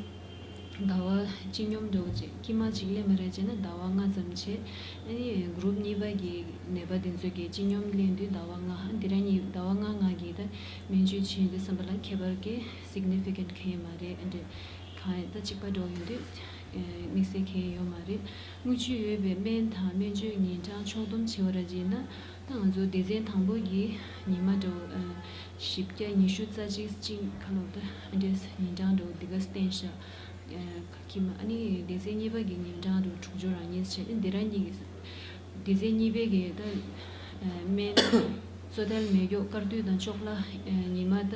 ཟླ་བ་གཅིག་སྙོམས་འགྲོ་བྱས། དཀྱིལ་མ་གཅིག་ལས་མ་རེད་བྱས་ན་ཟླ་བ་ལྔ་ཙམ་བྱས། ཨ་ནི་གུ་རུབ་གཉིས་པ་གི་ནད་པ་དེ་ཚོ་གི་གཅིག་སྙོམས་ལེན་དུས་ཟླ་བ་ལྔ། ཨ་འདི་ར་གཉིས་ཟླ་བ་ལྔ་ལྔ་གི་ད་སྨན་བཅོས་བྱེད་ཡོང་དུས་ཙམ་པ་ལ་ཁྱད་པར་གི་སིག་ནི་ཕི་ཀེན་ཊི་གང་ཡང་མ་རེད། ཨ་འདྲ་གང་ཡང་ད་གཅིག་པ་འགྲོ་ཡོང་དུས་དམིགས་བསལ་གང་ཡང་ཡོད་མ་རེད། དངུལ་ཆུ་ཡོད་པའི་སྨན་དང་སྨན་བཅོས་ཉིན་གྲངས་ཕྱོགས་བསྡོམས་བྱེད་པ་ར་བྱས་ན། ད་ང་ཚོ་སྡེ་ཚན་དང་པོ་གི་ཉི་མ་འདྲ་བོ་བཞི་བརྒྱ་ཉི་ཤུ་རྩ་གཅིག་ཅིག་ཁ་ལོ་ད་ཨ་འདྲས་ཉིན་གྲངས་འདྲ་བོ་འདི་ག་བསྟན་ཤག་ཁྱི་མ་ཨ་ནི་སྡེ་ཚན་གཉིས་པ་གི་ཉིན་གྲངས་འདྲ་བོ་དྲུག་ཅུ་རང་ཉིད་བྱས། ཨ་འདི་ར་གཉིས་ཀྱི་སྡེ་ཚན་གཉིས་པའི་གི་ད་སྨན་བཙོ་ཐལ་མེ་སྒྱོགས་དཀར་རྡུལ་དང་ཅོག་ལ་ཉི་མ་ད་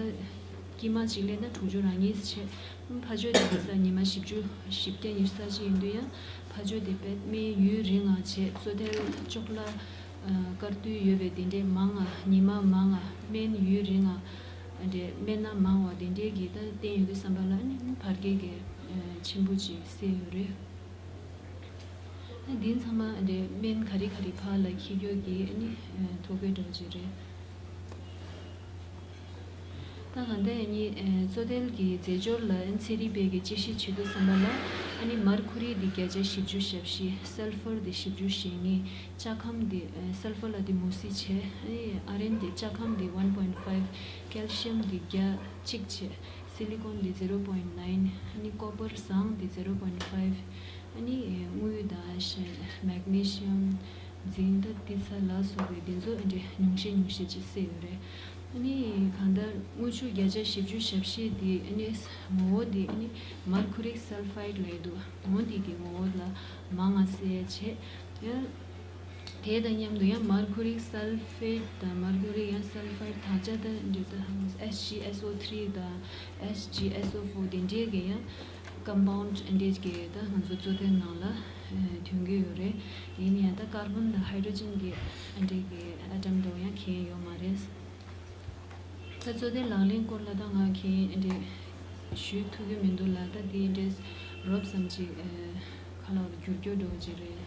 དཀྱིལ་མ་གཅིག་ལས་ན་དྲུག་ཅུ་རང་ཉིད་བྱས། ཕ་ཆོས་དེ་གི་ས་ཉི་མ་བཞི་བཅུ་བཞི་བརྒྱ་ཉི་ཤུ་རྩ་གཅིག་ཡིན་དུས་ཡང་ཕ་ཆོས་དེ་དཔེ་སྨན་ཡུན་རིང་ང་བྱས། བཙོ་ཐལ་ཅོག་ལ་དཀར་རྡུལ་ཡོད་པའི་དེ་འདྲས་མང་ང་། ཉི་མ་མང་ང་། སྨན་ཡུན་རིང་ང་འདྲས་སྨན་སྣ་མང་བ་དེ་འདྲས་ཀྱི་ད་བསྟན་ཡོད་དུས་ཙམ་པ་ལ་ནི་བར་བརྒལ་གྱི་ཆེན་པོ་ཅིག་གསལ་ཡོད་རེད། ཨ་འདི་ཚང་མ་འདི་སྨན་ག་རེ་ག་རེ་ཕར་ལ་འཁྱེར་རྒྱུ་གི་ཨ་ནི་ཐོ་འགོད་འདྲ་བོ་ཅིག་རེད། ད་གང་ལྟར་ཨ་ནི་བཙོ་ཐལ་གྱི་རྫས་སྦྱོར་ལ་ཚན་རིག་པས་ཀྱི་དཔྱད་ཞིབ་བྱེད་དུས་ཙམ་པ་ལ་ཨ་ནི་མར་ཁུ་རི་འདི་བརྒྱ་ཆ་བཞི་བཅུ་ཞེ་བཞི། སལ་ཕར་འདི་བཞི་བཅུ་ཞེ་གཉིས། ལྕགས་ཁམས་འདི་སལ་ཕར་ལ་འདི་མུ་སི་བྱས། ཨ་ནི་ཨ་རན་འདི་ལྕགས་ཁམས་འདི་one point five། ཀལ་ཤི་ཡམ་འདི་བརྒྱ་གཅིག་བྱས། སི་ལི་ཀོན་འདི་zero point nine། ཨ་ནི་ཀོ་པར་ཟངས་འདི་zero point five། ཨ་ནི་དངུལ་དང་ཤ་མེག་ནི་ཤི་ཡམ་ཛིང་ད་ཏི་ཚ་ལ་སོགས་པའི་འདི་ཚོ་ཨ་འདྲ་ཉུང་ཤས་ཉུང་ཤས་ཅིག་གསལ་ཡོད་རེད། ཨ་ནི་གང་ལྟར་དངུལ་ཆུ་བརྒྱ་ཆ་བཞི་བཅུ་ཞེ་བཞི་འདི་ཨ་ནི་ངོ་བོ་འདི་ཨ་ནི་མར་ཁུ་རིག་སལ་ཕའིཌ་ལབ་འདུག་འོ་འདི་གི་ངོ་བོ་ལ་མང་ང་གསལ་བྱས། ཡང་དེ་དང་མཉམ་དུ་ཡང་མར་ཁུ་རིག་སལ་ཕེཊ་དང་མར་ཁུ་རིག་ཡང་སལ་ཕའིཌ་དག་ཆ་དང་འདྲེས་ད་ཨེས་ཇི་ཨེས་ཨོ་ཐི་རི་དང་ཨེས་ཇི་ཨེས་ཨོ་ཕོར་དེ་འདྲས་ཀྱི་ཡང་ཀམ་པའུནཌ་འདྲས་ཀྱི་ད་ང་ཚོ་བཙོ་ཐལ་ནང་ལ་ཐོན་གྱི་ཡོད་རེད། ཡིན་ན་ཡང་ད་ཀར་བོན་དང་ཧའི་ཌྲོ་ཇན་གྱི་འདྲས་ཀྱི་ཨ་ཊམ་དེ་ཡང་གང་ཡང་ཡོད་མ་རེད། ད་བཙོ་ཐལ་ལག་ལེན་སྐོར་ལ་ད་ང་གང་ཡང་འདྲས་ཞུ་ཐུབ་ཀྱི་མི་འདུག་ལ། ད་དེ་འདྲས་རོབ་ཙམ་ཅིག་ཁ་ལག་ཏུ་བསྒྱུར་རྒྱུ་འདྲ་བོ་ཅིག་རེད།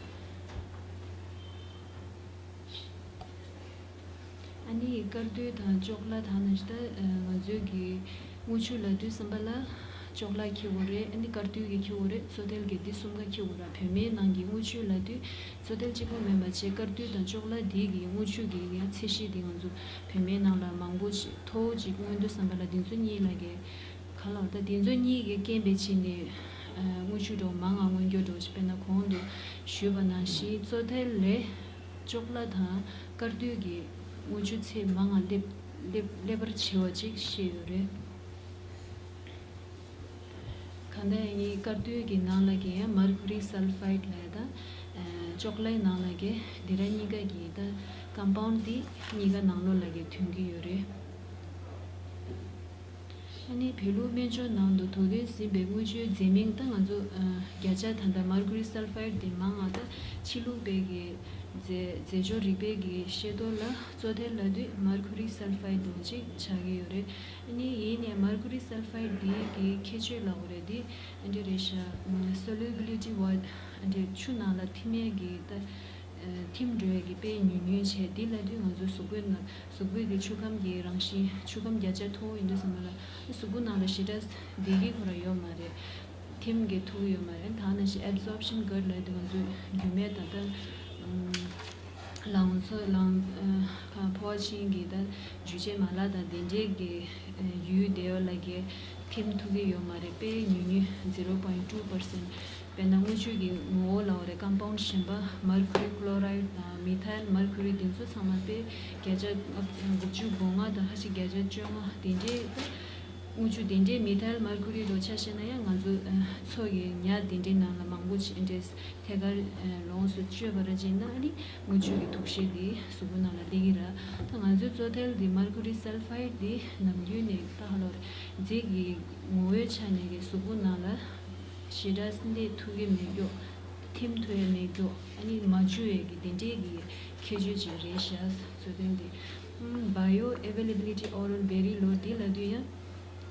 ཨ་ནི་དཀར་རྡུལ་དང་ཅོག་ལ་དང་ནི་ད་ང་ཚོའི་གི་དངུལ་ཆུ་ལབ་དུས་ཙམ་པ་ལ་ཅོག་ལ་འཁྱེར་དགོས་རེད། ཨ་ནི་དཀར་རྡུལ་གི་འཁྱེར་དགོས་རེད། བཙོ་ཐལ་གི་འདི་གསུམ་ཀ་འཁྱེར་དགོས་ར། བོད་སྨན་ནང་གི་དངུལ་ཆུ་ལབ་དུས་བཙོ་ཐལ་གཅིག་པོ་མིན་པ་བྱས་དཀར་རྡུལ་དང་ཅོག་ལ་འདི་གི་དངུལ་ཆུ་གི་ཡང་ཚད་གཞི་འདི་ང་ཚོ་བོད་སྨན་ནང་ལ་མང་པོ་ཅིག་མཐོ་བོ་ཅིག་མངོན་དུས་ཙམ་པ་ལ་འདི་ཚོ་གཉིས་ལ་གི་ག་ལ་ད་དེ་ཚོ་གཉིས་ཀྱི་རྐྱེན་པས་བྱས་ནས་དངུལ་ཆུ་འགྲོ་མང་ང་མངོན་འགྱུར་འགྲོ་ཞིག་དཔེར་ན་གོང་དུ་ཞུས་པ་ནང་བཞིན་བཙོ་ཐལ་ལས་ཅོག་ལ་དང་དཀར་རྡུལ་གྱི་དངུལ་ཆུ་ཚད་མང་ང་སླེབས་ སླེབས་སླེབས་པར་བྱེད་པ་ཅིག་བཤད་ཡོད་རེད། གང་ལྟར་ཡིན་དཀར་རྡུལ་གྱི་ནང་ལ་གི་ཡང་མར་ཁུ་རི་སལ་ཕའིཌ་ལབ་ཡ་དང་ཅོག་ལེ་ནང་ལ་གི་འདི་ར་གཉིས་ཀ་གི་ད་ཀམ་པའུནཌ་འདི་གཉིས་ཀ་ནང་ལོགས་ལ་གི་ཐོན་གྱི་ཡོད་རེད། ཨ་ནི་བོད་ལུགས་སྨན་སྦྱོར་ནང་དུ་དུག་སྟོན་ཟིན་པའི་དངུལ་ཆུའི་རྫས་མིང་ད་ང་ཚོ་ཨ་བརྒྱ་ཆ་ད་ལྟ་མར་ཁུ་རི་སལ་ཕའིཌ་དེ་མང་ང་ད་ཕྱི་ལུགས་པའི་གི་རྫས་རྫས་སྦྱོར་རིག་པའི་གི་ཤེས་རྟོགས་ལ་བཙོ་ཐལ་ལབ་དུས་མར་ཁུ་རི་སལ་ཕའིཌ་འདྲ་བོ་ཅིག་ཆགས་ཀྱི་ཡོད་རེད། ཨ་ནི་ཡིན་ནའི་མར་ཁུ་རི་སལ་ཕའིཌ་འདི་གི་ཁྱད་ཆོས་ལབ་དགོས་རེད། འདི་ཨ་འདྲ་རེད་ཤག་སོ་ལུ་བི་ལི་ཊི་ཝ་ཨ་འདྲ་ཆུ་ནང་ལ་ཐིམ་ཡས་གི་ད་ཐིམ་འགྲོ་ཡས་ཀྱི་དཔེ་ཉུང་ཉུང་བྱས། འདི་ལབ་དུས་ང་ཚོ་གཟུགས་པོའི་ནང་གཟུགས་པོའི་གི་ཆུ་ཁམས་ཀྱི་རང་བཞིན་ཆུ་ཁམས་བརྒྱ་ཆ་མཐོ་བོ་ཡིན་དུས་ཙམ་པ་ལ་གཟུགས་པོ་ནང་ལ་ཞེ་དྲག་བདེ་སྐྱིད་ཁོ་རང་ཡོད་མ་རེད། ཐིམ་གྱི་ཐུབ་ཡོད་མ་རེད། ད་ནང་བཞིན་ཨེབ་ཟོརབ་ཤན་གྷརཌ་ལབ་དུས་ང་ཚོའི་རྒྱུ་མའི་ད་ལྟ་ལང་ཚོ་ལང་ཕོ་བ་ཆེན་གྱི་ད་འཇུ་བྱེད་མ་ལག་དང་དེ་འདྲའི་གི་ཡུལ་དེ་བ་ལ་གི་ཐིམ་ཐུབ་ཀྱི་ཡོད་མ་རེད། དཔེ་ཉུང་ཉུང་zero point two percent། དཔེར་ན་དངུལ་ཆུ་གི་ངོ་བོ་ལབ་པ་རེད། ཀམ་པའུནཌ་གཞན་པ་མར་ཁུ་རི་ཀློ་རའིཌ་དང་མི་ཐའིལ་མར་ཁུ་རི་འདི་ཚོ་ཚང་མ་དཔེ་བརྒྱ་ཆ་དགུ་བཅུ་གོ་ལྔ་དང་ཁ་ཤས་བརྒྱ་ཆ་བཅོ་ལྔ་དེ་འདྲའི་དངུལ་ཆུ་དེ་འདྲའི་མི་ཐའིལ་མར་ཁུ་རི་རོ་ཆ་བཞག་ན་ཡང་ང་ཚོ་མཚོ་གི་ཉ་དེ་འདྲའི་ནང་ལ་མང་པོ་ཅིག་འདྲེས་ཐད་ཀར་ལོངས་སུ་སྤྱོད་པ་ར་ཅིག་ན་ཨ་ནི་དངུལ་ཆུ་གི་དུག་ཤེད་དེ་གཟུགས་པོ་ནང་ལ་སླེབས་ཀྱི་ར། ད་ང་ཚོའི་བཙོ་ཐལ་དེ་མར་ཁུ་རི་སལ་ཕའིཌ་དེ་ནམ་རྒྱུན་ནས་ད་ཧ་ལོ་རེད་རྫས་ཀྱི་ངོ་བོའི་ཆ་ནས་ཀྱི་གཟུགས་པོ་ནང་ལ་ཞེ་དྲག་སླེབས་ཐུབ་ཀྱི་མེད་མགྱོགས། ཐིམ་ཐུབ་ཡ་མེད་མགྱོགས། ཨ་ནི་མ་འཇུ་ཡ་གི་དེ་འདྲའི་གི་ཁྱད་ཆོས་ཅིག་རེད་ཤག་བཙོ་ཐལ་དེ། Bioavailability oral very low དེ་ལབ་དུས་ཡང་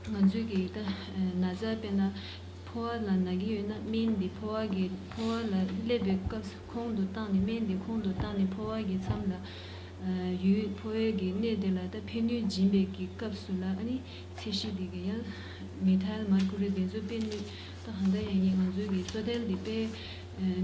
ང་ཚོའི་གི་ད་ན་ཚ་དཔེར་ན་ཕོ་བ་ལ་ན་གི་ཡོད་ན་སྨན་དེ་ཕོ་བ་གི་ཕོ་བ་ལ་སླེབས་པའི་སྐབས་སུ་ཁོང་དུ་བཏང་ནས་སྨན་དེ་ཁོང་དུ་བཏང་ནས་ཕོ་བ་གི་མཚམས་ལ་ཡུལ་ཕོ་བའི་གི་གནས་དེ་ལ་ད་ཕན་ནུས་སྦྱིན་པའི་གི་སྐབས་སུ་ལ་ཨ་ནི་ཚད་གཞི་དེ་གི་ཡང་མི་ཐའིལ་མར་ཁུ་རི་དེ་ཚོ་དཔེ་ནུས་ད་གང་ལྟར་ཡང་ཡིན་ང་ཚོའི་གི་བཙོ་ཐལ་དེ་དཔེ་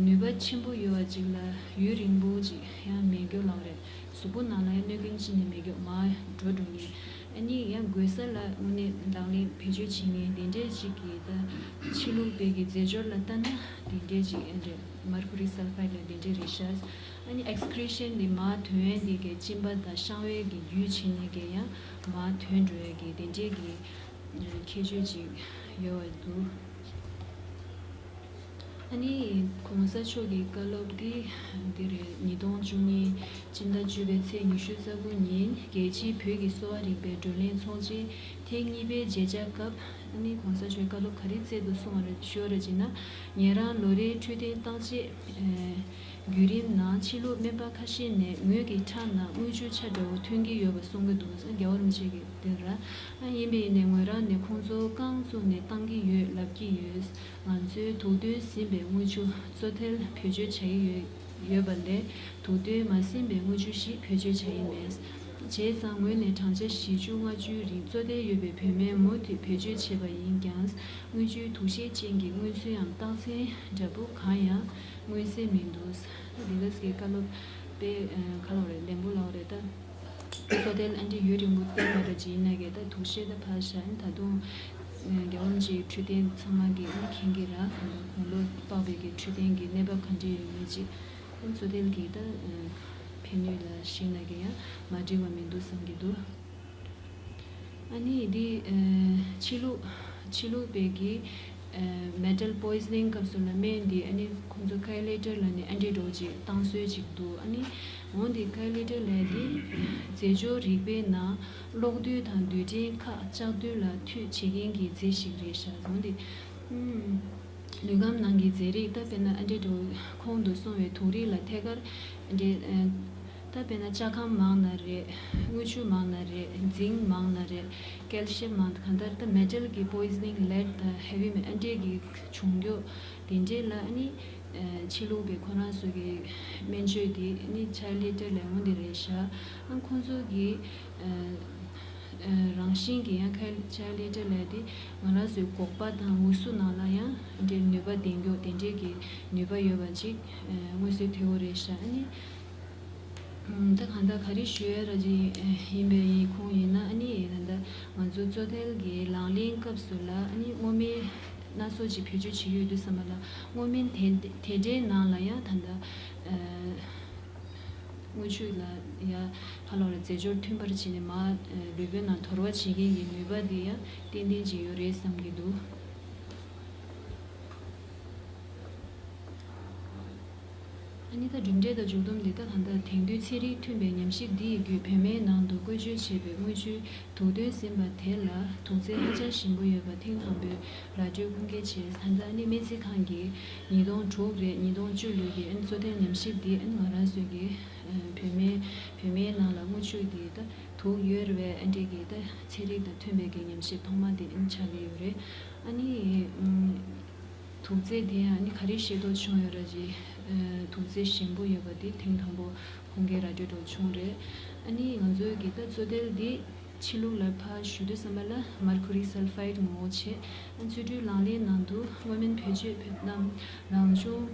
ནུས་པ་ཆེན་པོ་ཡོད་པ་ཅིག་ལ་ཡུན་རིང་པོ་ཅིག་ཡང་མེད་མགྱོགས་ལབ་རེད། གཟུགས་པོ་ནང་ལ་ཡང་གནོད་སྐྱོན་ཅི་ནས་མེད་མགྱོགས་མར་འགྲོ་འགྲོ་ངེས། ཨ་ནི་ཡང་དགོས་ས་ལ་དངོས་གནས་ལག་ལེན་བེད་སྤྱོད་བྱེད་ངེས་དེ་འདྲའི་ཅིག་གི་ད་ཕྱི་ལུགས་པའི་གི་རྫས་སྦྱོར་ལ་ལྟ་ན་དེ་འདྲའི་ཅིག་ཨ་འདྲ་མར་ཁུ་རི་སལ་ཕའིཌ་ལ་དེ་འདྲའི་རེད་ཤག་ཨ་ནི་ཨེགས་ཀི་རི་ཤན་དེ་མར་ཐོན་ཡས་དེ་གི་གཅིན་པ་དང་བཤང་བའི་གི་རྒྱུ་བྱེད་ནས་གི་ཡང་མར་ཐོན་འགྲོ་ཡས་གི་དེ་འདྲའི་གི་ཁྱད་ཆོས་ཅིག་ཡོད་པ་འདུག་ཨ་ནི་༸གོང་ས་མཆོག་གི་བཀའ་སློབ་འདི་འདི་རེད། ཉིས་སྟོང་བཅུ་གཉིས་སྤྱི་ཟླ་བཅུ་པའི་ཚེས་ཉི་ཤུ་རྩ་དགུ་ཉིན་རྒྱལ་སྤྱིའི་བོད་ཀྱི་གསོ་བ་རིག་པའི་བགྲོ་གླེང་ཚོགས་ཆེན་ཐེངས་གཉིས་པའི་མཇལ་བཅར་སྐབས་ཨ་ནི་༸གོང་ས་མཆོག་གི་བཀའ་སློབ་ག་རེ་སྩལ་འདུག་གསུངས་པ་རེད་ཞུ་བ་རེད་ཅེ་ན། ཉེ་རང་ལོ་རེའི་འཕྲོད་བསྟེན་བརྟག་དཔྱད་བརྒྱུད་རིམ་ནང་ཕྱི་ལུགས་སྨན་པ་ཁ་ཤས་ནས་ངོས་ཀྱི་ཁྲག་ནང་དངུལ་ཆུ་ཆ་འདྲ་བོ་ཐོན་གྱི་ཡོད་པ་གསུང་གི་འདུག་རྒྱལ་བ་རིན་པོ་ཆེ་གི་དེ་ར། ཨ་ཡིན་པས་ཡིན་ནའི་ངོས་རང་ནས་ཁོང་ཚོ་རྐང་བཙུགས་ནས་བཏང་གི་ཡོད་ལབ་ཀྱི་ཡོད། ང་ཚོའི་དུག་སྟོན་ཟིན་པའི་དངུལ་ཆུ་བཙོ་ཐལ་བེད་སྤྱོད་བྱ་ཡི་ཡོད་ཡོད་པ་ལས་དུག་སྟོན་མ་ཟིན་པའི་དངུལ་ཆུ་ཞིག་བེད་སྤྱོད་བྱ་ཡི་མེད། བྱས་ཙང་ངོས་ནས་བགྲང་བྱ་བཞི་བཅུ་ལྔ་བཅུའི་རིང་བཙོ་ཐལ་ཡོད་པའི་བོད་སྨན་མུ་མཐུད་བེད་སྤྱོད་བྱས་པ་ཡིན་ཀྱང་དངུལ་ཆུའི་དུག་ཤེད་ཅན་གྱི་དངོས་ཚུལ་ཡང་རྟགས་མཚན་འདྲ་པོ་གང་ཡང་མངོན་གསལ་མི་འདུག་འདི་ག་ཟེར་བཀའ་སློབ་དཔེ་ག་ལ་རེད་ལན་པོ་ལ་རེད་ད། བཙོ་ཐལ་ཨ་འདྲ་ཡུན་རིང་པོ་བསྟེན་པ་ར་ཅིག་ཡིན་ན་གི་ད་དུག་ཤེད་ད་ཕར་བཞག་ད་དུང་རྒྱལ་བ་རིན་པོ་ཆེའི་འཕྲོད་བསྟེན་ཚང་མ་གི་མཁྱེན་གྱི་ར་གོང་ལོ་དཔག་པའི་གི་འཕྲོད་བསྟེན་གི་གནས་བབ་ག་འདྲ་ཡོད་མེད་ཅིག་བཙོ་ཐལ་གི་ད་ཕན་ནུས་ལ་གཞིགས་ན་གི་ཡང་མ་འགྲིག་པ་མི་འདུག་བསམ་གྱི་འདུག་ཨ་ནི་འདི་ཕྱི་ལུགས་ཕྱི་ལུགས་པའི་གི་མེ་ཊལ་པོའི་ཛི་ནིང་སྐབས་སུ་ལ་སྨན་འདི་ཨ་ནི་ཁོང་ཚོ་ཁ་ཡོ་ལེ་ཊར་ལ་ནི་ཨ་འདྲ་འདྲ་བོ་ཅིག་བཏང་སྲོལ་ཅིག་འདུག་ཨ་ནི་འོ་འདི་ཁ་ཡོ་ལེ་ཊར་ལ་འདི་རྫས་སྦྱོར་རིག་པའི་ནང་གློག་རྡུལ་དང་རྡུལ་ཕྲན་ཁག་ལྕགས་རྡུལ་ལ་མཐུད་བྱེད་མཁན་གྱི་རྫས་ཤིག་རེད་ཤག་འོ་འདི་ལུས་ཁམས་ནང་གི་རྫས་རིགས་ད་དཔེར་ན་ཨ་འདྲ་འདྲ་བོ་ཁོང་དུ་སོང་བའི་དུག་རིགས་ལ་ཐད་ཀར་འདྲ། ད་དཔེར་ན་ལྕགས་ཁམས་མང་ན་རེད། དངུལ་ཆུ་མང་ན་རེད། ཛིང་མང་ན་རེད། ཀལ་ཤི་ཡམ་མང་ན་གང་ལྟར་ད་མེ་ཊལ་གྱི་པོའི་ཛི་ནིང་ལེཌ་དང་ཧེ་བི་མེ་ཨ་འདྲས་ཀྱི་བྱུང་རྒྱུ་དེ་འདྲས་ལ་ཨ་ནི་ཕྱི་ལུགས་པའི་ཁོ་རང་ཚོ་གི་སྨན་བཅོས་དེ་ཨ་ནི་ཁ་ཡོ་ལེ་ཊར་ལས་འོང་དེ་རེད་ཤག་ཨ་ཁོང་ཚོ་གི་རང་བཞིན་གྱི་ཡང་ཁ་ཡོ་ལེ་ཊར་ལས་དེ་ང་རང་ཚོའི་སྒོག་པ་དང་འུ་སུ་ནང་ལ་ཡང་འདྲའི་ནུས་པ་ལྡན་རྒྱུ་དེ་འདྲས་ཀྱི་ནུས་པ་ཡོད་པ་ཅིག་མངོན་གསལ་དོད་པོ་རེད་ཤག་ཨ་ནི། ད་གང་ལྟར་ག་རེ་ཞུ་ཡ་ར་ཅིག་ཡིན་པའི་ཡིན་ཁུངས་ཡིན་ན་ཨ་ནི་ད་ལྟ་ང་ཚོ་བཙོ་ཐལ་གྱི་ལག་ལེན་སྐབས་སུ་ལ་ཨ་ནི་སྔོ་སྨན་སྣ་ཚོགས་ཅིག་བེད་སྤྱོད་བྱེད་ཀྱི་ཡོད་དུས་ཙམ་པ་ལ་སྔོ་སྨན་དེ་དེ་འདྲའི་ནང་ལ་ཡང་ད་ལྟ་ དངུལ་ཆུ་ལ་ཡ་ཧ་ལོ་ར་རྫས་སྦྱོར་མཐུན་པར་བྱས་ནས་མ་ལུས་པོའི་ནང་དོར་བ་བྱེད་མཁན་གྱི་ནུས་པ་དེ་ཡང་ཏན་ཏན་ཅིག་ཡོད་རེད་བསམ་གྱི་འདུག་ཨ་ནི་ད་གྲུབ་འབྲས་དང་མཇུག་སྡོམ་འདི་ད་གང་ལྟར་དེང་དུས་ཚན་རིག་མཐུན་པའི་ཉམས་ཞིབ་འདི་ཡི་བརྒྱུད་བོད་སྨན་ནང་དུ་བཀོལ་སྤྱོད་བྱས་པའི་དངུལ་ཆུའི་དུག་འདོན་ཟིན་པ་དེ་ལ་དུག་རྫས་ཧ་ཅང་ཞན་པོ་ཡོད་པ་ཐེངས་དང་པོའི་ར་སྤྲོད་ཁུངས་སྐྱེལ་བྱས། ད་ལྟ་ནི་སྨན་རྩིས་ཁང་གིས་ཉིས་སྟོང་དྲུག་རེད། ཉིས་སྟོང་བཅུ་ལོའི་གི་ཨ་ནི་གཙོ་ཐལ་ཉམས་ཞིབ་འདི་ཨ་ནི་ང་རང་ཚོའི་གི་ཨ་བོད་སྨན་བོད་སྨན་ནང་ལ་དངུལ་ཆུ་འདི་ད་དུག་ཡོད་རེད་པས། ཨ་འདྲས་གི་ད་ཚན་རིག་དང་མཐུན་པའི་གི་ཉམས་ཞིབ་ཐོག་མ་འདི་ཨ་ནི་ཆགས་ཀྱི་ཡོད་རེད། ཨ་ནི་ཨམ། དུག་རྫས་དེ་ཡང་ནི་ག་རེ་ཤེས་རྟོགས་བྱུང་ཡོད་ར་ཅིག་ཨ་དུག་རྫས་ཞན་པོ་ཡོད་པ་དེ་ཐེངས་དང་པོ་ཁུངས་སྐྱེལ་ར་སྤྲོད་འགྲོ་བྱུང་རེད། ཨ་ནི་ང་ཚོའི་གི་ད་གཙོ་ཐལ་འདི་ཕྱི་ལུགས་ལ་ཕར་ཞུ་དུས་ཙམ་པ་ལ་མར་ཁུ་རི་སལ་ཕའིཌ་ངོ་བོ་བྱས། ཨ་ནི་བཅུད་སྤྲོད་ལག་ལེན་ནང་དུ་སྔོ་སྨན་བེད་སྤྱོད་བོད་ནམ་རང་བྱུང་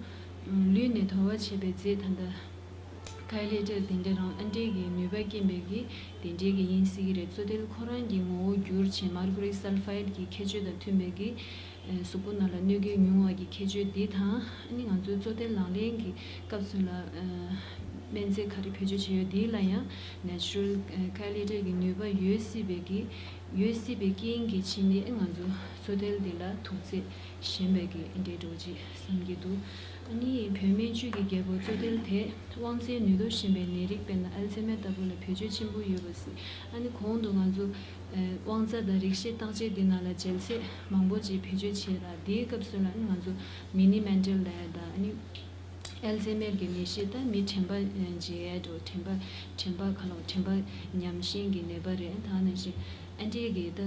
ལུད་ནས་དོར་བ་བྱས་པའི་རྫས་ད་ལྟ་ཀའི་ལེ་ཊར་དེ་འདྲ་རང་ཨ་འདྲས་ཀྱི་ནུས་པ་རྐྱེན་པས་ཀྱི་དེ་འདྲས་ཀྱི་ཡིན་སྲིད་ཀྱི་རེད། གཙོ་ཐལ་ཁོ་རང་གི་ངོ་བོ་བསྒྱུར་བྱས་མར་ཁུ་རི་སལ་ཕའིཌ་གི་ཁྱད་ཆོས་དང་མཐུན་པའི་གི་གཟུགས་པོ་ནང་ལ་གནོད་སྐྱོན་ཉུང་བ་གི་ཁྱད་ཆོས་འདི་དང་ཨ་ནི་ང་ཚོའི་གཙོ་ཐལ་ལག་ལེན་གྱི་སྐབས་སུ་ལ་སྨན་རྫས་ག་རེ་བེད་སྤྱོད་བྱས་ཡོད་འདི་ལ་ཡང་ནེ་ཅུ་རལ་ཀའི་ལེ་ཊར་གྱི་ནུས་པ་ཡོད་སྲིད་པའི་གི་ཡོད་སྲིད་པའི་རྐྱེན་གྱིས་ཕྱིན་ནས་ང་ཚོ་གཙོ་ཐལ་འདི་ལ་དུག་རྫས་ཞན་པའི་གི་འདྲེས་འགྲོ་ཅིག་བསམ་གྱི་འདུག་ཨ་ནི་བོད་སྨན་བཅུད་ཀྱི་རྒྱལ་པོ་གཙོ་ཐལ་དེ་དབང་རྩའི་ནུས་སྟོབས་ཞན་པའི་ནད་རིགས་དཔེར་ན་ཨལ་ཚེ་མེར་ལྟ་བུ་ལ་བེད་སྤྱོད་ཆེན་པོ་ཡོད་པ་ཟེར། ཨ་ནི་གོང་དུ་ང་ཚོ་དབང་རྩ་དང་རིག་ཤེས་བརྟག་དཔྱད་འདི་ནང་ལ་འཇལ་ཚད་མང་པོ་ཅིག་བེད་སྤྱོད་བྱས་ལ་དེའི་སྐབས་སུ་ལ་ཨ་ནི་ང་ཚོ་མི་ནི་མེན་ཊལ་ལབ་ཡ་དང་ཨ་ནི་ཨལ་ཚེ་མེར་གྱི་ནད་གཞི་ད་མི་དྲན་པ་འཇལ་ཡ་འགྲོ་དྲན་པ་དྲན་པ་ག་ལ་དྲན་པ་ཉམས་ཤིང་གི་ནད་པ་རེད། ད་ནང་བཞིན་ཨ་འདྲས་ཀྱི་ད་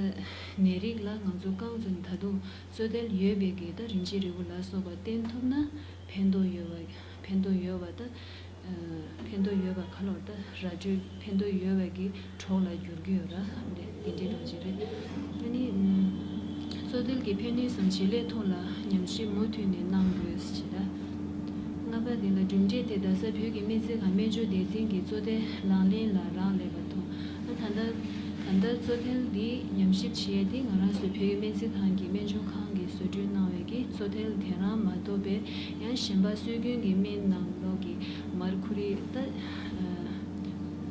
ནད་རིགས་ལ་ང་ཚོ་རྐང་ཚོ་ད་དུང་གཙོ་ཐལ་ཡོད་པའི་གི་ད་རིན་ཆེན་རིལ་བུ་ལ་སོགས་པ་བསྟེན་ཐུབ་ན་ཕན་ཐོགས་ཡོད་པ་ཕན་ཐོགས་ཡོད་པ་ད་ཕན་ཐོགས་ཡོད་པ་ག་ལོར་ད་ར་སྤྲོད་ཕན་ཐོགས་ཡོད་པ་གི་གྲོགས་ལ་འགྱུར་གྱི་ཡོད་ར། དེ་འདྲའི་རོ་ཅིག་རེད། ཨ་ནི་གཙོ་ཐལ་གྱི་ཕན་ནུས་སམ་བྱེད་ལས་ཐོག་ལ་ཉམས་ཞིབ་མུ་མཐུད་ནས་གནང་དགོས་ཞེས་ར། ལྔ་པ་དེ་ལ་གྲུབ་འབྲས་དེ་རྡ་ས་བོད་ཀྱི་སྨན་རྩིས་ཁང་སྨན་སྦྱོར་སྡེ་ཚན་གྱི་གཙོ་ཐལ་ལག་ལེན་ལ་རག་ལས་པ་མཐོང་། ད་ལྟ་ད་ལྟ་གཙོ་ཐལ་འདི་ཉམས་ཞིབ་བྱེད་ཡས་དེ་ང་རང་ཚོའི་བོད་ཀྱི་སྨན་རྩིས་ཁང་གི་སྨན་སྦྱོར་ཁང་གིས་བཟོ་སྐྲུན་གནང་བའི་གི་གཙོ་ཐལ་དེ་རང་མ་གཏོགས་པའི་ཡང་གཞན་པ་སྲོལ་རྒྱུན་གྱི་སྨན་ནང་ལོགས་ཀྱི་མར་ཁུ་རི་ད་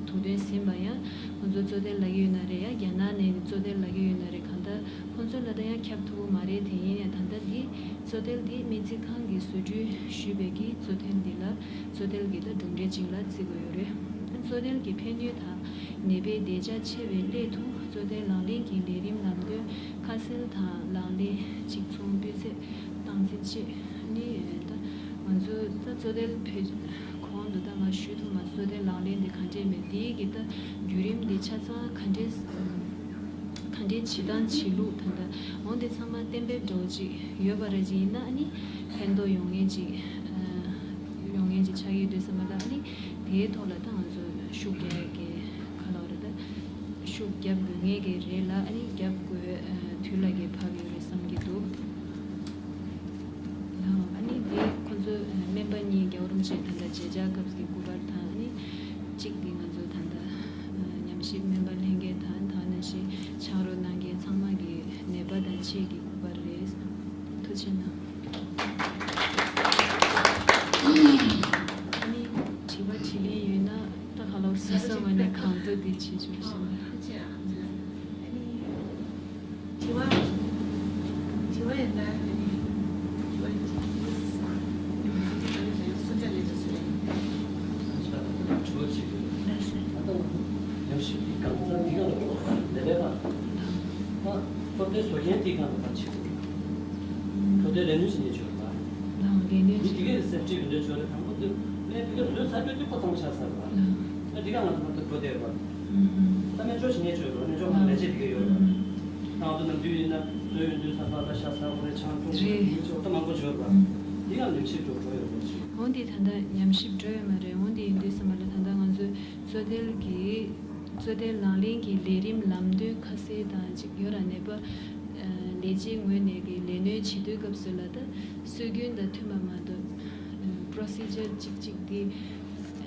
དུག་འདོན་ཟིན་པ་ཡང་ཁོང་ཚོ་གཙོ་ཐལ་ལབ་ཀྱི་ཡོད་ན་རེད། ཡང་རྒྱ་ནག་ནས་གཙོ་ཐལ་ལབ་ཀྱི་ཡོད་ན་རེད། གང་ལྟར་ཁོང་ཚོ་ལ་ད་ཡང་ཁྱབ་ཐུབ་ཀྱི་མ་རེད། དེ་ཡིན་ཡང་ད་ལྟ་འདི་གཙོ་ཐལ་འདི་སྨན་རྩིས་ཁང་གིས་བཟོ་སྐྲུན་ཞུས་པའི་གི་གཙོ་ཐལ་འདི་ལ་གཙོ་ཐལ་གྱི་ད་གྲུབ་འབྲས་ཅིག་ལ་བརྩི་དགོས་ཡོད་རེད། གཙོ་ཐལ་གྱི་ཕན་ནུས་དང་ནད་པའི་བདེ་འཇགས་ཆེ་བའི་སླད་དུ་གཙོ་ཐལ་ལག་ལེན་གྱི་ལས་རིམ་ལམ་སྟོན་ཁ་གསལ་དང་ལག་ལེན་གཅིག་མཚུངས་སྤུས་ཚད་སྟངས་འཛིན་བཅས་ནི་ད་ང་ཚོ་ད་གཙོ་ཐལ་བེད་གོང་དུ་ད་ང་ཞུས་ཐུབ་མ་གཙོ་ཐལ་ལག་ལེན་དེ་ག་འདྲས་མེད་དེའི་གི་ད་བརྒྱུད་རིམ་དེ་ཆ་ཚང་ག་འདྲས་ག་འདྲས་བྱེད་སྟངས་བྱེད་ལུགས་ད་ད་འོང་དེ་ཚང་མ་གཏན་འབེབས་འདྲ་བོ་ཅིག་ཡོད་པ་ར་ཅིག་ཡིན་ན་ཨ་ནི་ཕན་ཐོགས་ཡོང་ངེས་ཅིག་ཡོང་ངེས་ཅིག་ཆགས་ཀྱི་འདུག་བསམ་པ་ད་ཨ་ནི་དེའི་ཐོག་ལ་ད་ང་ཚོ་ཤུགས་རྒྱག་གི་ག་ལ་བ་རེད་ད། ཤུགས་རྒྱབ་དགོས་ངེས་ཀྱི་རེད་ལ། ཨ་ནི་རྒྱབ་དགོས་དུས་ལ་གི་བབ་ཡོད་རེད་བསམ་གྱི་འདུག་ཨ་ནི་འདི་ཁོ་ཚོ་སྨན་པ་གཉིས་རྒྱལ་བ་རིན་པོ་ཆེ་དང་འདྲ་མཇལ་བཅར་སྐབས་ཀྱི་སྐུ་པར་དང་ཨ་ནི་གཅིག་འདི་ང་ཚོ་ད་ལྟ་ཉམས་ཞིབ་སྨན་པ་ལྷན་རྒྱས་དང་ད་ནང་བཞིན་ཕྱག་རོགས་གནང་མཁན་ཚང་མ་གི་ནད་པ་དང་བཅས་ཀྱི་སྐུ་པར་རེད། ཐུགས་རྗེ་གནང་། ཨ་ནི་དྲི་བ་དྲིས་ལན་ཡོད་ན་ད་ག་ལོར་ས་ས་མ་ནས་གང་ཐུབ་དེ་བྱེད་ཆོག་ཤེས་ན། དྲི་བ་དྲི་བ་ཡོད་ན་ཨ་ནི་དྲི་བ་ཡིན་གྱི་ཡིན། ས་ཆ་ལས་ཆ་སུ་ལས། དྲི་བ་ཅིག་ལགས་སེ། ད་ལྟ་ཉམས་ཞིབ་འདི་གང་ཟག་འདི་གང་ལ་ལས་པའི་ཁ་ལས་པའི་ཁ་ད་གཙོ་དོན་བཟོ་མཁན་འདི་གང་ལ་ད་ཆེ་བོ། གཙོ་དོན་ལས་སྣོན་བྱེད་མཁན་ཆོས་ར། ལའང་ལས་སྣོན་མི་དེ་གས་སེམས་ཁྲལ་མི་འདོད་ཆོས་ར་དང་པོ་དེ་ལས་དེ་གས་བཟོས་ཚར་དུས་དེ་ཁོ་ཚང་མ་ཆགས་ཚར་བ། ལ་དེ་གས་ང་ཚོ་ད་གོ་བདེ་བ། ད་སྨན་སྦྱོར་བྱེད་མཁན་ཆོས་ར་སྨན་སྦྱོར་ཁང་ལས་བྱེད་དེ་གས་ཡོད་ར། ང་ཚོ་ནམ་དུས་ཡིན་ན་བཟོས་ཡོང་དུས་ཚར་བ་ལ་ཤ་ཚ་བ་རེད། ཆང་འཐུང་རེད། མི་ཚོ་ད་མང་པོ་ཆོས་ར། དེ་གས་ཉམས་ཞིབ་འགྲོ་འགྲོ་ཡོད་ར་ཆོས། འོན་ཏེ་ད་ལྟ་ཉམས་ཞིབ་འགྲོ་ཡོད་མ་རེད། འོན་ཏེ་ཡིན་དུས་ཙམ་པ་ལ་ད་ལྟ་ང་ཚོས་གཙོ་དལ་གྱི་གཙོ་དལ་ལག་ལེན་གྱི་ལས་རིམ་ལམ་སྟོན་ཁ་གསལ་དང་གཅིག་ཡོད་ར། ནད་པ་ལས་བྱེད་ངོས་ནས་ཀྱི་ལས་སྣོན་བྱེད་དུས་སྐབས་སུ་ལ་ད་སྲོལ་རྒྱུན་དང་མཐུན་པ་མ་གཏོགས་པྲོ་སི་ཇར་གཅིག་གཅིག་འདི་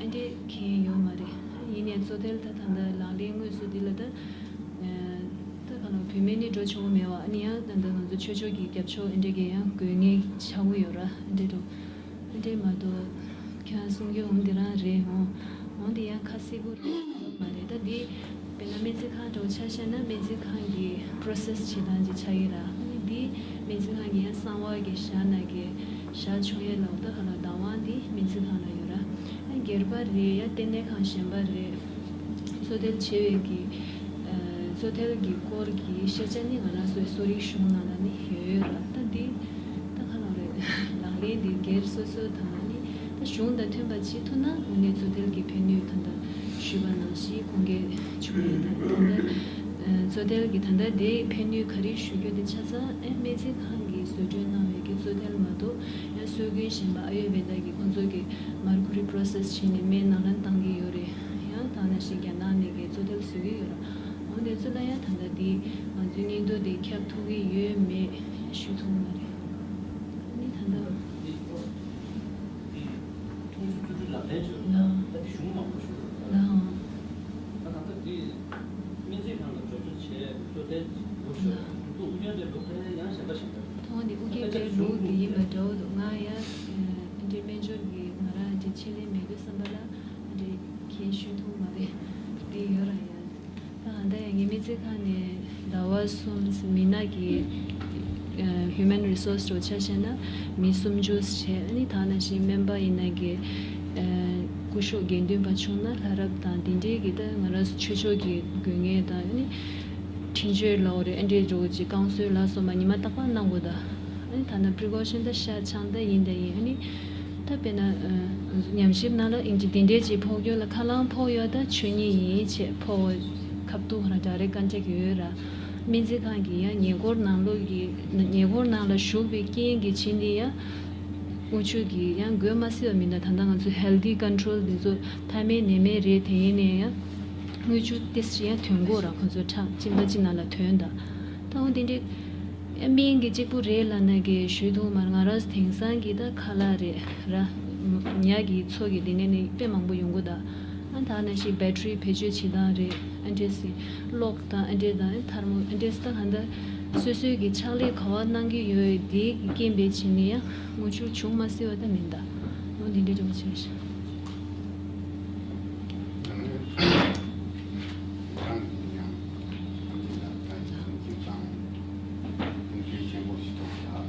ཨ་འདྲས་མཁན་ཡོད་མ་རེད། ཡིན་ནའི་གཙོ་དལ་ད་ད་ལྟ་ལག་ལེན་དངོས་སུ་འདི་ལ་ད་ད་ག་ནང་བུད་མེད་ནི་འགྲོ་ཆོག་གི་མེད་བ། ཨ་ནི་ཡང་ད་ལྟ་ང་ཚོ་ཆོས་ཕྱོགས་ཀྱི་རྒྱབ་ཕྱོགས་ཨ་འདྲས་ཀྱི་ཡང་དགོས་ངེས་ཆགས་ཀྱི་ཡོད་ར། ཨ་འདྲས་འགྲོ་ཨ་འདྲས་མ་གཏོགས་ཁྱེད་རང་གསུང་རྒྱུ་འོང་འདི་རང་རེད་འོང་། འདི་ཡང་ཁ་གསལ་པོ་རེད་མ་རེད། ད་འདི་དཔེར་ན་སྨན་རྩིས་ཁང་འདྲ་བོ་ཆ་བཞག་ན་སྨན་རྩིས་ཁང་གི་པོ་རོ་སེ་སི་བྱེད་སྟངས་ཅིག་ཆགས་ཀྱི་ར། ཨ་ནི་འདི་སྨན་རྩིས་ཁང་གི་ཡང་གསང་བ་གི་ཞག་ན་གི་ཞག་ཆུང་ཡས་ལ་འོ་ད་ཧ་ལ་བདག་དབང་འདི་སྨན་རྩིས་ཁང་ལ་ཡོད་ར། ཨ་སྒེར་པ་རེད་ཡ་ལྟེ་གནས་ཁང་གཞན་པ་རེད། བཙོ་ཐལ་བྱེད་པའི་གི་ཨ་བཙོ་ཐལ་གྱི་སྐོར་གྱི་ཤེས་བྱ་ནི་ང་རང་ཚོའི་གསོ་རིག་གཞུང་ནང་ལ་ནི་ཡོད་ཡོད་ར། ད་འདི་ད་ག་ལ་རེད། ལག་ལེན་འདི་སྒེར་སོ་སོ་དང་ནི་ད་གཞུང་དང་མཐུན་པ་བྱེད་ཐུབ་ན་དངོས་གནས་བཙོ་ཐལ་གྱི་ཕན་ནུས་ད་ལྟ་ཞུས་པ་ནང་བཞིན་གོང་འཁེལ་བྱུང་ཡོད། ད་ད་ལྟ་ཨ་བཙོ་ཐལ་གྱི་ད་ལྟ་དེའི་ཕན་ནུས་ག་རེ་ཞུ་རྒྱུ་དེ་ཆ་ཚང་ཨེ་སྨན་རྩིས་ཁང་གིས་བཟོ་སྐྲུན་གནང་བའི་གི་བཙོ་ཐལ་མ་གཏོགས་ཡང་སྲོལ་རྒྱུན་གཞན་པ་ཨ་ཡུར་བེ་ད་གི་ཁོང་ཚོ་གི་མར་ཁུ་རི་པོ་རོ་སེ་སི་བྱས་ནས་སྨན་ནང་ལ་བཏང་གི་ཡོད་རེད། ཡང་ད་ནང་བཞིན་རྒྱ་ནག་ནས་གི་བཙོ་ཐལ་བཟོ་གི་ཡོད་ར། འོ་དེ་ཚོ་ལ་ཡང་ད་ལྟ་འདི་ང་ཚོའི་སྙིང་སྟོབས་དེ་ཁྱབ་ཐུབ་ཀྱི་ཡོད་མེད་ཞུ་ཐུབ་མ་རེད། ཨ་ནི་ད་ལྟ་དངོས་གཞི་བཙོ་སྐྲུན་ལག་ལེན་བྱོས་ལ་ད་གཞུང་མང་པོ་ཞུ་རེད། ད་ད་ལྟ་འདི་སྨན་རྩིས་ཁང་ལ་འབྱོར་ཚོད་བྱས་བཙོ་ཐལ་ལུགས་ཤོག་ལུགས་ཨུ་རྒྱན་པའི་ལུགས་དེ་ཡང་གཞན་པ་ཞིག་རེད། ད་འདི་ཨུ་རྒྱན་པའི་ལུགས་དེ་ཡིན་པ་འདྲ་བོ་འདུག་ང་ཡང་ཨ་འདྲའི་སྨན་སྦྱོར་གྱི་ང་རང་འདྲའི་ཆེད་ལས་མེད་དུས་བསམ་པ་ལ་ཨ་འདྲའི་ཁྱེད་ཞུ་ཐུབ་མ་རེད། དེ་ཡོད་ར་ཡ། ད་ད་ཡང་ངའི་སྨན་རྩིས་ཁང་ནས་ཟླ་བ་གསུམ་མི་སྣ་གི་ཨ་Human Resource འདྲ་བོ་ཆ་བཞག་ན་མི་སུམ་ཅུ་བྱས། ཨ་ནི་ད་ནང་བཞིན་སྨན་པ་ཡིན་ན་གི་ཨ་སྐུ་ཞབས་དགེ་འདུན་པ་བྱུང་ན་ལྷ་རབ་དང་དེ་འདྲའི་གི་ད་ང་རང་ཚོ་ཆོས་ཕྱོགས་ཀྱི་དགོས་ངེས་དང་ཨ་ནི་འཕྲིན་བཅོལ་ལབ་དགོས་རེད། ཨ་འདྲའི་འདྲ་བོ་ཅིག་བསྐང་གསོའི་ལ་སོགས་པ་ཉི་མ་རྟག་པར་གནང་དགོས་ད། ཨ་ནི་ད་ནང་precaution ད་ཤ་ཆང་ད་ཡིན་ད་ཡིན། ཨ་ནི་ད་དཔེར་ན་ཨ་ཉམས་ཞིབ་ནང་ལ་ཨིན་ཇི་དེ་འདྲའི་ཅིག་ཕོག་རྒྱུ་ལ་ཁ་རླངས་ཕོག་ཡོད་ད་ཆོས་ཉིད་ཡིན་བྱས་ཕོག་ཁབ་ཏུ་ཧ་ར་direct contact ཡོད་ར། སྨན་རྩིས་ཁང་གི་ཡང་ཉེ་འཁོར་ནང་ལོགས་ཀྱི་ཉེ་འཁོར་ནང་ལ་ཞུགས་པའི་རྐྱེན་གྱིས་བྱས་ནས་ཡང་དངུལ་ཆུ་གི་ཡང་དགོས་མ་སྲིད་པ་མིན་ད། ད་ལྟ་ང་ཚོ་healthy control འདི་ཚོ་ཐ་མའི་ནད་མེད་རེད། དེ་ཡིན་ནའི་ཡང་དངུལ་ཆུ་ཏིས་ཅི་ཡང་ཐོན་དགོས་ར། ཁོ་ཚོ་ཁྲག་གཅིག་མ་གཅིག་ནང་ལ་ཐོན་ད། ད་འོ་དེ་འདྲའི་ཨ་སྨན་གྱི་གཅིག་པུ་རེད་ལབ་ན་གི་ཞུ་ཐུབ་མ་རེད། ང་རང་དེང་སང་གི་ད་ཁ་ལག་རེད་ར། ཉ་གི་ཚོ་གི་དེ་ནས་ནི་དཔེ་མང་པོ་ཡོང་གི་ད། ཨ་ད་ནང་བཞིན་battery བེད་སྤྱོད་བྱེད་སྟངས་རེད། ཨ་འདྲས་སི་གློག་དང་ཨ་འདྲས་དང་ཐལ་མོ་ཨ་འདྲས་ད་ག་འདྲ་སོ་སོའི་གི་ཕྱག་ལས་ག་བ་གནང་གི་ཡོད་དེ་གི་རྐྱེན་པས་བྱས་ནས་ཡང་དངུལ་ཆུ་བྱུང་མ་སྲིད་པ་ད་མིན་ད། འོ་དེ་འདྲའི་འགྲོ་བྱས་ཤག་ཁྱེད་རང་གིས་ཡང་ཁམས་ཀྱི་ལ་ད་ཡང་ཅིག་དང་ཀུན་སྤྱོད་ཆེན་པོ་ཞིག་ཐོག་ལ་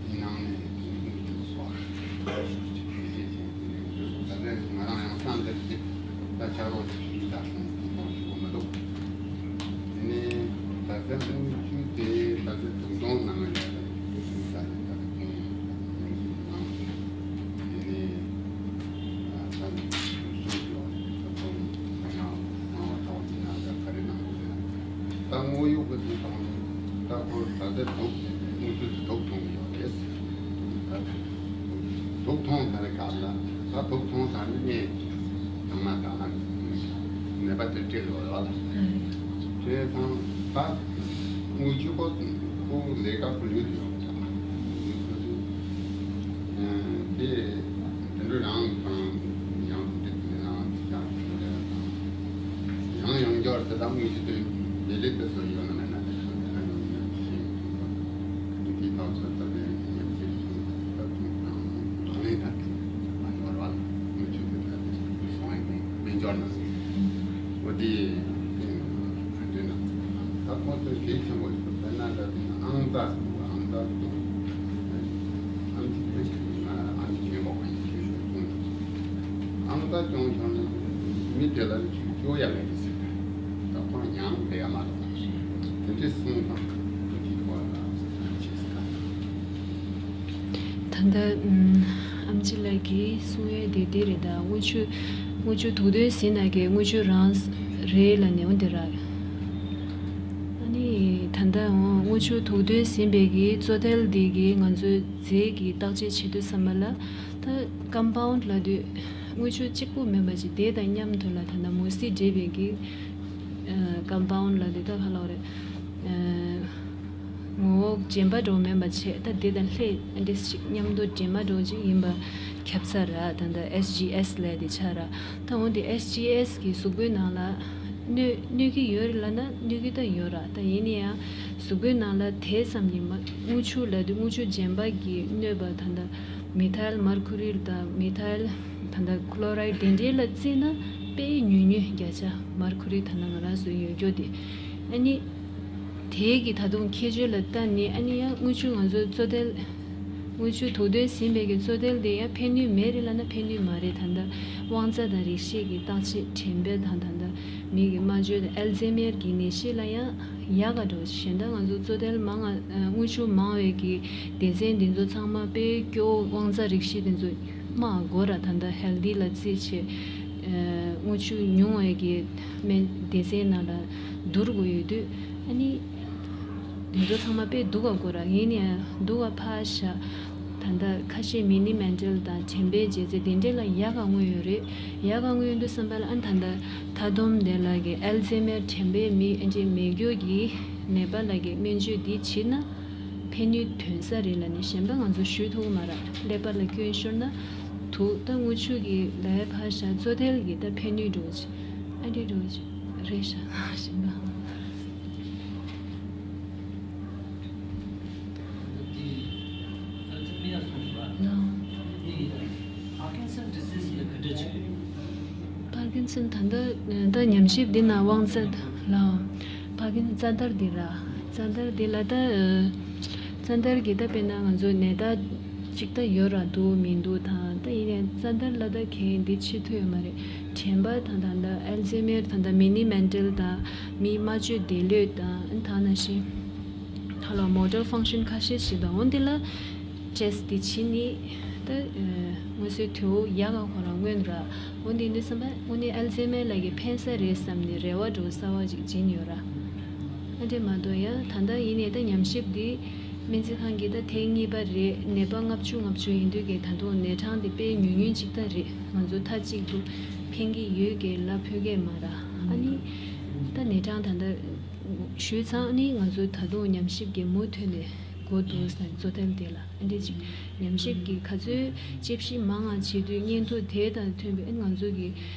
དེའི་ནང་ནས་ཀུན་སྤྱོད་སོགས་ཤུགས་ཆེ་གལ་ཆེ་ཞིག་དེ་ནས་ད་ལྟ་ང་རང་ཡང་བསམ་འདི་ཞིག་ད་ཆ་རོགས་ཞིག་ཞུ་ད་སོང་དེ་གང་ཞུ་གི་མི་འདུག་དེ་ནས་ད་ལྟ་ཀུན་སྤྱོད་དེ་ད་ལྟ་དུག་སྦྲང་ནང་ལ་ཡོད་ད་ཡོད་ད་ལྟ་ཀུན་སྤྱོད་ནང་དེ་ནས། ད་ནི་སོ་སོ་ཡོད་ད་ཁོང་ང་ང་བ་ཐོག་ཡིན་ན་ད་ག་རེ་གནང་དགོས་རེད། ད་དངོས་ཡོད་ཀྱི་དུས་ཐོག་ནས་ད་ཁོང་ད་ལྟ་དུག་དངོས་སུ་དུག་འཐུང་གི་ཡོད་རེད། ད་དུག་འཐུང་ཚར་སྐབས་ལ་ད་དུག་འཐུང་ཚར་ནས་ནད་ཚང་མ་ད་ནད་པ་དེ་བྲིས་ཡོད་རེད་བ། བྱས་ཙང་ད་དངུལ་ཆུ་ཁོ་ཁོ་ལས་ཀ་ཁོ་ལུས་ཡོད་ད། དེ་དེ་འདྲ་རང་དང་ཡང་འདི་དེ་རང་ཅི་ཡང་དེ་འདྲ་དང་ཡང་ཡང་འབྱོར་དེ་དང་དངུལ་ཆུ་དེ་ལས་ལས་དེ་ཚོ་ཡོད་ན་མེད་ན་དེ་ཚོ་དེ་ལ་ཡང་ཡང་ཤེས་ཡོང་ཐུབ་པ། དེ་དེ་དག་ཚོ་ད་དེ་ཡང་ཅི་ཞིག་ད་དུང་ཡང་ལག་ལེན་དང་དེ་མ་ཡོད་ར་དངུལ་ཆུ་དེ་ད་དེ་སོང་ཡང་མེད་མེད་འབྱོར་ན། འོ་དེ་ག་འདྲ་ན་ད་ཁོང་ཚོས་གལ་ཆེན་པོ་ཞིག་དཔེར་ན་ད་དེ་ཨང་རྟགས་ཟེར་བ་ཨང་རྟགས་སྐྱོང་ཨང་ཅིག་དཔེ་ཞིག་ང་ཨང་ཅིག་ཡོད་པ་ཁོང་ཚོས་གལ་ཆེན་པོ་གསུངས་འདུག་ཨང་རྟགས་སྐྱོང་བྱུང་ན་མི་དེ་ལ་ཅིག་སྐྱོ་ཡ་མེད་པའི་ཟེར་ད་ཁོང་ཉང་བསྡད་ཡ་མ་གཏོགས་དེ་འདྲའི་གསུངས་དང་དེ་གི་སྐོར་ལ་བྱས་ཟེར་ད། ད་ལྟ་ཨམ་ཆི་ལགས་ཀྱིས་གསུང་ཡས་དེ་འདི་རེད་ད། དངུལ་ཆུ་དངུལ་ཆུ་དུག་འདོན་ཟིན་ན་གི་དངུལ་ཆུ་རང་རེད་ལ་ནེའུ་འདི་ར། ཨ་ནི་ད་ལྟ་འོ་དངུལ་ཆུ་དུག་འདོན་ཟིན་པའི་གི་བཙོ་ཐལ་འདི་གི་ང་ཚོའི་རྫས་ཀྱི་བརྟག་དཔྱད་བྱེད་དུས་ཙམ་པ་ལ་ད་ཀམ་པའུན་ལབ་དུས་དངུལ་ཆུ་གཅིག་པུ་མིན་པ་ཅིག་དེ་དང་མཉམ་དུ་ལ་ད་ལྟ་མུ་སི་འདྲེས་པའི་གི་ཀམ་པའུན་ལབ་དུས་ད་ག་ལབ་རེད། ངོ་བོ་རྗེན་པ་འདྲ་བོ་མིན་པ་བྱས་ད་དེ་དང་ལྷད་ཨ་འདྲས་ཅིག་མཉམ་དུ་རྗེན་པ་འདྲ་བོ་ཅིག་ཡིན་པ་ཁྱབ་ཚར་ར། ད་ལྟ་ཨེས་ཇི་ཨེས་ལབ་དེ་ཆགས་ར། ད་འོ་དེ་ཨེས་ཇི་ཨེས་གི་གཟུགས་པོའི་ནང་ལ་གནོད་གནོད་ཀྱི་ཡོད་རེད་ལབ་ན་གནོད་ཀྱི་ད་ཡོད་ར། ད་ཡིན་ན་ཡང་གཟུགས་པོའི་ནང་ལ་དེ་ཙམ་ཡིན་པ་དངུལ་ཆུ་ལབ་དུས་དངུལ་ཆུ་རྗེན་པ་གི་གནོད་པ་ད་ལྟ་མི་ཐལ་མར་ཁུ་རི་དང་མི་ཐལ་ ད་ལྟ་ཁོ་ལོ་རའི་ཌི་དེ་འདྲའི་ལ་བརྩིས་ན་དཔེ་ཉུང་ཉུང་། བརྒྱ་ཆ་མར་ཁུ་རི་ད་ལྟ་ང་རང་ཚོ་ཡོད་རྒྱུ་དེ། ཨ་ནི་དེའི་གི་ད་དུང་ཁྱད་ཆོས་ལ་ལྟ་ནས། ཨ་ནི་ཡང་དངུལ་ཆུ་ང་ཚོ་བཙོ་ཐལ། དངུལ་ཆུ་དུག་འདོན་ཟིན་པའི་གི་བཙོ་ཐལ་དེ་ཡང་ཕན་ནུས་མེད་རེད་ལབ་ན་ཕན་ནུས་མ་རེད། ད་ལྟ་དབང་རྩ་དང་རེག་བྱའི་གི་བརྟག་དཔྱད་དྲན་པ་དང་། ད་ལྟ་མི་གི་རྨ་བཅོས་དང་ཨལ་ཛེ་མེར་གྱི་ནད་གཞི་ལ་ཡང་ཡག་ག་འགྲོ། གཞན་དག་ང་ཚོ་བཙོ་ཐལ་མང་ང་། དངུལ་ཆུ་མང་བའི་གི་སྡེ་ཚན་འདི་ཚོ་ཚང་མ་དཔེ་སྐྱོ་བོ། དབང་རྩ་རེག་བྱ་འདི་ཚོ་དམག་དགོས་ར། ད་ལྟ་ཧེལ་ཐི་ལ་རྩིས་བྱས། དངུལ་ཆུ་ཉུང་བའི་གི་སྨན་སྡེ་ཚན་ནང་ལ་བསྡུར་དགོས་ཡོད་དུས། ཨ་ནི་འདི་ཚོ་ཚང་མ་དཔེ་སྡུག་ག་དགོས་ར། ཡིན་ནའང་སྡུག་ག་ཕར་བཞག། ད་ལྟ་ཁ་ཤས་མི་ནི་མེན་ཊལ་དང་དྲན་པའི་འབྱེད་རྩལ་དེ་འདྲས་ལ་ཡག་ག་དངོས་ཡོད་རེད། ཡག་ག་དངོས་ཡོད་དུས་ཙམ་པ་ལ། ཨ་ནི་ད་ལྟ་མཐའ་སྡོམ་དེ་ལ་གི་ཨལ་ཛེ་མེར་དྲན་པའི་མི་ཨ་འདྲས་མེད་རྒྱུ་གི་ནད་པ་ལ་གི་སྨན་བཅོས་འདི་བྱེད་ན་ཕན་ནུས་ཐོན་ས་རེད་ལབ་ནས་གཞན་པ་ང་ཚོ་ཞུ་ཐུབ་མ་ར། ཀླད་པ་ལ་སྐྱོན་ཤོར་ན་དུག། ད་དངུལ་ཆུ་གི་ལའི་ཕར་བཞག། བཙོ་ཐལ་གི་ད་ཕན་ནུས་འགྲོ་ཆེ། ཨ་འདྲས་འགྲོ་ཆེ་རེད་ཤག་གཞན་པ། ལའོ། Parkinson disease ལ་ག་འདྲ་ཅིག་ཡོད། Parkinson ད་ལྟ་ད་ཉམས་ཞིབ་འདི་ན་དབང་རྩ། ལའོ། Parkinson རྩ་འདར་འདི་ར། རྩ་འདར་འདི་ལ་ད་རྩ་འདར་གྱི་ད་དཔེར་ན་ང་ཚོ་ནད་རྟགས་ཅིག་ད་ཡོད་ར། འདུག་མི་འདུག་དང་། ད་ཡིན་ནའི་རྩ་འདར་ལ་ད་གལ་འདི་ཆེ་ཐུབ་ཡོད་མ་རེད། དྲན་པ་དང་། ད་ལྟ་ཨལ་ཛེ་མེར་དང་། ད་མི་ནི་མེན་ཊལ་དང་། མི་རྨ་བཅོས་བདེ་ལོས་དང་། ད་ནང་བཞིན་ད་ལ་མོ་ཊར་ཕང་ཤན་ཁ་ཤས་ཤིག་དང་། འོ་འདི་ལ་ཊེ་སི་ཊི་འདི་བྱེད་ནི་ད་དངོས་སུ་དུ་ཡག་ག་ཁོ་རང་མངོན་ར། འོ་འདི་འདི་བསམ་པ་དངོས་གནས་ཨལ་ཛེ་མེར་ལ་གི་ཕན་ས་རེད་བསམ་ནས་རེ་བ་འགྲོ་གསར་བ་ཅིག་སྦྱིན་ཡོད་ར། ཨ་འདྲས་མ་གཏོགས་ཡང་ད་ལྟ་ཡིན་ནའི་ད་ཉམས་ཞིབ་འདི་སྨན་རྩིས་ཁང་གི་ད་ཐེངས་གཉིས་པ་རེད། ནད་པ་ལྔ་བཅུ་ལྔ་བཅུ་ཡིན་དུས་ཀྱི་ད་དུང་ནད་གྲངས་འདི་དཔེ་ཉུང་ཉུང་ཅིག་ད་རེད། ང་ཚོ་མཐའ་གཅིག་ཏུ་ཕན་གྱི་ཡོད་ཀྱི་ལབ་ཕོད་ཀྱི་མ་ར། ཨ་ནི་ད་ནད་གྲངས་ད་ལྟ་ཞུས་ཚང་། ཨ་ནི་ང་ཚོ་ད་དུང་ཉམས་ཞིབ་ཀྱི་མུ་མཐུད་ནས་འགོ་འདུག་ཟེར། བཙོ་ཐལ་དེ་ལ་ཨ་འདྲས་ཅིག་ཉམས་ཞིབ་ཀྱི་ག་ཚོད་དཔྱད་གཞི་མང་ང་བྱེད་དུས་སྙན་ཐོ་དེ་དང་མཐུན་པའི་ང་ཚོ་གི་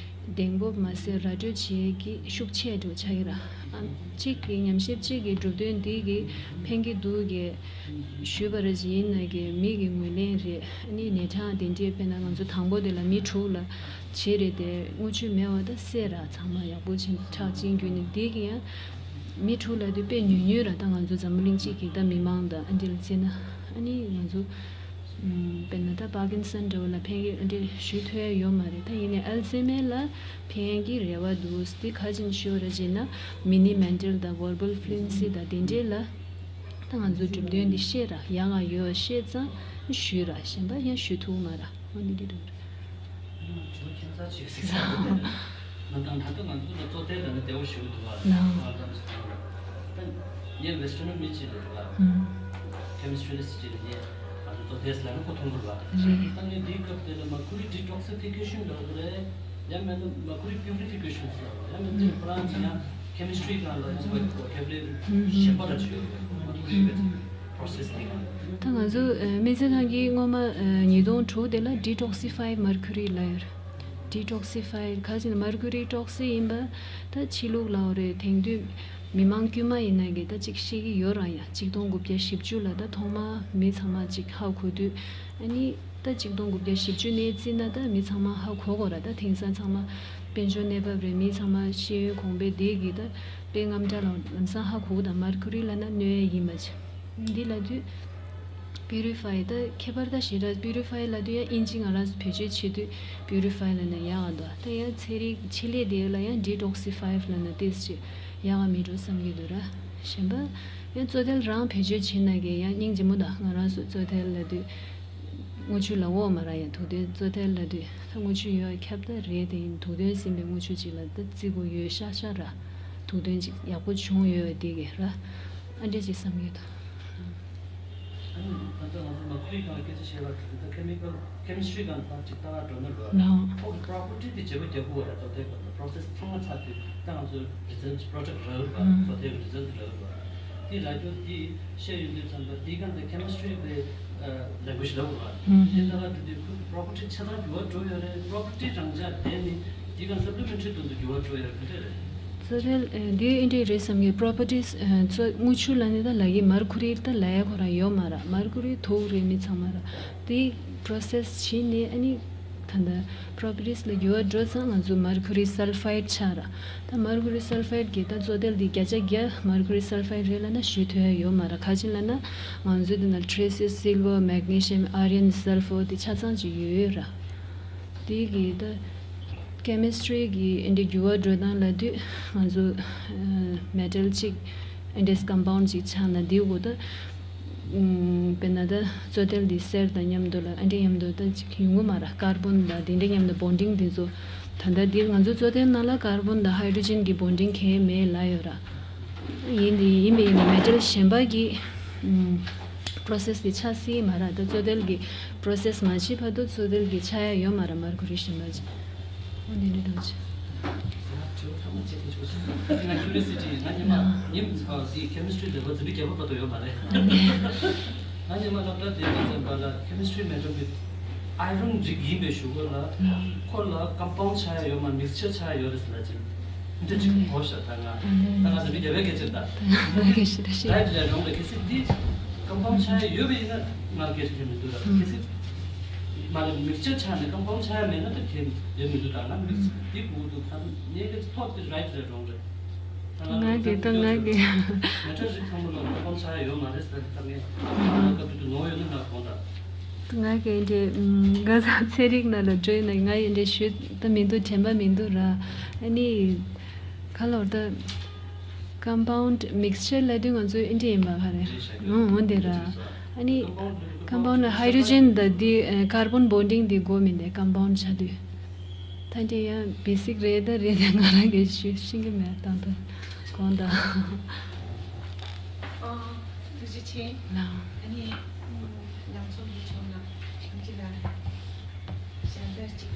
གདེང་སྤོབས་མ་ཟད་ར་སྤྲོད་བྱེད་ཀྱི་ཤུགས་ཆེ་འགྲོ་ཆགས་ཀྱི་ར། ཨ་གཅིག་གི་ཉམས་ཞིབ་གཅིག་གི་གྲུབ་དོན་འདི་གི་ཕན་གྱི་འདུག་གི་ཞུས་པ་ར་ཅིག་ཡིན་ན་གི་མི་གི་ངོས་ལེན་རེད། ཨ་ནི་ནད་གྲངས་དེ་འདྲས་དཔེར་ན་ང་ཚོ་དང་པོ་དེ་ལ་མི་དྲུག་ལ་བྱེད་རེད་དེ། དངུལ་ཆུ་མེད་པ་ད་བསད་ར། ཚང་མ་ཡག་པོ་བྱས་ཁྲག་གཅིན་རྒྱུ་ནི་འདི་གི་ཡང་མི་དྲུག་ལ་དུས་དཔེ་ཉུང་ཉུང་ར། ད་ང་ཚོ་འཛམ་བུ་གླིང་གཅིག་གི་ད་མི་མང་དང་ཨ་འདྲས་ལ་བརྩིས་ན། ཨ་ནི་ང་ཚོ་ཨམ། དཔེར་ན་ད་པར་ཀིན་སན་འདྲ་བོ་ལ་ཕན་གྱི་ཨ་འདྲས་ཞུ་ཐུབ་ཡ་ཡོད་མ་རེད། ད་ཡིན་ནའི་ཨལ་ཛེ་མེར་ལ་ཕན་གྱི་རེ་བ་འདུག། དེ་ག་ཅིན་ཞུ་བ་ར་ཅིག་ན་མི་ནི་མེན་ཊལ་དང་ཝར་བལ་ཕུ་ལུ་ཨེན་སི་དང་དེ་འདྲས་ལ་ད་ང་ཚོ་གྲུབ་དོན་འདི་ཤེས་ར། ཡག་ག་ཡོད་ཤེས་ཙང་ཞུས་ར། གཞན་པ་ཡང་ཞུ་ཐུབ་མ་ར། འོ་འདི་འདྲས་འདུག་ར། ང་ཚོ་ཁྱིམ་ཚང་ཅིག་གཟིགས་ས་རེད། ང་དང་ད་ལྟ་ང་ཚོ་ལ་བཙོ་ཐལ་ལ་ནི་བདེ་བོ་ཞིག་འདུག་ཨ། ལགས། ང་ཚོ་ད་ངས་ཝེ་སི་ཊར་ནི་མི་གཅིག་རེད་འདུག་ཨ། ཨུམ། ཁེ་མི་སི་ཊི་རི་སི་གཅིག་རེད། ངས་ང་ཚོ་བཙོ་ཐལ་ལ་ནི་ཁོ་མཐོང་གི་རེད་པ། རེད། ད་ངས་འདིའི་སྐབས་དེ་ལ་མར་ཁུ་རི་ཌི་ཊོག་སི་ཕི་ཀེ་ཤན་འདྲ་བོ་རེད། ཡང་མིན་ན་མར་ཁུ་རི་པིའུ་རི་ཕི་ཀེ་ཤན་ཟེར་བ། ཡང་མིན་ན་ཨུམ། ཕ་རན་སི་ཡང་ཁེ་མི་སི་ཊི་རི་སྒང་ལ་ཡང་ཝོ་ཀེ་བོ་ལ་རི་གཞན་པ་ར་ཅིག་ཡོད་རེད། མར་ཁུ་རི་ཝེ་ཊི་པོ་རོ་སེ་སི་གི་སྒང་ལ། ད་ང་ཚོ་ཨ་སྨན་རྩིས་ཁང་གིས་སྔོན་མ་ཨ་ཉིས་སྟོང་དྲུག་དེ་ལ་ཌི་ཊོག་སི་ཕའི་མར་ཁུ་རི་ལབ་ཡོད་རེད། ཌི་ཊོག་སི་ཕའི་ག་ཅིག་ན་མར་ཁུ་རི་ཊོག་སི་ཡིན་པ་ད་ཕྱི་ལུགས་ལབ་ཡོད་རེད། དེང་དུས་མི་མང་དཀྱུས་མ་ཡིན་ན་གི་ད་ཅིག་ཤེས་ཀྱི་ཡོད་ར། ཡང་གཅིག་སྟོང་དགུ་བརྒྱ་བཞི་བཅུ་ལ་ད་ཐོག་མ་མི་ཚང་མ་ཅིག་ཧ་གོ་དུས། ཨ་ནི་ད་གཅིག་སྟོང་དགུ་བརྒྱ་བཞི་བཅུ་ནས་བརྩིས་ན་ད་མི་ཚང་མ་ཧ་གོ་གོ་ར། ད་དེང་སང་ཚང་མ་དཔལ་འབྱོར་གནས་བབ་རེད། མི་ཚང་མ་ཤེས་ཡོན་གོང་འཕེལ་དེ་གི་ད་དཔེ་རྔམ་དྲག་ལ་ལམ་སང་ཧ་གོ་གོ། ད་མར་ཁུ་རི་ལབ་ན་གནོད་ཡ་ཡིན་པ་ཅིག་འདི་ལབ་དུས། པིའུ་རི་ཕའི་ད་ཁྱད་པར་ད་ཞེ་དྲག་པིའུ་རི་ཕའི་ལབ་དུས་ཡང་ཨིན་ཇི་ང་རང་ཚོ་བེད་སྤྱོད་བྱེད་དུས་པིའུ་རི་ཕའི་ལབ་ན་ཡག་ག་འདུག། ད་ཡང་ཚན་རིག་ཆེད་ལས་དེ་ལ་ཡང་ཌི་ཊོག་སི་ཕའི་ལབ་ན་ཏོག་ཙམ་ཅིག་ཡག་ག་མེད་འགྲོ་བསམ་གྱི་འདུག་ར། གཞན་པ་ཡང་བཙོ་ཐལ་རང་བེད་སྤྱོད་བྱེད་ན་གི་ཡང་སྙིང་རྗེ་མོ། ད་ང་རང་ཚོ་བཙོ་ཐལ་ལབ་དུས་དངུལ་ཆུ་ལབ་འོ་མ་ར། ཡང་དུག་འདོན་བཙོ་ཐལ་ལབ་དུས་ད་དངུལ་ཆུ་ཡོད་ཁྱབ་ད་རེད། དེ་ཡིན་དུག་འདོན་ཟིན་པའི་དངུལ་ཆུ་ཅིག་ལ་ད་བརྩི་དགོས་ཡོད་ཤག་ཤག་ར། དུག་འདོན་ཅིག་ཡག་པོ་བྱུང་ཡོད་དེ་གི་ར། ཨ་འདྲས་ཅིག་བསམ་གྱི་འདུག། ཨ་ནི་ད་ལྟ་ང་ཚོ་མར་ཁུ་རིའི་སྒང་ལ་སྐད་ཆ་བཤད་པ་དེ་ད་ཁེ་མི་ཀལ་ཁེ་མི་སི་ཊི་རི་སྒང་ལ་ཅིག་ལྟ་ག་འགྲོ་ན་རོ། ལགས། ཁོ་གི་པོ་རོ་པར་ཊི་དེ་བརྗེ་པོ་རྒྱག་དགོས་པ་རེད། ད་ལྟའི་སྐབས་ལ་པོ་རོ་སེ་སི་ཚང་མ་ཚར་དུས་ད་ང་ཚོ་རི་ཛལ་ཊི་པོ་རོ་ཌག་ཊི་རག་གི་རེད་པ། ཨུམ། བཙོ་ཐལ་གྱི་རི་ཛལ་ཊི་རག་གི་རེད་པ། དེ་རག་རྒྱུ་དེ་བཤད་ཡོང་དུས་ཙམ་པ་དེའི་སྒང་དུ་ཁེ་མི་སི་ཊི་རི་གི་ལེང་གུ་ཨེཇ་ལབ་དགོས་པ། ཨུམ། དེ་ལྟ་བ་དེ་དུས་ཁོ་གི་པོ་རོ་པར་ཊི་ཆ་ཚང་འགྱུར་བ་འགྲོ་ཡོད་རེད། པོ་རོ་པར་ཊི་རང་འཇགས་བསྡད་ནས་དེའི་སྒང་སབ་ལི་མེན་ཊི་རི་དོན་དུ་འགྱུར་བ་འགྲོ་ཡོད་རེད། ག་འདྲ་རེད། བཙོ་ཐལ་ཨ་འདི་ཨེ་འདྲས་རེད་བསམ་གྱི། པོ་རོ་པར་ཊི་ཨ་བཙོ་དངུལ་ཆུ་ལབ་ནས་ད་ལབ་ཀྱི། མར་ཁུ་རི་ད་ལབ་ཡ་ཁོ་རང་ཡོད་མ་ར། མར་ཁུ་རི་དུག་རེད་མི་ཚང་མ་ར། དེ་པོ་རོ་སེ་སི་བྱས་ནས་ཨ་ནི་ ད་ལྟ་པྲོ་པར་ཊི་སི་ལ་འགྱུར་བ་འགྲོ་ཙང་ང་ཚོ་མར་ཁུ་རི་སལ་ཕའིཌ་ཆགས་ར། ད་མར་ཁུ་རི་སལ་ཕའིཌ་གི་ད་བཙོ་ཐལ་འདི་བརྒྱ་ཆ་བརྒྱ་མར་ཁུ་རི་སལ་ཕའིཌ་རེད་ལབ་ན་ཞུ་ཐུབ་ཡ་ཡོད་མ་ར། ག་ཅི་ལབ་ན་ང་ཚོ་འདི་ན་ཊེ་རེ་སི་སི་སིལ་ཝར་མེག་ནི་ཤི་ཡམ་ཨ་ཡོན་སལ་ཕར་འདི་ཆ་ཚང་ཅིག་ཡོད་ཡོད་ར། དེ་གི་ད་ཀེ་མི་སི་ཊི་རི་གི་ཨེ་འདྲ་འགྱུར་བ་འགྲོ་སྟངས་ལབ་དུས་ང་ཚོ་མེ་ཊལ་གཅིག་ཨེ་འདྲ་ཀམ་པའུནཌ་གཅིག་ཆགས་ན་དེའི་འོག་ད། ཨུམ། དཔེར་ན་ད་བཙོ་ཐལ་འདི་གསེར་དང་མཉམ་དུ་ལ་ཨ་འདྲ་མཉམ་དུ་ད་ཅིག་ཡོང་གི་མ་ར། ཀར་བོན་དང་དེ་འདྲ་མཉམ་དུ་བོན་ཌིང་འདི་ཚོ། ད་ལྟ་འདི་ང་ཚོ་བཙོ་ཐལ་ནང་ལ་ཀར་བོན་དང་ཧའི་ཌྲོ་ཇན་གྱི་བོན་ཌིང་གང་ཡང་མེད་ལབ་ཡོད་ར། ཡིན་དེ་ཡིན་པས་ཡིན་ནའི་མེ་ཊལ་གཞན་པ་གི་ཨུམ། པྲོ་སེ་སི་དེ་ཆགས་སྲིད་མ་ར། ད་བཙོ་ཐལ་གྱི་པྲོ་སེ་སི་མ་བྱེད་བར་དུ་བཙོ་ཐལ་གྱི་ཆགས་ཡ་ཡོད་མ་ར། མར་ཁུ་རི་གཞན་པ་ཅིག་འོ་འདི་འདྲ་འདྲ་ཅིག་ང་ཁྱུ་རི་ཡོ་སི་ཊི་ང་ཉི་མ་ཉིན་ཨ་འདི་ཁེ་མི་སི་ཊི་རི་ལེ་བལ་འཛིན་གྲྭ་བརྒྱད་པ་བར་དུ་ཡོད་མ་རེད། ང་ཉི་མ་སློབ་གྲྭ་དེ་དུས་ཙམ་པ་ལ་ཁེ་མི་སི་ཊི་རི་མེ་ཊལ་གྱི་ཨ་ཡོན་རིགས་ཡིན་པའི་གཞུག་གུ་ལ་ཁོ་ལ་ཀམ་པའུནཌ་ཆགས་ཡ་ཡོད་མ་མིག་སི་ཅར་ཆགས་ཡ་ཡོད་རེད་ཟེར་ལ་ཅིག་འདི་ཅིག་གོ་ཤག་ད་ང་ད་ང་འཛིན་གྲྭ་བརྒྱད་པའི་སྐད་ཆ་ད་ང་གི་ཤི་ད་ཤི་རའིཊ་རེད་རུང་རེད། གལ་སྲིད་འདི་ཀམ་པའུནཌ་ཆགས་ཡ་ཡོད་པ་ཡིན་ན་ང་སྐད་ཆ་མི་འདུག་ད། གལ་སྲིད་མ་རེད་མིག་སི་ཅར་ཆགས་ནས་ཀམ་པའུནཌ་ཆགས་ཡ་མེད་ན་ད་ཁྱེད་ཡོད་མི་འདུག་ད་ང་མིག་སི་འདི་གོ་འདུག་ད་ངའི་སྐད་ཆ་ཐོག་དེ་རའིཊ་རེད་རུང་རེད། ང་གི་ད་ང་གི་ང་ཚོ་རིགས་ཚང་མ་ལ་ཀམ་པའུནཌ་ཆགས་ཡ་ཡོད་མ་རེད་ཟེར་ད་ངས་ང་སྐབས་དེ་དུས་ནོར་ཡོད་ན་ང་དགོངས་དག་ང་གི་འདི་ང་ཚོ་ཚན་རིག་ནང་ལ་འགྲོ་ཡིན་ན་ང་ཡི་འདི་ཞུ་ད་མི་འདུག་དྲན་པ་མི་འདུག་ར། ཨ་ནི་ག་ལོར་ད་ཀམ་པའུནཌ་མིག་སི་ཅར་ལབ་དུས་ང་ཚོ་ཨིན་ཌི་ཡིན་པ་ག་རེ། ཨོ་འོ་འདི་ར། ཨ་ནི་ཀམ་པའུནཌ་ལ་ཧའི་ཌྲོ་ཇན་དང་འདི་ཀར་བོན་བོན་ཌིང་འདི་དགོས་མིན་ཏེ་ཀམ་པའུནཌ་ཆགས་དུས། ད་འདི་ཡང་བེ་སིག་རེད་ད་རེད་ད་ང་རང་གིས་ཞུ་ཤེས་ཀྱི་མེད་ད་ད་གོང་ད། ཨོ་ཐུགས་རྗེ་ཆེ། ལགས། ཨ་ནི་ཉམས་ཚོགས་ཀྱི་ཕྱོགས་ནས་ཁྱེད་ཀྱི་ལ་ཞལ་འདེབས་ཅིག་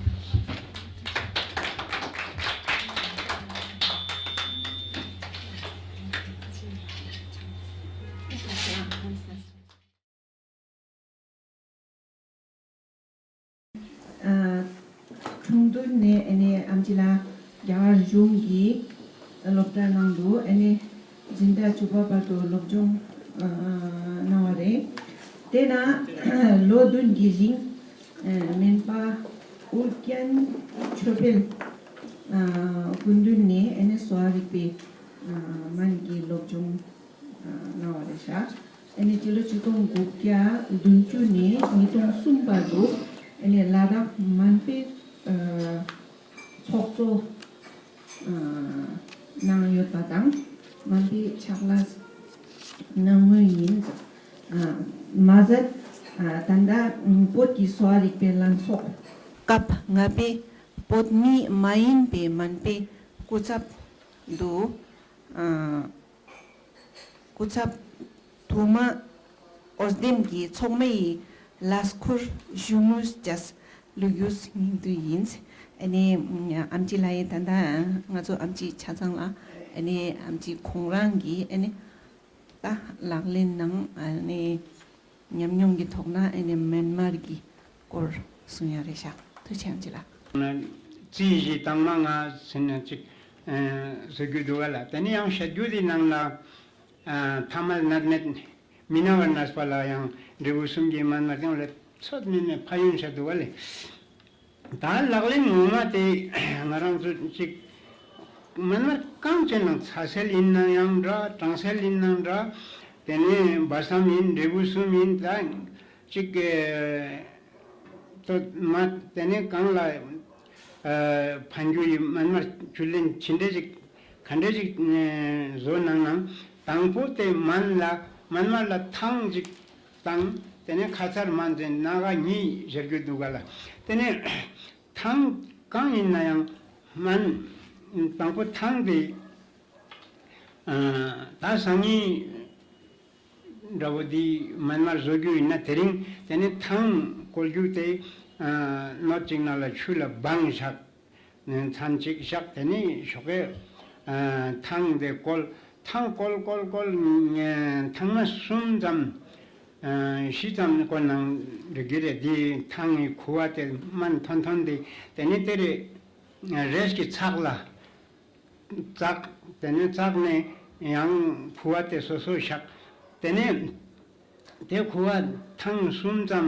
ཁྲུང་ཏུར་ནས་ཨ་ནི་ཨམ་ཆི་ལགས་རྒྱ་གར་གཞུང་གི་སློབ་གྲྭ་ནང་དུ་ཨ་ནི་འཛིན་གྲྭ་བཅུ་པ་བར་དུ་སློབ་སྦྱོང་གནང་བ་རེད། དེ་ན་ལོ་བདུན་གྱི་རིང་སྨན་པ་ཨུ་རྒྱན་ཆོས་འཕེལ་སྐུ་མདུན་ནས་ཨ་ནི་གསོ་བ་རིག་པའི་སྨན་གྱི་སློབ་སྦྱོང་གནང་བ་རེད་ཤག་ཨ་ནི་སྤྱི་ལོ་ཆིག་སྟོང་དགུ་བརྒྱ་བདུན་ཅུ་ནས་ཉིས་སྟོང་གསུམ་བར་དུ་ཨ་ནི་ལ་དྭགས་སྨན་པའི་ཚོགས་གཙོ་གནང་ཡོད་པ་དང་སྨན་པའི་ཕྱག་ལས་གནང་མུས་ཡིན། མ་ཟད་ད་ལྟ་བོད་ཀྱི་གསོ་བ་རིག་པའི་ལངས་ཕྱོགས་སྐབས་ལྔ་པའི་བོད་མི་མ་ཡིན་པའི་སྨན་པའི་སྐུ་ཚབ་ཏུ། སྐུ་ཚབ་དུ་མ་འོས་འདེམས་ཀྱི་ཚོགས་མི་ཡི་ལས་འཁུར་ཞུ་མུས་བཅས་ལུས་ཡོད་སྙིང་བསྡུས་ཡིན། ཨ་ནི་ཨམ་ཆི་ལགས་ཡིན་ད་ལྟ་ང་ཚོ་ཨམ་ཆི་ཆ་ཚང་ལ་ཨ་ནི་ཨམ་ཆི་ཁོང་རང་གིས་ཨ་ནི་ད་ལག་ལེན་ནང་ཨ་ནི་ཉམས་མྱོང་གི་ཐོག་ན་ཨ་ནི་མན་མར་གྱི་སྐོར་གསུང་ཡ་རེད་ཤག་ཐུགས་རྗེ་ཆེ་ཨམ་ཆི་ལགས། རྩིས་གཞི་དང་མ་ང་ཟེར་ན་ཅིག་བཟོ་རྒྱུ་འདུག་ག་ལ། དེ་ནས་ཡང་བཤད་རྒྱུ་དེ་ནང་ལ་ཐ་མལ་མནར་མེད་མི་སྣང་བར་གནས་པ་ལ་ཡང་འབྲས་བུ་གསུམ་གྱི་མན་མར་དེ་ལ་ཚོད་མེད་མེད་ཕན་ཡོན་བཤད་འདུག་ག་ལ། ད་ལག་ལེན་ངོ་མ་དེ་ང་རང་ཚོ་ཅིག་མན་མར་གང་བྱས་ན་ཚ་སེལ་ཡིན་ན་ཡང་འདྲ་གྲང་སེལ་ཡིན་ན་འདྲ་དེ་ནས་སྦ་གསུམ་ཡིན་འབྲས་བུ་གསུམ་ཡིན་ད་ཅིག་ཏོ་མ་དེ་ནས་གང་ལ་ཕན་རྒྱུ་ཡི་མན་མར་བཅུད་ལེན་ཇི་འདྲ་ཞིག་ག་འདྲ་ཞིག་བཟོ་གནང་ན་དང་པོ་དེ་མན་ལ་མན་མར་ལ་ཐང་ཅིག་དང་དེ་ནས་ཁ་ཚར་མན་ཟེར་སྣ་ཁ་གཉིས་བཞག་རྒྱུ་འདུག་ག་ལ། དེ་ནས་ཐང་གང་ཡིན་ན་ཡང་མན་དང་པོ་ཐང་དེ་ད་སང་ཉིན་འདྲ་བོ་འདི་མན་མར་བཟོ་རྒྱུ་ཡིན་ན་དེ་རིང་དེ་ནི་ཐང་བསྐོལ་རྒྱུ་དེ་སྣོད་ཅིག་ནང་ལ་ཆུ་ལ་སྦངས་བཞག་མཚམས་གཅིག་བཞག་དེ་ནི་ཞོགས་ཀས་ཐང་དེ་བསྐོལ། ཐང་བསྐོལ་བསྐོལ་བསྐོལ་ཐང་མ་གསུམ་ཙམ་བཞི་ཙམ་བསྐོལ་ནའང་འགྲིག་གི་རེད། འདི་ཐང་གི་ཁུ་བ་དེ་དམར་ཐོན་ཐོན་དེ་དེ་ནི་དེ་རེ་རེས་ཀྱི་ཚགས་ལ། བཙགས། དེ་ནས་བཙགས་ནས་ཡང་ཁུ་བ་དེ་སོ་སོ་བཞག་དེ་ནས་དེ་ཁུ་བ་ཐང་གསུམ་ཙམ་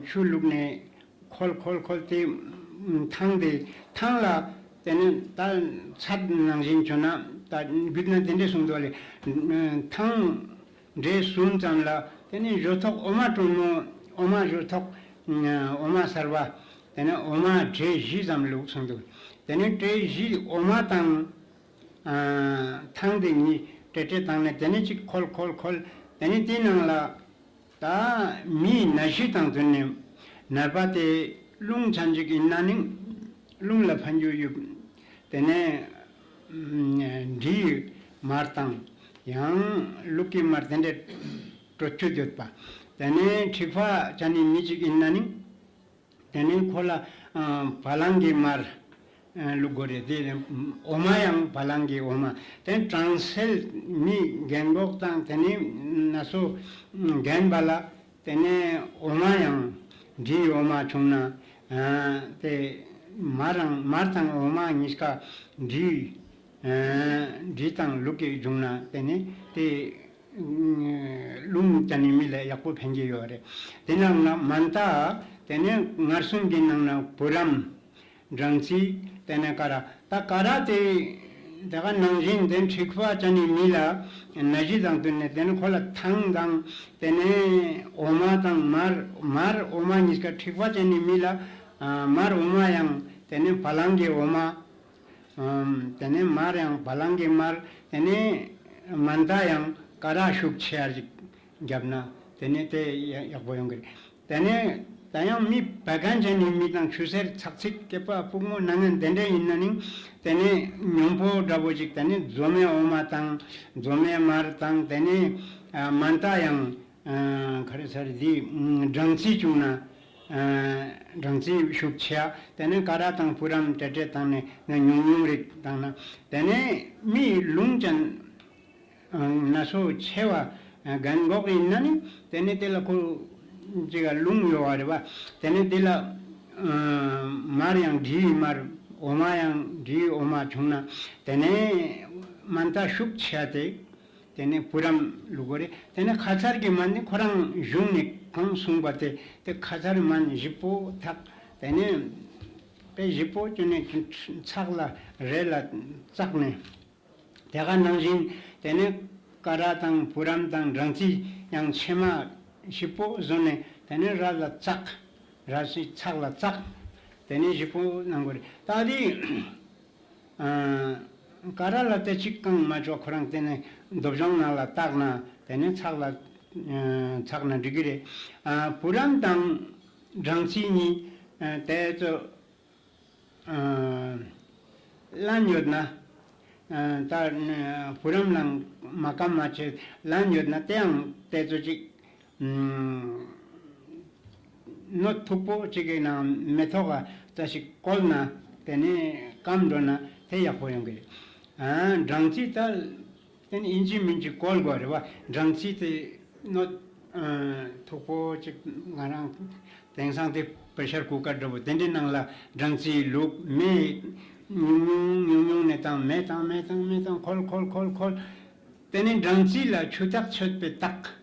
ཆུ་བླུགས་ནས་ ཁོལ་ཁོལ་ཁོལ་དེ་ཐང་དེ་ཐང་ལ་དེ་ནས་ད་ཚད་ནང་བཞིན་བྱུང་ན་ད་རྒྱུད་ན་དེ་འདྲས་གསུངས་འདུག་ལེ། ཐང་འདྲེ་གསུམ་ཙམ་ལ་དེ་ནས་ཞོ་ཐོག་འོ་མ་དྲོན་མོ་འོ་མ་ཞོ་ཐོག་འོ་མ་གསར་བ་དེ་ནས་འོ་མ་འདྲེ་བཞི་ཙམ་ལུགས་གསུངས་འདུག་དེ་ནས་འདྲེ་བཞི་འོ་མ་དང་། ཐང་དེ་གཉིས་སྤྲེལ་སྤྲེལ་བཏང་ནས་དེ་ནས་གཅིག་ཁོལ་ཁོལ་ཁོལ། དེ་ནས་དེའི་ནང་ལ་ད་མིའི་ན་གཞི་དང་བསྟུན་ནས་ནད་པ་དེ་རླུང་ཚན་ཅིག་ཡིན་ན་ནི་རླུང་ལ་ཕན་རྒྱུ་ཡོད། དེ་ནས་འབྲིའི་མར་དང་ཡང་ལུག་གི་མར་དེ་འདྲས་སྤྲོད་རྒྱུ་ཡོད་པ། དེ་ནས་མཁྲིས་པ་ཅན་ནི་མི་ཅིག་ཡིན་ན་ནི། དེ་ནས་ཁོ་ལ་ཨ་བ་ལང་གི་མར་ཨ་བླུག་དགོས་རེད། དེ་འོ་མ་ཡང་བ་ལང་གི་འོ་མ། དེ་གྲང་སེལ་མི་རྒན་གོག་དང་དེ་ནས་ན་སོ་རྒན་པ་ལ་དེ་ནས་འོ་མ་ཡང་འབྲིའི་འོ་མ་བྱུང་ན་ཨ་དེ་མར་རང་མར་དང་འོ་མ་གཉིས་ཀ་འབྲིའི་ཨ་འབྲི་དང་ལུག་གི་བྱུང་ན་དེ་ནས་དེ་རླུང་ཅན་ནི་མི་ལ་ཡག་པོ་ཕན་གྱི་ཡོད་རེད། དེ་ནང་ན་མན་ཏ། དེ་ནས་མངར་གསུམ་གྱི་ནང་ན་བུ་རམ། སྦྲང་རྩི། དེ་ནས་ཀ་ར། ད་ཀ་ར་དེ་དེ་ག་ནང་བཞིན་དེ་མཁྲིས་པ་ཅན་ནི་མི་ལ་ན་གཞི་དང་བསྟུན་ནས་དེ་ནས་ཁོ་ལ་ཐང་དང་དེ་ནས་འོ་མ་དང་མར་མར་འོ་མ་གཉིས་ཀ་མཁྲིས་པ་ཅན་ནི་མི་ལ་མར་འོ་མ་ཡང་དེ་ནས་བ་ལང་གི་འོ་མ། དེ་ནས་མར་ཡང་བ་ལང་གི་མར། དེ་ནས་མན་ཏ་ཡང་ཀ་ར་ཤུགས་ཆེ་བ་ཞིག་བརྒྱབ་ན་དེ་ནས་དེ་ཡག་པོ་ཡོང་གི་རེད། དེ་ནས་ད་ཡང་མི་བད་ཀན་ཅན་ནི་མི་དང་ཆུ་སེར་ཚག་ཚིག་སྐེད་པ་སྤུ་མོ་སྣ་ངན་དེ་འདྲ་ཡིན་ན་ནི་དེ་ནས་སྙོམས་པོ་འདྲ་པོ་ཅིག་དེ་ནས་རྫོ་མའི་འོ་མ་དང་རྫོ་མའི་མར་དང་དེ་ནས་མན་ཏ་ཡང་ག་རེ་ཟེར་དེ་སྦྲང་རྩི་བྱུང་ན། སྦྲང་རྩི་ཤུགས་ཆེ་བ། དེ་ནས་ཀ་ར་དང་བུ་རམ་སྤྲེལ་སྤྲེལ་བཏང་ནས་ཉུང་ཉུང་རིགས་བཏང་ན། དེ་ནས་མིའི་རླུང་ཅན་ན་སོ་ཆེ་བ་རྒན་གོག་ཡིན་ན་ནི་དེ་ནས་དེ་ལ་ཁོ་ཅིག་རླུང་ཡོད་བ་རེད་བ། དེ་ནས་དེ་ལ་མར་ཡང་འབྲིའི་མར། འོ་མ་ཡང་འབྲིའི་འོ་མ་བྱུང་ན་དེ་ནས་མན་ཏ་ཤུགས་ཆེ་བ་དེ། དེ་ནས་བུ་རམ་བླུག་གི་རེད། དེ་ནས་ཁ་ཚར་གྱི་སྨན་ནི་ཁོ་རང་གཞུང་ནས་གང་གསུངས་པ་དེ་དེ་ཁ་ཚར་སྨན་བཞི་པོ་ཐག་དེ་ནས་དཔེ་བཞི་པོ་བཅོས་ནས་ཚག་ལ་རས་ལ་བཙགས་ནས་དེ་ག་ནང་བཞིན་དེ་ནས་ཀ་ར་དང་བུ་རམ་དང་སྦྲང་རྩི་ཡང་ཕྱེ་མ་བཞི་པོ་བཟོས་ནས་དེ་ནས་རས་ལ་བཙགས། རས་སི་ཚག་ལ་བཙགས། དེ་ནས་བཞི་པོ་གནང་དགོས་རེད། ད་དེ། ཀ་ར་ལ་དེ་གཅིག་གང་མ་ཆོག་ཁོ་རང་དེ་ནས་སྡོད་གཞོང་ནང་ལ་བཏགས་ན་དེ་ནས་ཚག་ལ་ཚགས་ན་འགྲིག་གི་རེད། བུ་རམ་དང་སྦྲང་རྩི་གཉིས་དེ་ཚོ་ལན་ཡོད་ན་ད་བུ་རམ་ལ་མ་སྐམ་མ་བྱས་ལན་ཡོད་ན་དེའང་དེ་ཚོ་གཅིག་སྣོད་མཐུག་པོ་གཅིག་གི་ནང་མེ་ཏོག་ག་ཙ་ཞིག་བསྐོལ་ན་དེ་ནས་སྐམ་འགྲོ་ན་དེ་ཡག་པོ་ཡོང་གི་རེད། ཨ་སྦྲང་རྩི་ད་དེ་ནས་ཡིན་གཅིག་མིན་གཅིག་བསྐོལ་དགོས་རེད་བ། སྦྲང་རྩི་དེ་སྣོད་མཐུག་པོ་གཅིག་ང་རང་དེང་སང་དེ་པེ་ཤར་ཀུ་ཀར་འདྲ་པོ་དེ་འདྲའི་ནང་ལ་སྦྲང་རྩི་བླུགས། མེ་ཉུང་ཉུང་ཉུང་ཉུང་ནས་བཏང་། མེ་བཏང་མེ་བཏང་མེ་བཏང་འཁོལ་འཁོལ་འཁོལ་འཁོལ། དེ་ནས་སྦྲང་རྩི་ལ་ཆུ་ཐག་ཆོད་པའི་རྟགས།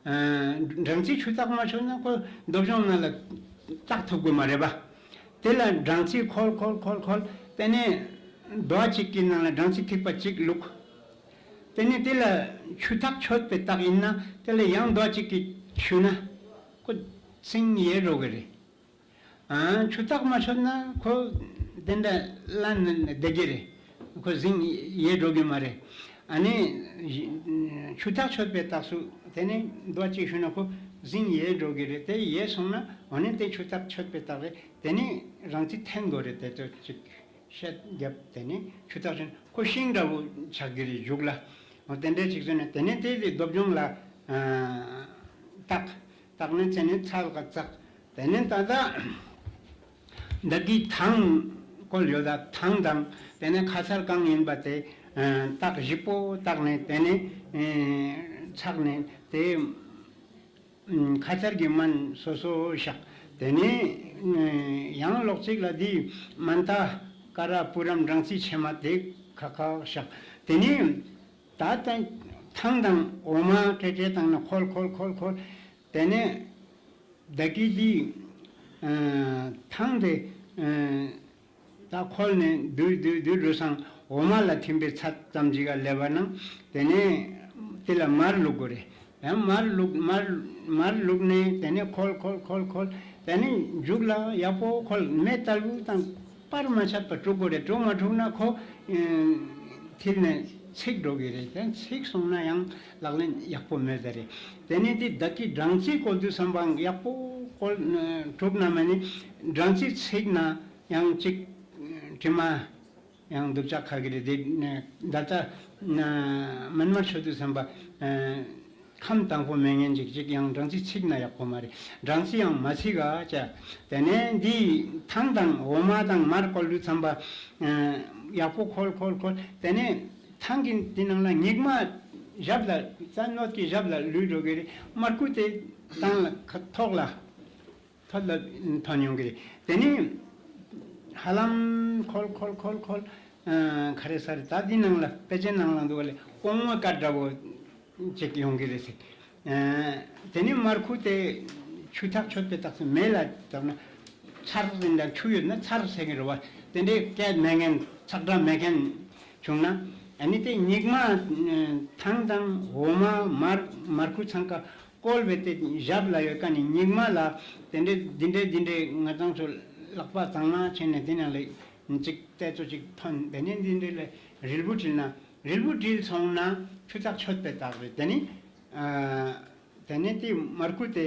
སྦྲང་རྩི་ཆུ་ཐག་མ་ཆོད་ན་ཁོ་སྡོད་གཞོང་ནང་ལ་བཏགས་ཐུབ་དགོས་མ་རེད་པ། དེ་ལ་སྦྲང་རྩི་འཁོལ་འཁོལ་འཁོལ་འཁོལ། དེ་ནས་རྡོ་གཅིག་གི་ནང་ལ་སྦྲང་རྩི་ཐིགས་པ་གཅིག་བླུགས། དེ་ནས་དེ་ལ་ཆུ་ཐག་ཆོད་པའི་རྟགས་ཡིན་ན་དེ་ལ་ཡང་རྡོ་གཅིག་གིས་གཞུས་ན་ཁོ་ཚིང་ཡལ་འགྲོ་གི་རེད། ཨ་ཆུ་ཐག་མ་ཆོད་ན་ཁོ་དེ་འདྲ་ལན་བསྡད་ཀྱི་རེད། ཁོ་ཟིང་ཡལ་འགྲོ་གི་མ་རེད། ཨ་ནི་ཆུ་ཐག་ཆོད་པའི་རྟགས་སུ་དེ་ནས་རྡོ་གཅིག་གཞུས་ན་ཁོ་ཟིང་ཡལ་འགྲོ་གི་རེད། དེ་ཡལ་སོང་ན་འོ་ནི་དེ་ཆུ་ཐག་ཆོད་པའི་རྟགས་རེད། དེ་ནས་སྦྲང་རྩི་འཐེན་དགོས་རེད། དེ་ཚོ་གཅིག་ཤད་བརྒྱབ། དེ་ནས་ཆུ་ཐག་ཆོད་ན་ཁོ་ཤིང་འདྲ་བོ་ཆགས་ཀྱི་རེད་མཇུག་ལ། འོ་དེ་འདྲའི་ཅིག་བཟོས་ནས་དེ་ནས་དེ་དེ་སྡོད་གཞོང་ལ་བཏགས། བཏགས་ནས་དེ་ནས་ཚག་ལ་བཙགས། དེ་ནས་ད་ལྟ་འདི་གི་ཐང་བསྐོལ་ཡོད་ལ་ཐང་དང་དེ་ནས་ཁ་ཚར་གང་ཡིན་པ་དེ་བཏགས་བཞི་པོ་བཏགས་ནས་དེ་ནས་ཚགས་ནས་དེ། ཁ་ཚར་གྱི་སྨན་སོ་སོ་བཞག། དེ་ནས་ཡང་ལོག་ཅིག་ལ་འདི་མན་ཏ་ཀ་ར་བུ་རམ་སྦྲང་རྩི་ཕྱེ་མ་དེ་ཁ་ཁ་བཞག། དེ་ནས་ད་ཐང་དང་འོ་མ་སྤྲེལ་སྤྲེལ་བཏང་ན་འཁོལ་འཁོལ་འཁོལ་འཁོལ། དེ་ནས་ད་གི་འདི་ ཐང་དེ་ད་ཁོལ་ནས་བསྡུས་བསྡུས་བསྡུས་འགྲོ་སང་འོ་མ་ལ་ཐིམ་པའི་ཚད་ཙམ་ཅིག་ག་སླེབས་པ་ན། དེ་ནས་དེ་ལ་མར་བླུག་དགོས་རེད། ཡང་མར་བླུག་མར་མར་བླུག་ནས་དེ་ནས་ཁོལ་ཁོལ་ཁོལ་ཁོལ། དེ་ནས་མཇུག་ལ་ཡག་པོ་ཁོལ་མེ་ལྟ་བུ་དང་པར་མ་ཆད་པ་དཀྲུག་དགོས་རེད། དཀྲུག་མ་དཀྲུག་ན་ཁོ་ཨེ་མཐིལ་ནས་ཚིག་འགྲོ་གི་རེད། དེ་ཚིག་སོང་ན་ཡང་ལག་ལེན་ཡག་པོ་མེད་ས་རེད། དེ་ནས་དེ་བདག་གི་སྦྲང་རྩི་བསྐོལ་དུས་ཙམ་པའང་ཡག་པོ་བསྐོལ་དཀྲུག་ན་མ་ནི་སྦྲང་རྩི་ཚིག་ན་ཡང་གཅིག་དྲི་མ་ཡང་སྡུག་ཅག་ཁ་གི་རེད། དེ་ད་ལྟ་མན་མར་མཆོད་དུས་ཙམ་པ་ཁམས་དྭངས་པོ་མེད་མཁན་ཅིག་ཅིག་ཡང་སྦྲང་རྩི་ཚིག་ན་ཡག་པོ་མ་རེད། སྦྲང་རྩི་ཡང་མ་ཚིག་ག་བྱ། དེ་ནས་འདི་ཐང་དང་འོ་མ་དང་མར་བསྐོལ་དུས་ཙམ་པ་ཡག་པོ་ཁོལ་ཁོལ་ཁོལ། དེ་ནས་ཐང་གི་འདི་ནང་ལ་སྙིགས་མ་ཞབས་ལ་རྩ་གནོད་ཀྱི་ཞབས་ལ་ལུས་འགྲོ་གི་རེད། མར་ཁུ་དེ་ཐང་ལ་ཁ་ཐོག་ལ་ཐོད་ལ་ཐོན་ཡོང་གི་རེད། དེ་ནས་ཧ་ལམ་ཁོལ་ཁོལ་ཁོལ་ཁོལ། ག་རེ་ཟེར། ད་འདི་ནང་ལ་དཔེ་ཆའི་ནང་ལ་འདུག་པ་ལས་ཀོང་མོ་དཀར་འདྲ་བོ་ཅིག་ཡོང་གི་རེད་ཟེར། དེ་ནས་མར་ཁུ་དེ་ཆུ་ཐག་ཆོད་པའི་རྟགས་སུ་མེ་ལ་བཏབ་ན་ཚར་ཟིན་ན་ཆུ་ཡོད་ན་ཚར་ཟེར་གི་རེད་བ། དེ་འདྲའི་སྐད་མེད་མཁན་ཚག་སྒྲ་མེད་མཁན་བྱུང་ན། ཨ་ནི་དེ་སྙིགས་མ་ཐང་དང་འོ་མ་མར་མར་ཁུ་ཚང་ཀ་བསྐོལ་བའི་དེ་ཞབས་ལ་ཡོད་ཀ་ནི་སྙིགས་མ་ལ་དེ་འདྲའི་འདི་འདྲའི་འདི་འདྲའི་ང་ཚང་ཚོ་ལག་པ་གཙང་མ་བྱས་ནས་དེ་ནང་ལ་ཅིག་ཏེ་ཚོ་ཅིག་ཐོན། དེ་ནས་འདི་འདྲའི་ལ་རིལ་བུ་བྲིས་ན་རིལ་བུ་བྲིས་སོང་ན་ཆུ་ཚགས་ཆོད་པའི་རྟགས་རེད། དེ་ནི་དེ་ནས་དེ་མར་ཁུ་དེ་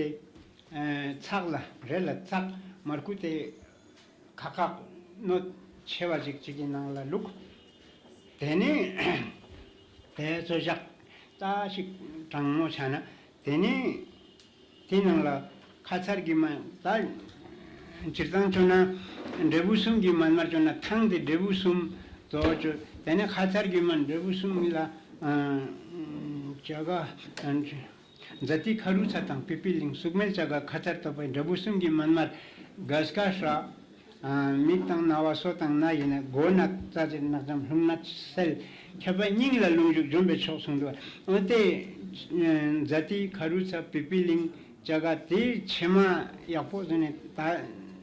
ཚགས་ལ་རེ་ལ་ཚགས། མར་ཁུ་དེ་ཁ་ཁག་གནོད་ཆེ་བ་ཅིག་ཅིག་གི་ནང་ལ་བླུགས། དེ་ནས་དེ་ཚོ་བཞག་ད་ཞིག་གྲང་མོ་ཆགས་ན། དེ་ནས་དེ་ནང་ལ་ཁ་ཚར་གྱི་མ་ད་སྤྱིར་བཏང་བྱུང་ན་འབྲས་བུ་གསུམ་གྱི་མན་མར་བྱུང་ན་ཐང་དེ་འབྲས་བུ་གསུམ་དོ་བཅུ། དེ་ནས་ཁ་ཚར་གྱི་མ་འབྲས་བུ་གསུམ་ལ་བྱ་ག་ཛ་ཏི་ཁ་རུ་ཚ་དང་པི་པི་ལིང་སུག་སྨེལ་ཅ་ག་ཁ་ཚར་བཏབ་པའི་འབྲས་བུ་གསུམ་གྱི་མན་མར་གས་ཀ་ཧྲ། མིག་དང་རྣ་བ་སོ་དང་སྣ་ཡིན་ན་མགོ་ནག་རྩ་ཆེ་རྣག་འཇམ་རླུང་ནད་སེལ། ཁྱབ་པ་སྙིང་ལ་རླུང་ཞུགས་འཇོམས་པའི་མཆོག་གསུངས་འདུག་འོན་ཏེ་ཛ་ཏི་ཁ་རུ་ཚ་པི་པི་ལིང་ཅ་ག་དེའི་ཕྱེ་མ་ཡག་པོ་བཟོས་ནས་ད་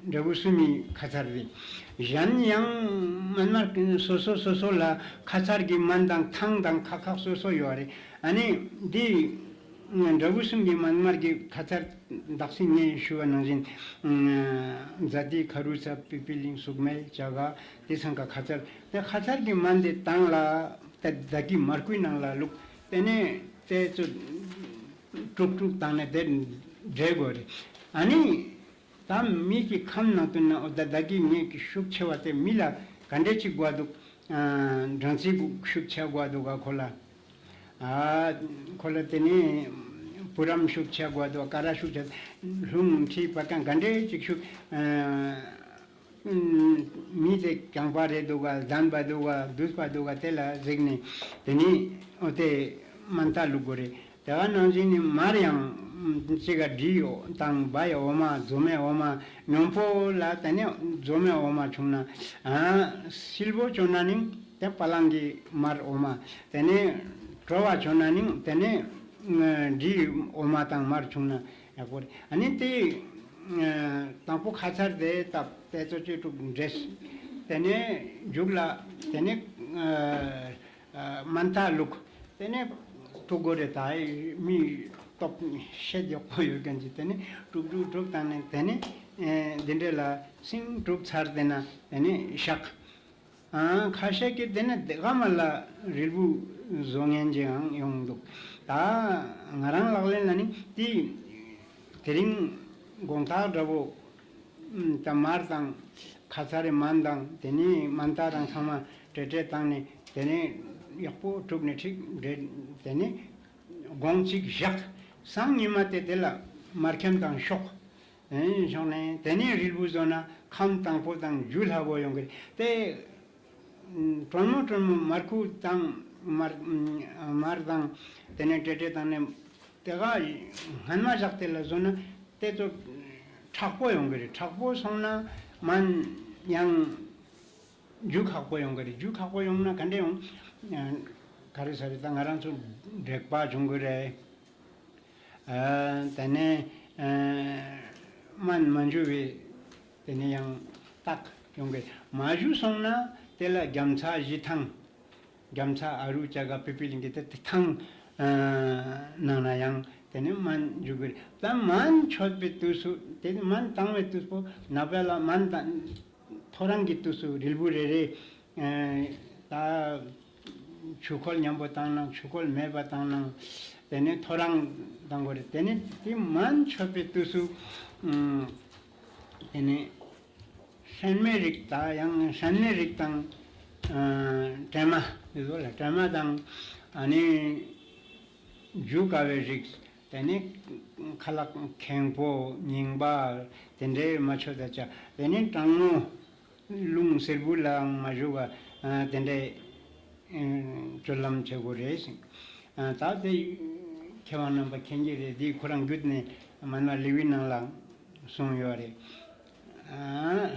འབྲས་བུ་གསུམ་གྱི་ཁ་ཚར་རེད། གཞན་ཡང་མན་མར་སོ་སོ་སོ་སོ་ལ་ཁ་ཚར་གྱི་མན་དང་ཐང་དང་ཁ་ཁག་སོ་སོ་ཡོད་རེད། ཨ་ནི་འདི། འབྲས་བུ་གསུམ་གྱི་མན་མར་གྱི་ཁ་ཚར་དག་ས་ངས་ཞུ་བ་ནང་བཞིན། ཛ་ཏི་ཁ་རུ་ཚ་པི་པི་ལིང་སུག་སྨེལ་ཅ་ག་དེ་ཚང་ཀ་ཁ་ཚར་དེ་ཁ་ཚར་གྱི་མན་དེ་བཏང་ལ་ད་ད་གི་མར་ཁུའི་ནང་ལ་བླུགས། དེ་ནས་དེ་ཚོ་དཀྲུག་དཀྲུག་བཏང་ནས་དེ་འདྲེས་དགོས་རེད། ཨ་ནི་ད་མི་གི་ཁམས་ནང་དུ་ན་འོ་ད་ད་གི་ངས་ཀྱི་ཤུགས་ཆེ་བ་དེ་མི་ལ་ག་འདྲས་ཅིག་དགོས་འདུག་སྦྲང་རྩི་ཤུགས་ཆེ་དགོས་འདུག་ག་ཁོ་ལ། ཨ། ཁོ་ལ་དེ་ནས་བུ་རམ་ཤུགས་ཆེ་དགོས་འདུག་ཀ་ར་ཤུགས་ཆེ། ལྷུང་ཁྲིད་པ་གང་ག་འདྲའི་ཅིག་ཤུགས། ཨ། མི་དེ་རྐྱང་པ་རེད་འདུག་ག་གདན་པ་འདུག་ག་བསྡུས་པ་འདུག་ག་དེ་ལ་གཟིགས་ནས་དེ་ནས་འོ་དེ་མན་ཏ་བླུག་དགོས་རེད། དེ་ག་ནང་བཞིན་ནི་མར་ཡང་ཅིག་ག་འབྲི་དང་བའི་འོ་མ་རྫོགས་མའི་འོ་མ་སྙོམས་པོ་ལ་དེ་ནས་རྫོགས་མའི་འོ་མ་བྱུང་ན། ཨ། བསིལ་པོ་བྱུང་ན་ནི། དེ་པ་ལང་གི་མར་འོ་མ། དེ་ནས་དྲོ་བ་བྱུང་ན་ནི་དེ་ནས་འབྲིའི་འོ་མ་དང་མར་བྱུང་ན་ཡག་པོ་རེད། ཨ་ནི་དེ་དང་པོ་ཁ་ཚར་དེ་བཏབ་དེ་ཚོ་བཅོས་དྲུག་འདྲེས། དེ་ནས་མཇུག་ལ་དེ་ནས་མན་ཐ་བླུགས། དེ་ནས་དཀྲུག་དགོས་རེད། ད་མི་སྟོབས་ཤེད་ཡག་པོ་ཡོད་མཁན་གྱིས་དེ་ནས་དཀྲུག་དཀྲུག་དཀྲུག་བཏང་ནས་དེ་ནས་འདི་འདྲས་ལ་སིང་དཀྲུག་ཚར་དེ་ན་དེ་ནས་བཞག་ཨང་། ཁ་ཤས་ཀྱིས་དེ་ནས་དེ་ག་མ་ལ་རིལ་བུ་བཟོ་མཁན་ཅིག་ཡང་ཡོང་འདུག་ད་ང་རང་ལག་ལེན་ལ་ནི་དེ་དེ་རིང་དགོང་དག་འདྲ་བོ་ད་མར་དང་ཁ་ཚ་རེ་མན་དང་དེ་ནས་མན་ཏ་དང་ཚང་མ་བྲེ་བྲེ་བཏང་ནས་དེ་ནས་ཡག་པོ་དཀྲུགས་ནས་ཁྲིག་འདྲེ་དེ་ནས་དགོང་གཅིག་བཞག་སང་ཉི་མ་དེ་དེ་ལ་མར་ཁེམ་དང་ཤོག་ཨེ་བྱུང་ནས་དེ་ནས་རིལ་བུ་བཟོ་ན་ཁམས་དྭངས་པོ་དང་རྒྱུ་སླ་པོ་ཡོང་གི་རེད་དེ། དྲོན་མོ་དྲོན་མོ་མར་ཁུ་དང་མར་མར་དང་དེ་ནས་ཏྲེ་ཏྲེ་དང་ནས་དེ་ག་སྔན་མ་བཞག་དེ་ལ་བཟོ་ན་དེ་ཚོ་དྲག་པོ་ཡོང་གི་རེད། དྲག་པོ་སོང་ན་མན་ཡང་རྒྱུ་ཁག་པོ་ཡོང་གི་རེད། རྒྱུ་ཁག་པོ་ཡོང་ན་ག་འདྲ་ཡོང་། ག་རེ་ཟེར་ད་ང་རང་ཚོ་འབྲེག་པ་བྱུང་གི་རེད། ཨ། དེ་ནས་ཨ། སྨན་མ་འཇུ་བའི་ དེ་ནས་ཡང་བཏགས་ཡོང་གི། མ་བཞུགས་སོང་ན་དེ་ལ་རྒྱ་མཚོ་བཞི་ཐང་། རྒྱ་མཚོ་ཨ་རུ་ཅ་ག་པི་པི་ལིང་གི་དེ་དེ་ཐང་། ཨ་ནང་ན་ཡང་དེ་ནས་སྨན་འཇུག་གི་རེད། ད་སྨན་མཆོད་པའི་དུས་སུ་དེ་ནས་སྨན་བཏང་བའི་དུས་པོ་ནབ་པ་ལ་སྨན་དང་ཐོ་རངས་ཀྱི་དུས་སུ་རིལ་བུ་རེ་རེ། ཨ་ད་ཆུ་ཁོལ་མཉམ་པོ་བཏང་ན་ཆུ་ཁོལ་མེད་པ་བཏང་ན། དེ་ནས་ཐོ་རངས་བཏང་དགོས་རེད། དེ་ནས་དེ་སྨན་མཆོད་པའི་དུས་སུ། ཨ་དེ་ནས་སྲན་མའི་རིགས་དང་ཡང་སྲན་མའི་རིགས་དང་། ཨ་དྲེད་མ་འདི་ཚོ་ལ་དྲེད་མ་དང་། ཨ་ནི་འཇུ་དཀའ་བའི་རིགས། དེ་ནས་ཁ་ལག་ཁེངས་པོ་རྙིང་པ་དེ་འདྲའི་མ་མཆོད་ད་ཆ། དེ་ནས་གྲང་མོ་རླུང་བསེར་བུ་ལའང་མ་བཞུགས་པ། ཨ་དེ་འདྲའི་ཨ་སྤྱོད་ལམ་བྱེད་དགོས་རེད་ཟེར། ཨ་ད་དེ་མཁས་དབང་རྣམ་པ་མཁྱེན་གྱི་རེད། འདི་ཁོ་རང་བརྒྱུད་ནས་མ་ནོར་ལེའུའི་ནང་ལ་གསུངས་ཡོད་རེད། ཨ་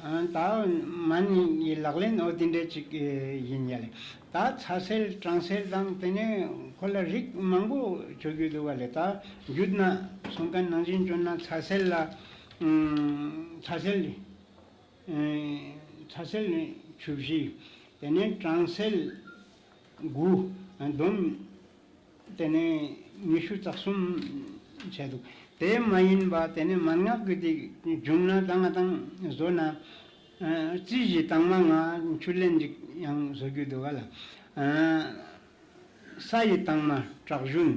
ཨ་ད་སྨན་གྱི་ལག་ལེན་འོ་དེ་འདྲ་ཅིག་ཡིན་ཡ་ལེ། ད་ཚ་སེལ་གྲང་སེལ་དང་དེ་ནས་ཁོ་ལ་རིགས་མང་པོ་བཅོས་རྒྱུ་འདུག་བ་ལེ། ད་བརྒྱུད་ན་གསུང་མཁན་ནང་བཞིན་བཅོས་ན་ཚ་སེལ་ལ། ཨ་ཚ་སེལ། ཨ་ཚ་སེལ་ནི་བཅུ་བཞི། དེ་ནས་གྲང་སེལ་དགུ། ཨ་འདོམ། དེ་ནས་ཉི་ཤུ་རྩ་གསུམ་བྱས་འདུག། དེ་མ་ཡིན་པ་དེ་ནས་མན་ངག་གི་དེ་འབྱུང་ན་དང་ང་དང་བཟོ་ན། ཨ་རྩི་བཞི་དྭངས་མ་ལྔ་ཆུ་ལེན་ཅིག་ཡང་བཟོ་རྒྱུ་འདུག་ག་ལ། ཨ་ས་ཡི་དྭངས་མ་དྲག་ཞུན།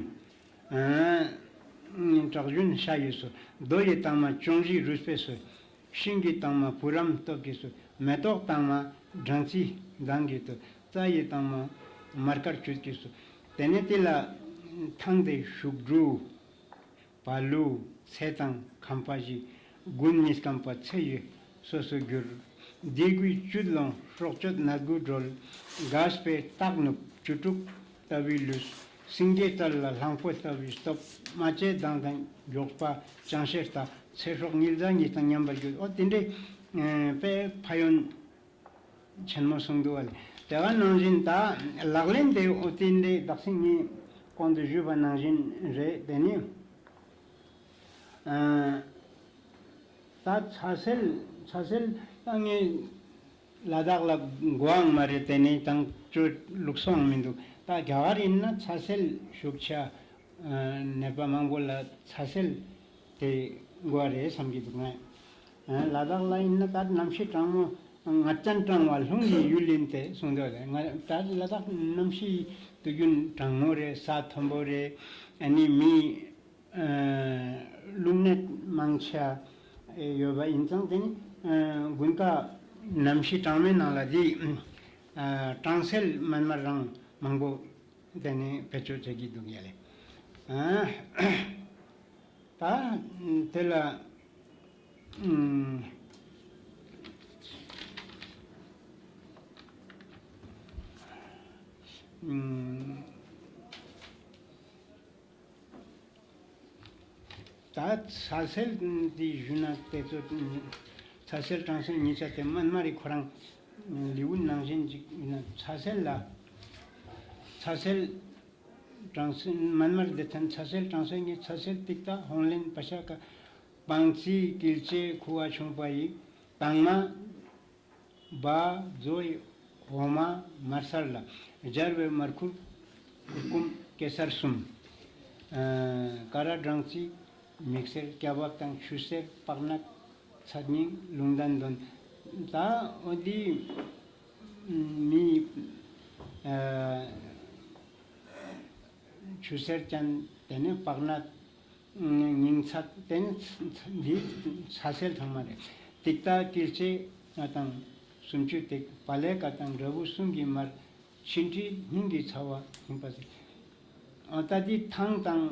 ཨ་དྲག་ཞུན་ཤ་ཡི་སོ། རྡོ་ཡི་དྭངས་མ་ཅོང་ཞི་རུས་པའི་སོ། ཤིང་གི་དྭངས་མ་བུ་རམ་སྟོབས་ཀྱི་སོ། མེ་ཏོག་དྭངས་མ་སྦྲང་རྩི་མདངས་ཀྱི་སོ། རྩ་ཡི་དྭངས་མ་མར་དཀར་བཅུད་ཀྱི་སོ། དེ་ནས་དེ་ལ་ཐང་དེ་ཤུག་དྲུག། བ་ལུ། ཚེ་དང་ཁམ་པ་བཞི། དགུན་གཉིས་སྐམ་པ་ཚེ་ཡི་སོ་སོ་འགྱུར། ལྡེ་གུས་བཅུད་ལོང་སྲོག་གཅོད་ནད་དགུ་སྒྲོལ། སྒ་སྤེ་སྟག་ནུབ་བཅུ་དྲུག་ལྟ་བུའི་ལུས། སེང་གེ་རྩལ་ལ་གླང་པོ་ལྟ་བུའི་སྟོབས། རྨ་བྱའི་མདངས་དང་མགྱོགས་པ་ཅང་ཤེས་ལྟ། ཚེ་སྲོག་ཉི་ཟླ་གཉིས་དང་མཉམ་པར་འགྱུར། ཨོ་དེ་འདྲའི་ཨ་དཔེ་ཕན་ཡོན་ཆེན་མོ་གསུངས་འདུག་བ་ལས། དེ་ག་ནང་བཞིན་ད་ལག་ལེན་དེ་ཨོ་དེ་འདྲའི་དག་སེང་ངས་གོང་དུ་ཞུས་པ་ནང་བཞིན་རེད། དེ་ནི་ཨ་ད་ཚ་སེལ་ཚ་སེལ་ད་ངས་ལ་དྭགས་ལ་གོའང་མ་རེད། དེ་ནས་དང་བཅོས་ལུགས་སྲོལ་མི་འདུག། ད་རྒྱ་གར་ཡིན་ན་ཚ་སེལ་ཤུགས་ཆེ། ཨ་ནད་པ་མང་པོ་ལ་ཚ་སེལ་དེ་དགོས་རེད་བསམ་གྱི་འདུག་ང་། ཨ་ལ་དྭགས་ལ་ཡིན་ན་ད་གནམ་གཤིས་གྲང་མོ། ངད་ཅན་གྲང་བ་ལྷུང་གི་ཡུལ་ཡིན་ཏེ་གསུངས་འདུག་ལ། ང་ད་ལ་དྭགས་གནམ་གཤིས་དུས་རྒྱུན་གྲང་མོ་རེད། ས་མཐོན་པོ་རེད། ཨ་ནི་མི་ཨ་རླུང་ནད་མང་ཆེ་ཡོད་པ་ཡིན་ཙང་དེ་ནི་ཨ་དགུན་ཁ་གནམ་གཤིས་གྲང་མོའི་ནང་ལ་དེ་ཨ་གྲང་སེལ་སྨན་མར་རང་མང་པོ་དེ་ནི་བེད་སྤྱོད་བྱེད་ཀྱི་འདུག་ཡ་ལེ། ཨ་ད་དེ་ལ་ཨུམ་ཨུམ། ད་ཚ་སེལ་འདི་ཞུས་ན་དེ་ཚོ་ཚ་སེལ་གྲང་སེལ་གཉིས་ཆ་དེ་སྨན་མ་རེད། ཁོ་རང་ལེའུ་ནང་བཞིན་ཅིག་ཡིན་ན་ཚ་སེལ་ལ་ཚ་སེལ་གྲང་སེལ་སྨན་མར་སྡེ་ཚན་ཚ་སེལ་གྲང་སེལ་གཉིས། ཚ་སེལ་ཏིག་ཏ་ཧོང་ལེན་པ་ཤ་ཀ་སྤང་རྩི་སྐྱིལ་ལྕེ་ཁུ་བ་ཆུང་པ་ཡི་དྭངས་མ། བ་མཛོ་ཡི་འོ་མ་མར་སར་ལ། སྦྱར་བའི་མར་ཁུ་གུར་ཀུམ་གེ་སར་གསུམ། ཀ་ར་སྦྲང་རྩི་མིག་སེར་སྐྱ་བབ་དང་ཆུ་སེར་པགས་ནད་ཚད་རྙིང་ལུང་བསྟན་འདོན། ད་འོ་འདི་མི་ཆུ་སེར་ཅན་དེ་ནི་པགས་ནད། སྙིང་ཚད་དེ་ནི་འདི་ཚ་སེལ་ཚང་མ་རེད། ཏིག་ཏ་སྐྱིལ་ལྕེ་ང་དང་སུམ་ཅུ་ཏིག་པ་ལེ་ཀ་དང་འབྲས་བུ་གསུམ་གྱི་མར། ཕྱི་འཁྲིས་སྙིང་གི་ཚ་བ་ཡིན་པ་ཟེར། ཨ་ད་འདི་ཐང་དང་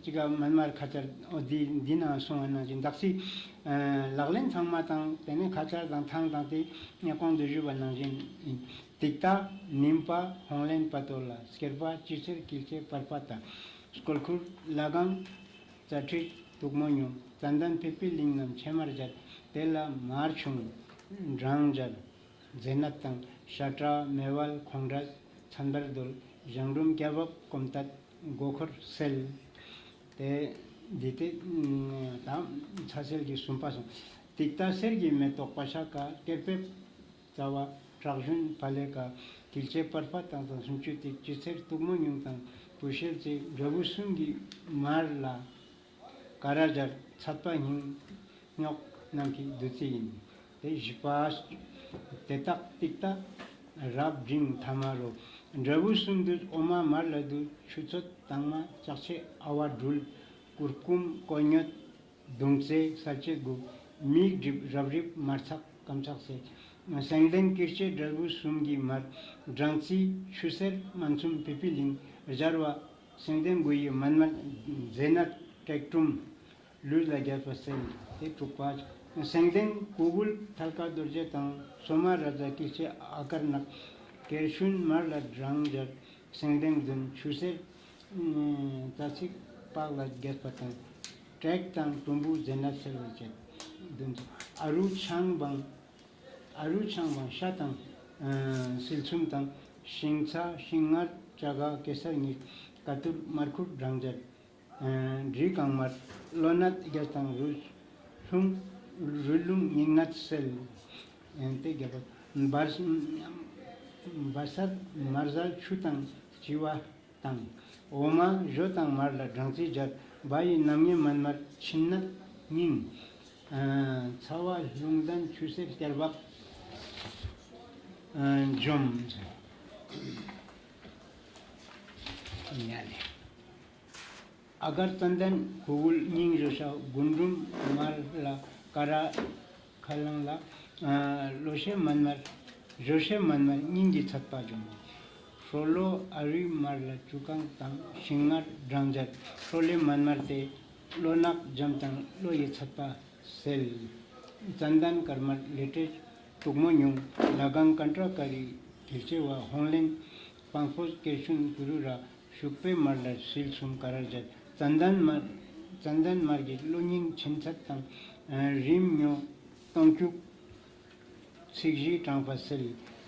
ཅི་ག་མན་མར་ཁ་ཆར་འོ་འདི་འདི་ནང་སོང་བ་ནང་བཞིན་དག་སི་ལག་ལེན་ཚང་མ་དང་དེ་ནས་ཁ་ཆར་དང་ཐང་དང་དེ་ངས་གོང་དུ་ཞུས་པ་ནང་བཞིན་ཡིན། ཏིག་ཏ་ནིམ་པ་ཧོང་ལེན་པ་ཏོ་ལ་སྐེར་པ་ཅི་ཚེར་སྐྱིལ་ལྕེ་པར་པ་ཏ། སྐོལ་ཁུར་ལ་གང་རྩ་ཁྲིད་དུག་མོ་ཉུང་། ཙན་དན་ཕི་ཕི་ལིང་རྣམས་ཕྱེ་མར་སྦྱར། དེ་ལ་མར་ཆུང་འབྲང་སྦྱར། མཛེ་ནད་དང་ཤ་ཁྲག་མེ་ཝལ་ཁོང་ཁྲག་ཚན་པར་བརྡོལ། གཞང་འབྲུམ་སྐྱ་བབ་སྐོམ་དད་མགོ་འཁོར་སེལ། དེ་ འདི་སྟེ། དང་ཚ་སེལ་གྱི་གསུམ་པ་སོང་། ཏིག་ཏ་གསེར་གྱི་མེ་ཏོག་པ་ཤ་ཀ་ཀེར་པེབ་རྩ་བ་བྲག་ཞུན་ཕ་ལེ་ཀ་གིལ་ཆེ་པར་ཕ་དང་དང་སུམ་ཅུ་ཏིག་ཅི་ཚེར་དུག་མོ་ཉུང་དང་བུ་ཤེལ་ཚེ་འབྲས་བུ་གསུམ་གྱི་མར་ལ་ཀ་ར་སྦྱར་ཚད་པ་སྙིང་སྙོག་རྣམས་ཀྱི་བདུད་རྩི་ཡིན། དེ་བཞི་པ། དེ་དག་ཏིག་ཏ་རབ་འབྲིང་ཐ་མ་རོ། འབྲས་བུ་གསུམ་དུ་འོ་མ་མར་ལ་དུ་ཆུ་ཚོད་དྭངས་མ་ལྕགས་ཆེ་ཨ་བ་སྦྲུལ་གུར་ཀུམ་ཀོ་ཉོད་མདུང་རྩེ་གསལ་བྱེད་དགུ། མིག་སྒྲིབ་རབ་རིབ་མར་ཚགས་སྐམ་ཚགས་སེ། སེང་ལྡེང་ཀིར་ཆེ་འབྲས་བུ་གསུམ་གྱི་མར་སྦྲང་རྩི་ཆུ་སེར་སྨན་ཚོམ་པི་པི་ལིང་སྦྱར་བ། སེང་ལྡེང་དགུ་ཡི་མན་མར་མཛེ་ནད་ཀྲེག་ཀྲུམ་ལུས་ལ་རྒྱས་པ་སེལ། དེ་དྲུག་པ། སེང་ལྡེང་གུ་གུལ་ཐལ་ཀ་རྡོ་རྗེ་དང་སོ་མ་ར་ཛ་ཀིར་ཆེ་ཨ་ཀར་ནག་ཀེར་ཤུན་མར་ལ་སྦྲང་སྦྱར། སེང་ལྡེང་བདུན་ཆུ་སེར་རྩ་ཚིག་པགས་ལ་རྒྱས་པ་དང་། ཀྲེག་དང་གྲུམ་བུ་མཛེ་ནད་སེལ་བར་བྱེད། བདུན་ཚོ། ཨ་རུ་ཆང་བང་། ཨ་རུ་ཆང་བང་ཤ་དང་། སིལ་ཚོམ་དང་། ཤིང་ཚ་ཤིང་མངར་ཅ་ག་གེ་སར་གཉིས་ཀ་ཏུར་མར་ཁུར་སྦྲང་སྦྱར། འབྲི་གང་མར་གློ་ནད་རྒྱས་དང་རུས་ལྷུང་། རུས་ལྷུང་སྙིང་ནད་སེལ། དེ་རྒྱས་པ། བར་བར་སར་མར་ཟལ་ཆུ་དང་བྱི་བ་དང་། འོ་མ་ཞོ་དང་མར་ལ་སྦྲང་རྩི་སྦྱར། བ་ཡི་རྣམ་ངེས་མན་མར་མཆིན་ནད་སྙིང་། ཚ་བ་ལྷུང་ལྡན་ཆུ་སེར་སྐྱར་བག་འཇོམས། ཨ་གར་ཙན་དན་གུ་གུལ་སྙིང་ཞོ་ཤ་རྒུན་འབྲུམ་མར་ལ་ཀ་ར་ཁ་ལང་ལ། གློ་ཤེ་མན་མར་ཞོ་ཤེ་མན་མར་སྙིང་གི་ཚད་པ་འཇོམས། ཧྲོ་ལོ་ཨ་རུའི་མར་ལ་བཅུ་གང་དང་ཤིང་མངར་སྦྲང་སྦྱར། ཧྲོ་ལེ་མན་མར་དེ་གློ་ནག་འཇམ་དང་གློ་ཡི་ཚད་པ་སེལ། ཙན་དན་དཀར་དམར་ལེ་ཏྲེ་དུག་མོ་ཉུང་། ལ་གང་ཀན་ཏྲ་ཀ་རི་དིལ་ཆེ་བ་ཧོང་ལེན་སྤང་སྤོས་ཀེར་ཤུན་ཀུ་རུ་ར་ཤུག་པའི་མར་ལ་སིལ་གསུམ་ཀ་ར་སྦྱར། ཙན་དན་དམར། ཙན་དན་དམར་གྱི་གློ་སྙིང་མཆིན་ཚད་དང་། རིམས་ཉོ་སྟོང་བཅུག་ཚིགས་བཞི་གྲང་པ་སེལ།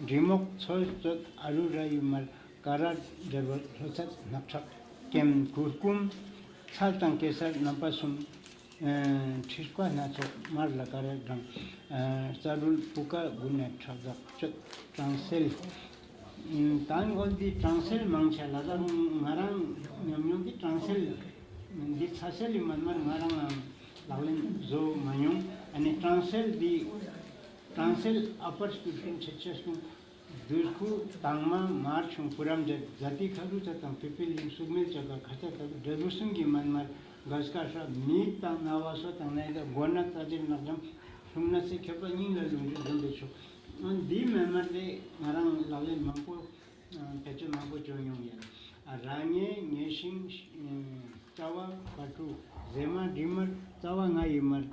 འབྲི་མོག་ཚོས་བཙོད་ཨ་རུ་ར་ཡི་མར་ཀ་ར་སྦྱར་བ་ལྷོད་ཚད་སྣག་ཁྲག་སྐེམ་གུར་ཀུམ་ཚལ་དང་གེ་སར་རྣམ་པ་གསུམ། མཁྲིས་པ་སྣ་ཚོགས་མར་ལ་ཀ་ར་སྦྲང་། རྩ་སྦྲུལ་སྤུ་ཀ་དགུ་ནས་ཁྲག་འཛག་གཅོད་གྲང་སེལ། ད་འོན་ཏེ་གྲང་སེལ་མང་ཆེ་ལ་ད་རུང་ང་རང་ཉམས་མྱོང་འདི་གྲང་སེལ་འདི་ཚ་སེལ་ལི་མན་མར་ང་རང་ལ་ལག་ལེན་བཟོ་མ་མྱོང་། ཨ་ནི་གྲང་སེལ་འདི་གྲང་སེལ་ཨ་པར་སྐུ་ཤུན་ཆེ་ཆེ་སྐུ། བདུད་ཁུ་དྭངས་མ་མར་ཆུང་བུ་རམ་འདྲེ་ཛ་ཏི་ཁ་རུ་ཚ་དང་པི་པི་ལིང་སུག་མེལ་ཅ་ག་ཁ་ཚ་དང་འབྲས་བུ་གསུམ་གྱི་མན་མར་གས་ཀ་ཧྲ་མིག་དང་རྣ་བ་སོ་དང་ནད་དང་མགོ་ན་རྩ་ཆེར་ནག་འཇམ་ལྷུང་ན་སེ་ཁེབས་པ་སྙིང་ལ་ལུང་རྒྱུ་འཛོམས་པའི་ཆོག་འདིའི་མན་མར་དེ་ང་རང་ལག་ལེན་མང་པོ་བེད་སྤྱོད་མང་པོ་བྱུང་མྱོང་ཡོད། ར་ངའི་ངའི་ཤིང་། རྩ་བ་བ་ཕྲུག་ཟེ་མ་འབྲི་མར་རྩ་བ་ལྔ་ཡི་མར་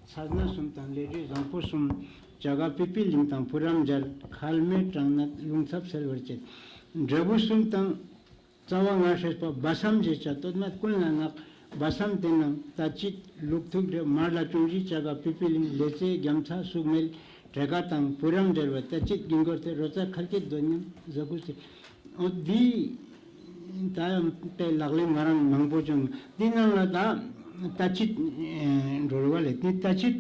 ཚ་སྣ་གསུམ་དང་ལས་བྲེ་བཟང་པོ་གསུམ་བྱ་དགའ་པི་པི་ལིང་དང་བུ་རམ་སྦྱར་ཁལ་མེ་གྲང་ནད་རླུང་ཚབ་སེལ་བར་བྱེད། འབྲས་བུ་གསུམ་དང་རྩ་བ་ལྔ་ཧྲེས་པ་སྦ་སམ་བྱེད་བྱ་སྟོད་སྨད་ཀུན་ལ་བསྔགས། སྦ་སམ་དེ་ནང་རྩ་བཅིད་ལུག་ཐུག་འདྲེ་མར་ལ་ཅུང་ཞིག་བྱ་དགའ་པི་པི་ལིང་ལེ་ཙེ་རྒྱ་མཚ་སུག་མེལ་བྲེ་ཀ་དང་བུ་རམ་སྦྱར་བ་རྩ་བཅིད་གིན་གོར་ཏེ་རོ་ཙ་ཁལ་སྐྱེད་རྡོ་ཉམས་ཟ་ཁུ་སེ། འོ་འདི་ད་དཔེ་ལག་ལེན་ང་རང་མང་པོ་བྱུང་། འདི་ནང་ལ་ད་རྩ་བཅིད་འགྲོ་རུ་བ་ལས་འདི་རྩ་བཅིད་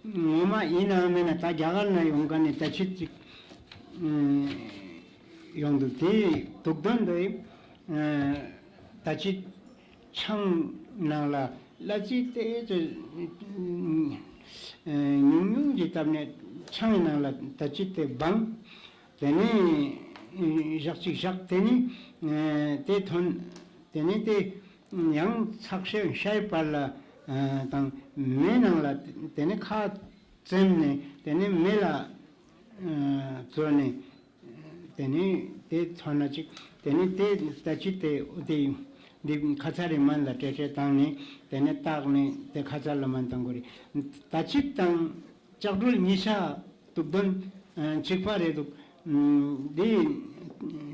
ངོ་མ་ཡིན་ནའང་མེད་ན་ད་རྒྱ་གར་ན་ཡོང་མཁན་ནི་རྩ་བཅིད་ཅིག་ཡོང་འདུག་དེ་དུག་འདོན་དེ་རྩ་བཅིད་ཆང་ནང་ལ་གླ་རྩི་དེ་ཚོ་ཉུང་ཉུང་གི་སྟབས་ནས་ཆང་ནང་ལ་རྩ་བཅིད་དེ་སྦང་། དེ་ནས་ཞག་གཅིག་བཞག་དེ་ནས་དེ་ཐོན། དེ་ནས་དེ་ཡང་ཚགས་ཤ་ཤའི་བར་ལ་དང་མེ་ནང་ལ་དེ་ནས་ཁ་བཙེམས་ནས་དེ་ནས་མེ་ལ་བཙོས་ནས་དེ་ནས་དེ་ཚོན་ན་ཅིག་དེ་ནས་དེ་རྩ་བཅིད་དེ་དེ་འདི་ཁ་ཚ་རེ་མན་ལ་སྤྲད་སྤྲད་བཏང་ནས་དེ་ནས་བཏགས་ནས་དེ་ཁ་ཚ་ལ་མན་བཏང་དགོས་རེད། རྩ་བཅིད་དང་ལྕགས་སྦྲུལ་གཉིས་ཆ་དུག་འདོན་གཅིག་པ་རེད་འདུག་འདི་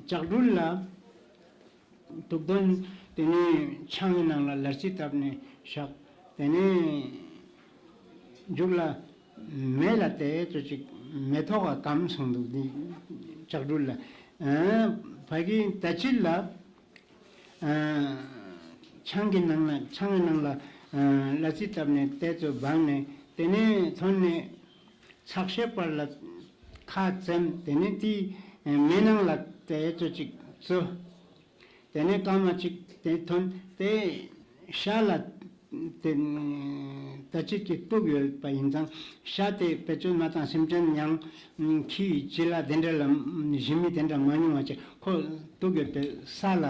ལྕགས་སྦྲུལ་ལ་དུག་འདོན་དེ་ནས་ཆང་གི་ནང་ལ་གླ་རྩི་བཏབ་ནས་བཞག་དེ་ནས་མཇུག་ལ་མེ་ལ་དེ་ཚོ་ཅིག་མེ་ཐོག་ག་སྐམ་སོང་འདུག་འདི་ལྕགས་སྦྲུལ་ལ། ཕ་གི་རྩ་བཅིད་ལ། ཆང་གི་ནང་ན་ཆང་གི་ནང་ལ་ གླ་རྩི་བཏབ་ནས་དེ་ཚོ་སྦངས་ནས་དེ་ནས་ཐོན་ནས་ཚགས་ཤེལ་པར་ལ་ཁ་བཙེམ། དེ་ནས་དེའི་མེ་ནང་ལ་དེ་ཚོ་ཅིག་བཙོ། དེ་ནས་སྐར་མ་གཅིག་དེ་ཐོན་དེ་ཤ་ལ་དེ་ད་ཅིག་གི་གཏུགས་ཡོད་པ་ཡིན་ཙང་། ཤ་དེ་བེད་སྤྱོད་མ་བཏང་། སེམས་ཅན་ཡང་ཁྱི་བྱི་ལ་དེ་འདྲ་ལ་ཞི་མི་དེ་འདྲ་མ་མྱོང་བ་བྱས། ཁོ་གཏུགས་ཡོད་པའི་ས་ལ་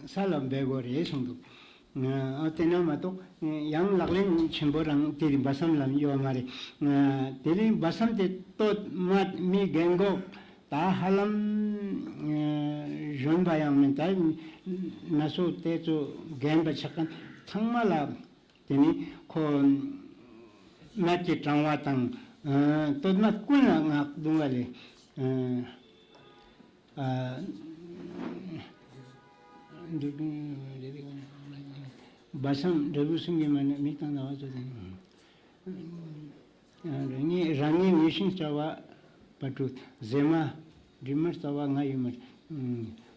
ས་ལ་འབེལ་དགོས་རེད་གསུངས་འདུག། ཨ་དེ་ན་མ་གཏོགས་ཡང་ལག་ལེན་ཆེན་པོ་རང་དེ་སྦ་སམ་ལ་ཡོད་མ་རེད། དེ་རིང་སྦ་སམ་དེ་སྟོད་སྨད་མི་རྒན་གོག་ད་ཧ་ལམ་གཞོན་པ་ཡང་མིན། ད་ན་སོ་དེ་ཚོ་རྒན་པ་ཆགས་མཁན་ཚང་མ་ལ། དེ་ནི་ཁོ་སྨད་ཀྱི་གྲང་བ་དང་སྟོད་སྨད་ཀུན་ལ་སྔགས་བརྡུང་བ་ལས། སྦ་སམ་འབྲས་བུ་གསུམ་གྱི་མ་ཎི། མིག་དང་རྣ་བ་ཚོ་དང་། རང་ཉིད་རང་ཉིད་ཉེས་ཤིང་སྐྱ་བ་བ་དྲུག། གཟེ་མ་དྲི་མར་རྩ་བ་ལྔ་ཡོད་མར།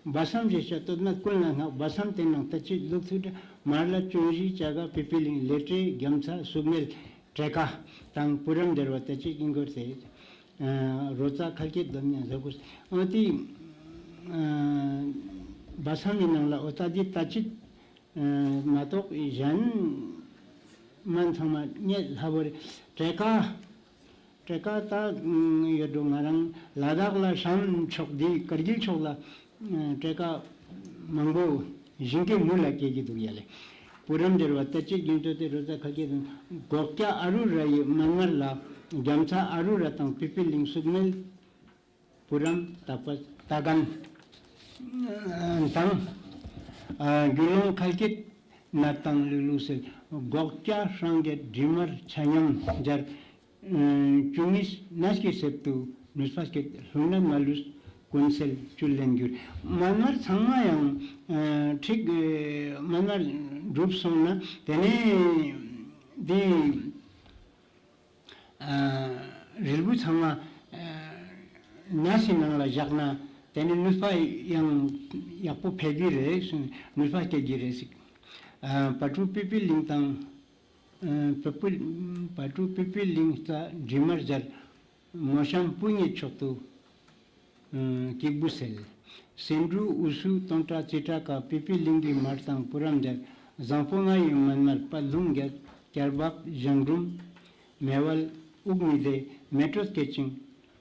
སྦ་སམ་ཞེས་བྱ་སྟོད་སྨད་ཀུན་ལ་སྔགས། སྦ་སམ་དེ་རྣམས་ད་ཅི་ལུགས་ཚིག་འདྲ། མར་ལ་ཅུང་ཞིག་སྐྱ་ག་པི་པི་ལིང་། ལེ་ཏྲེ་རྒྱ་མཚ་སུག་སྨེལ་བྲེ་ཀ་དང་པུ་རམ་སྦྱར་བ་ད་ཅི་དཀྱིལ་འཁོར་ཟེར། རོ་ཙ་ཁལ་སྐྱེས་སྡོམ་ཉ་ཟ་གུ། འོ་དེ་སྦ་སམ་གྱི་ནང་ལ་འོ་ད་དེ་ད་ཅི་མ་གཏོགས་གཞན་སྨན་ཚང་མ་རྙེད་སླ་པོ་རེད། བྲེ་ཀ་བྲེ་ཀ་ད་ཡོད་འགྲོ། ང་རང་ལ་དྭགས་ལ་ཤམ་ཕྱོགས་འདི་ཀར་གིལ་ཕྱོགས་ལ་བྲེ་ཀ་མང་པོ་ཞིང་ཁའི་མུ་ལ་སྐྱེ་གི་འདུག་ཡ་ལེ། པུ་རམ་སྦྱར་བ་ད་ཅི་དཀྱིལ་འཁོར་དེ་རོ་ཙ་ཁལ་སྐྱེས་དང་། སྒོག་སྐྱ་ཨ་རུ་ར་ཡི་མན་མར་ལ་རྒྱ་མཚ་ཨ་རུ་ར་དང་པི་པི་ལིང་སུག་སྨེལ་པུ་རམ་ད་པ་ད་གན་དང་། རྒྱུ་ལོང་ཁལ་སྐྱེས་ནད་དང་ལུག་ལུག་སེལ། སྒོག་སྐྱ་སྲང་གི་དྲི་མར་ཆ་མཉམ་སྦྱར། ཅུང་ངུས་ནས་ཀྱི་གསེབ་ཏུ་ནུས་པ་སྐྱེད། ལྷུང་ནད་མ་ལུས་ཀུན་སེལ་བཅུད་ལེན་འགྱུར། མན་མར་ཚང་མ་ཡང་ཁྲིག་མན་མར་འགྲུབ་སོང་ན་དེ་ནས་འདི། རིལ་བུ་ཚང་མ་ནས་ཀྱི་ནང་ལ་བཞག་ན་དེ་ནི་ནུས་པ་ཡང་ཡག་པོ་འཕེལ་གྱི་རེད། ནུས་པ་སྐྱེད་ཀྱི་རེད་ཟེར། བ་ཕྲུག་པི་པི་ལིང་དང་། བ་ཕྲུག་པི་པི་ལིང་རྩ་དྲི་མར་སྦྱར། མོ་གཤམ་སྤུ་གཉིས་མཆོག་ཏུ། སྐྱིགས་བུ་སེལ། སེ་འབྲུ་འུ་སུ་སྟོང་ཕྲག་རྩི་ཕྲག་ཀ། པི་པི་ལིང་གི་མར་དང་པུ་རམ་སྦྱར། བཟང་པོ་ལྔ་ཡི་མན་མར་པད་ལུང་རྒྱ། སྐྱར་བབ་ལྗང་སྒྲོམ་མེ་ཝལ་དབུགས་མི་བདེ་མེ་དྲོད་སྐྱེད་ཅིང་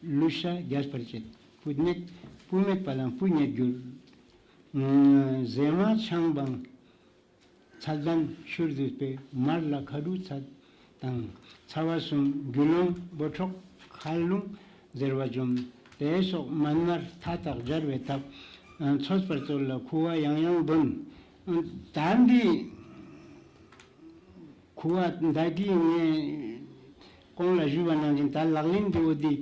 ལུས་ཤ་རྒྱས་པར་བྱེད། སྤུ་མེད་སྤུ་མེད་པ་ལ་སྤུ་རྙེད་འགྱུར། གཟེ་མ་ཆང་སྦང་། ཚད་ལྡན་ཕྱུར་བསྡུས་པའི་མར་ལ་ཁ་དྲུག་ཚད་དང་ཚ་བ་གསུམ། རྒྱུ་ལོང་འབོ་འཁྲོག་ཁ་རླུང་གཟེར་བ་འཇོམས། དེ་སོགས་མན་མར་མཐའ་དག་སྦྱར་བའི་ཐབས། ཚོས་པར་བཙོ་ལ་ཁུ་བ་ཡང་ཡང་འདོན། ད་འདི་ཁུ་བ་འདི་ངས་གོང་ལ་ཞུས་པ་ནང་བཞིན་ད་ལག་ལེན་འདི་འོ་འདི།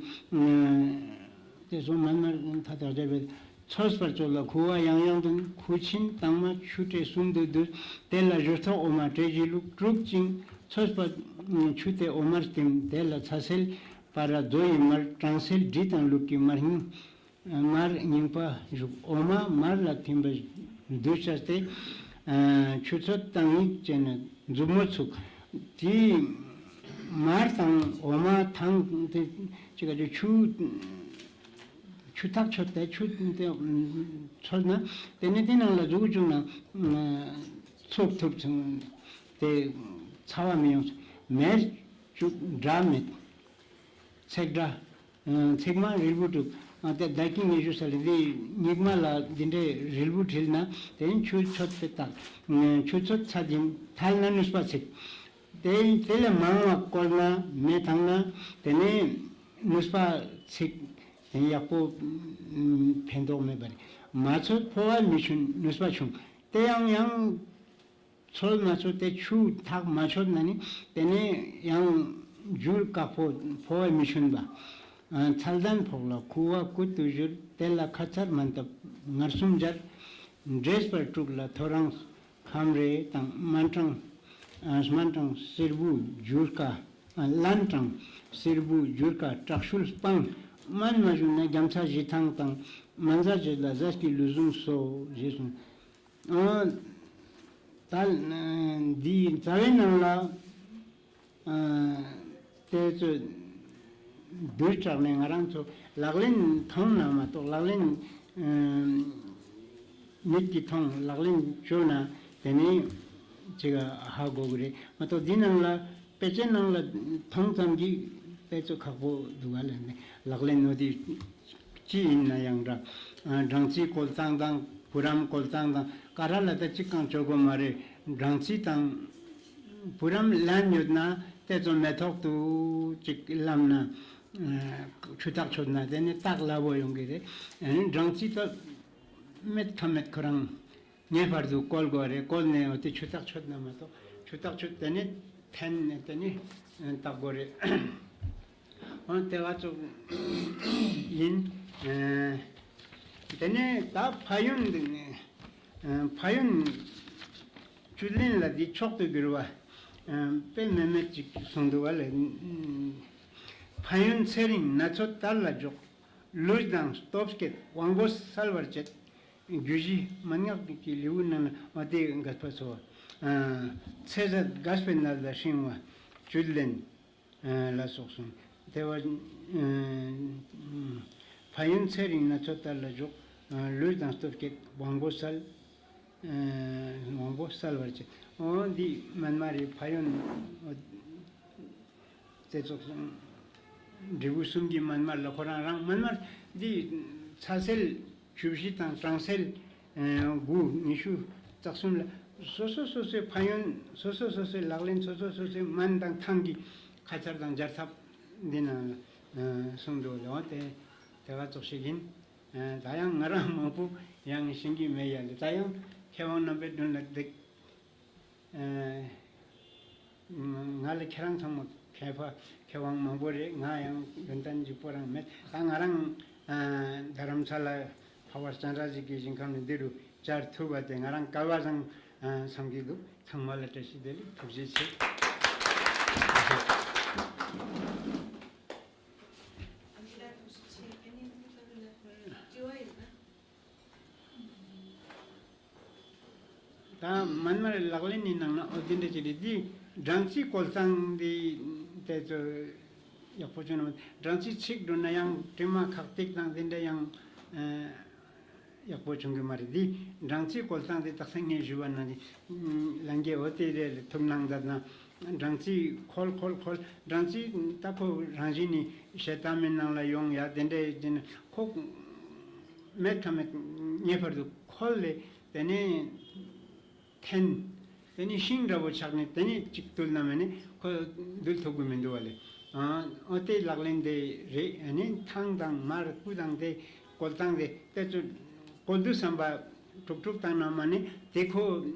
དེ་སོགས་མན་མར་མཐའ་དག་སྦྱར་བའི། ཚོས་པར་བཙོ་ལ་ཁུ་བ་ཡང་ཡང་འདོན། ཁུ་ཆིན་དྭངས་མ་ཆུ་བྲེ་གསུམ་དུ་བསྡུས། དེ་ལ་ཞོ་ཐོག་འོ་མ་བྲེ་བཞི་བླུགས་དཀྲུག་ཅིང་ཚོས་པ་ཆུ་དེ་འོ་མར་བསྟིམ། དེ་ལ་ཚ་སེལ་པ་ར་རྫོ་ཡི་མར་གྲང་སེལ་དྲི་དང་ལུག་གི་མར་རྙིང་། མར་རྙིང་པ་བཞུགས། འོ་མ་མར་ལ་ཐིམ་པ་བསྡུས་བྱས་ཏེ། ཆུ་ཚོད་དང་ཉིད་བཅད་ནས་མཛུབ་མོ་ཚུགས། དེའི་མར་དང་འོ་མ་དང་དེ་གཅིག་ག་ཆུ། ཆུ་ཐག་ཆོད་དེ་ཆུ་དེ་ཚོད་ན་དེ་ནི་དེ་ནང་ལ་འཛུགས་བཅུག་ན་ཚོགས་ཐུབ་ཚུལ་དེ་ཚ་བ་མི་ཡོང་། མེར་བཅུག་སྒྲ་མེད། ཚེག་སྒྲ། ཚེག་མ་རིལ་བུ་དྲུག། དེ་ད་གིན་ངས་ཞུ་ས་ལ་འདི་སྙིགས་མ་ལ་འདི་འདྲའི་རིལ་བུ་དྲིལ་ན་དེ་ཆུ་ཚོད་དེ་དག་ཆུ་ཚོད་ཚ་ཅིང་ཐལ་ན་ནུས་པ་ཚིག། དེ་དེ་ལས་མང་བ་བསྐོལ་ན་མེ་བཏང་ན་དེ་ནས་ནུས་པ་ཚིག། དེ་ཡག་པོ་ཕན་ཐོགས་མེད་པ་རེད། མ་ཚོད་ཕོ་བ་མི་ཆུན་ནུས་པ་ཆུང་། དེ་ཡང་ཡང་ཚོད་མ་ཚོད་དེ་ཆུ་ཐག་མ་ཆོད་ན་ནི་དེ་ནས་ཡང་འགྱུར་བཀག་པོ་ཕོ་བ་མི་ཆུན་པ། ཚད་ལྡན་ཕོག་ལ་ཁུ་བ་ཀུད་དུ་བཞུར། དེ་ལ་ཁ་ཚར་མ་བཏབ་ངར་གསུམ་སྦྱར། འདྲེས་པར་དཀྲུགས་ལ་ཐོ་རངས། ཁམ་རེ་དང་སྨན་གྲང་། སྨན་གྲང་སེར་བུ་སྒྱུར་ཀ། ལན་གྲང་སེར་བུ་སྒྱུར་ཀ་དྲག་ཤུལ་སྤང་། སྨན་མ་བྱུང་ན་རྒྱ་མཚ་བཞི་ཐང་དང་། སྨན་རྫས་བྱེད་ལ་ཟས་ཀྱི་ལུས་ཟུངས་གསོ་ཞེས་གསུངས། ད་འདིའི་རྩ་བའི་ནང་ལ་དེ་ཚོ་བསྡུས་དྲགས་ནས་ང་རང་ཚོ་ལག་ལེན་མཐོང་ན་མ་གཏོགས་ལག་ལེན་མིག་གིས་མཐོང་ལག་ལེན་བཅོས་ན་དེ་ནས་ཅིག་ཧ་གོ་གི་རེད་མ་གཏོགས་འདི་ནང་ལ་དཔེ་ཆའི་ནང་ལ་མཐོང་ཙམ་གྱིས་དཔེ་ཚོ་ཁག་པོ་འདུག་ག་ལ་ནས་ལག་ལེན་ནོ་དེ། ཅི་ཡིན་ན་ཡང་འདྲ། སྦྲང་རྩིའི་བཀོལ་སྟངས་དང་བུ་རམ་བཀོལ་སྟངས་དང་ཀ་ར་ལ་ད་གཅིག་གང་བཅོ་དགོས་མ་རེད། སྦྲང་རྩི་དང་བུ་རམ་ལན་ཡོད་ན་དེ་ཚོ་མེ་ཏོག་ཏུ་གཅིག་བླམ་ན་ཆུ་ཐག་ཆོད་ན་དེ་ནི་སྟག་སླ་པོ་ཡོང་གི་རེད། སྦྲང་རྩི་ད་མེད་ཁ་མེད་ཁོ་རང་། ངེས་པར་དུ་བཀོལ་དགོས་རེད། བཀོལ་ནས་འོ་དེ་ཆུ་ཐག་ཆོད་ན་མ་གཏོགས་ཆུ་ཐག་ཆོད་དེ་ནི་འཐེན་ནས་དེ་ནི་བཏགས་དགོས་རེད། འོ་དེ་བ་ཚོ་ཡིན། དེ་ནས་ད་ཕན་ཡོན་འདི་ནི་ཕན་ཡོན་བཅུད་ལེན་ལ་འདི་མཆོག་ཏུ་གྱུར་པ་དཔེ་མེད་མེད་ཅིག་གསུངས་འདུག་བ་ལས། ཕན་ཡོན་ཚེ་རིང་ན་ཚོད་དར་ལ་འཇོག་ལུས་དང་སྟོབས་བསྐྱེད་དབང་པོ་གསལ་བར་བྱེད། རྒྱུད་བཞི་མན་ངག་གི་ལེའུ་ནང་ན་མ་དེ་འགག་པ་ཚོ། ཚེ་ཟད་འགགས་པའི་ནད་ལ་ཧྲིང་བ་བཅུད་ལེན་ལ་སོགས་སོ། དེ་བ་ཕན་ཡོན་ཚེ་རིང་ན་ཚོད་དར་ལ་འཇོག་ལུས་དང་སྟོབས་བསྐྱེད་དབང་པོ་གསལ། དབང་པོ་གསལ་བར་བྱེད། འོ་འདི་མན་མ་རེད་ཕན་ཡོན། དེ་ཚོ་འབྲས་བུ་གསུམ་གྱི་མན་མར་ལ་ཁོ་རང་རང་མན་མར་འདི་ཚ་སེལ་བཅུ་བཞི་དང་གྲང་སེལ་དགུ་ཉི་ཤུ་རྩ་གསུམ་ལ་སོ་སོ་སོ་སོའི་ཕན་ཡོན་སོ་སོ་སོ་སོའི་ལག་ལེན་སོ་སོ་སོ་སོའི་སྨན་དང་ཐང་གི་ཁ་ཆར་དང་སྦྱར་ཐབས་འདི་ནང་ལ་གསུངས་འདུག་ལ་འོ་དེ་དེ་ག་ཙོག་ཞིག་ཡིན། ད་ཡང་ང་རང་མང་པོ་ཡང་ཤེས་ཀྱི་མེད་ཡ་ལ་ད་ཡང་མཁས་དབང་རྣམ་པའི་མདུན་ལ་འདེགས། ང་ལ་ཁྱེད་རང་ཚང་མ་མཁས་པ་མཁས་དབང་མང་པོ་རེད། ང་ཡང་ཡོན་ཏན་ལྗིད་པོ་རང་མེད། ད་ང་རང་རྡ་རམ་ས་ལ་འཕགས་པ་སྤྱན་རས་གཟིགས་ཀྱི་ཞིང་ཁམས་ནས་འདི་རུ་བཅར་ཐུབ་པ་དེ་ང་རང་སྐལ་བ་བཟང་བསམ་གྱི་འདུག་ཚང་མ་ལ་བཀྲ་ཤིས་བདེ་ལེགས། ཐུགས་རྗེ་ཆེ། ད་མན་མར་ལག་ལེན་ནི་ནང་ན་འོ་དེ་འདྲ་ཅིག་རེད། འདི་སྦྲང་རྩི་བཀོལ་སྟངས་འདི་དེ་ཚོ་ཡག་པོ་བྱུང་ན་སྦྲང་རྩི་ཚིག་འགྲོ་ན་ཡང་དྲི་མ་ཁག་ཏིག་དང་དེ་འདྲ་ཡང་ཡག་པོ་བྱུང་གི་མ་རེད། འདི་སྦྲང་རྩི་བཀོལ་སྟངས་འདི་དག་ས་ངས་ཞུ་བ་ན་ལན་གྱི་འོ་དེ་རེད་ཐུགས་སྣང་མཛད་ན་སྦྲང་རྩི་ཁོལ་ཁོལ་ཁོལ་སྦྲང་རྩི་ད་ཁོ་རང་བཞིན་ནི་ཞེ་ད་མི་ནང་ལ་ཡོང་ཡ་དེ་འདྲ་ཡིན་ན་ཁོ། མེད་ཁ་མེད་ངེས་པར་དུ་ཁོལ་ལས་དེ་ནས་འཐེན། དེ་ནས་ཤིང་འདྲ་པོ་ཆགས་ནས་དེ་ནས་གཅིག་བཏུལ་ན་མེད་ནས་ཁོ་འདུལ་ཐུབ་ཀྱི་མི་འདུག་བ་ལས། ཨོ་དེ་ལག་ལེན་དེ་རེད། ཨ་ནི་ཐང་དང་མར་སྤུ་དང་དེ་བཀོལ་སྟངས་དེ་དེ་ཚོ་བཀོལ་དུས་བསམ་པ་དཀྲུག་དཀྲུག་བཏང་ན་མ་ནི་དེ་ཁོ་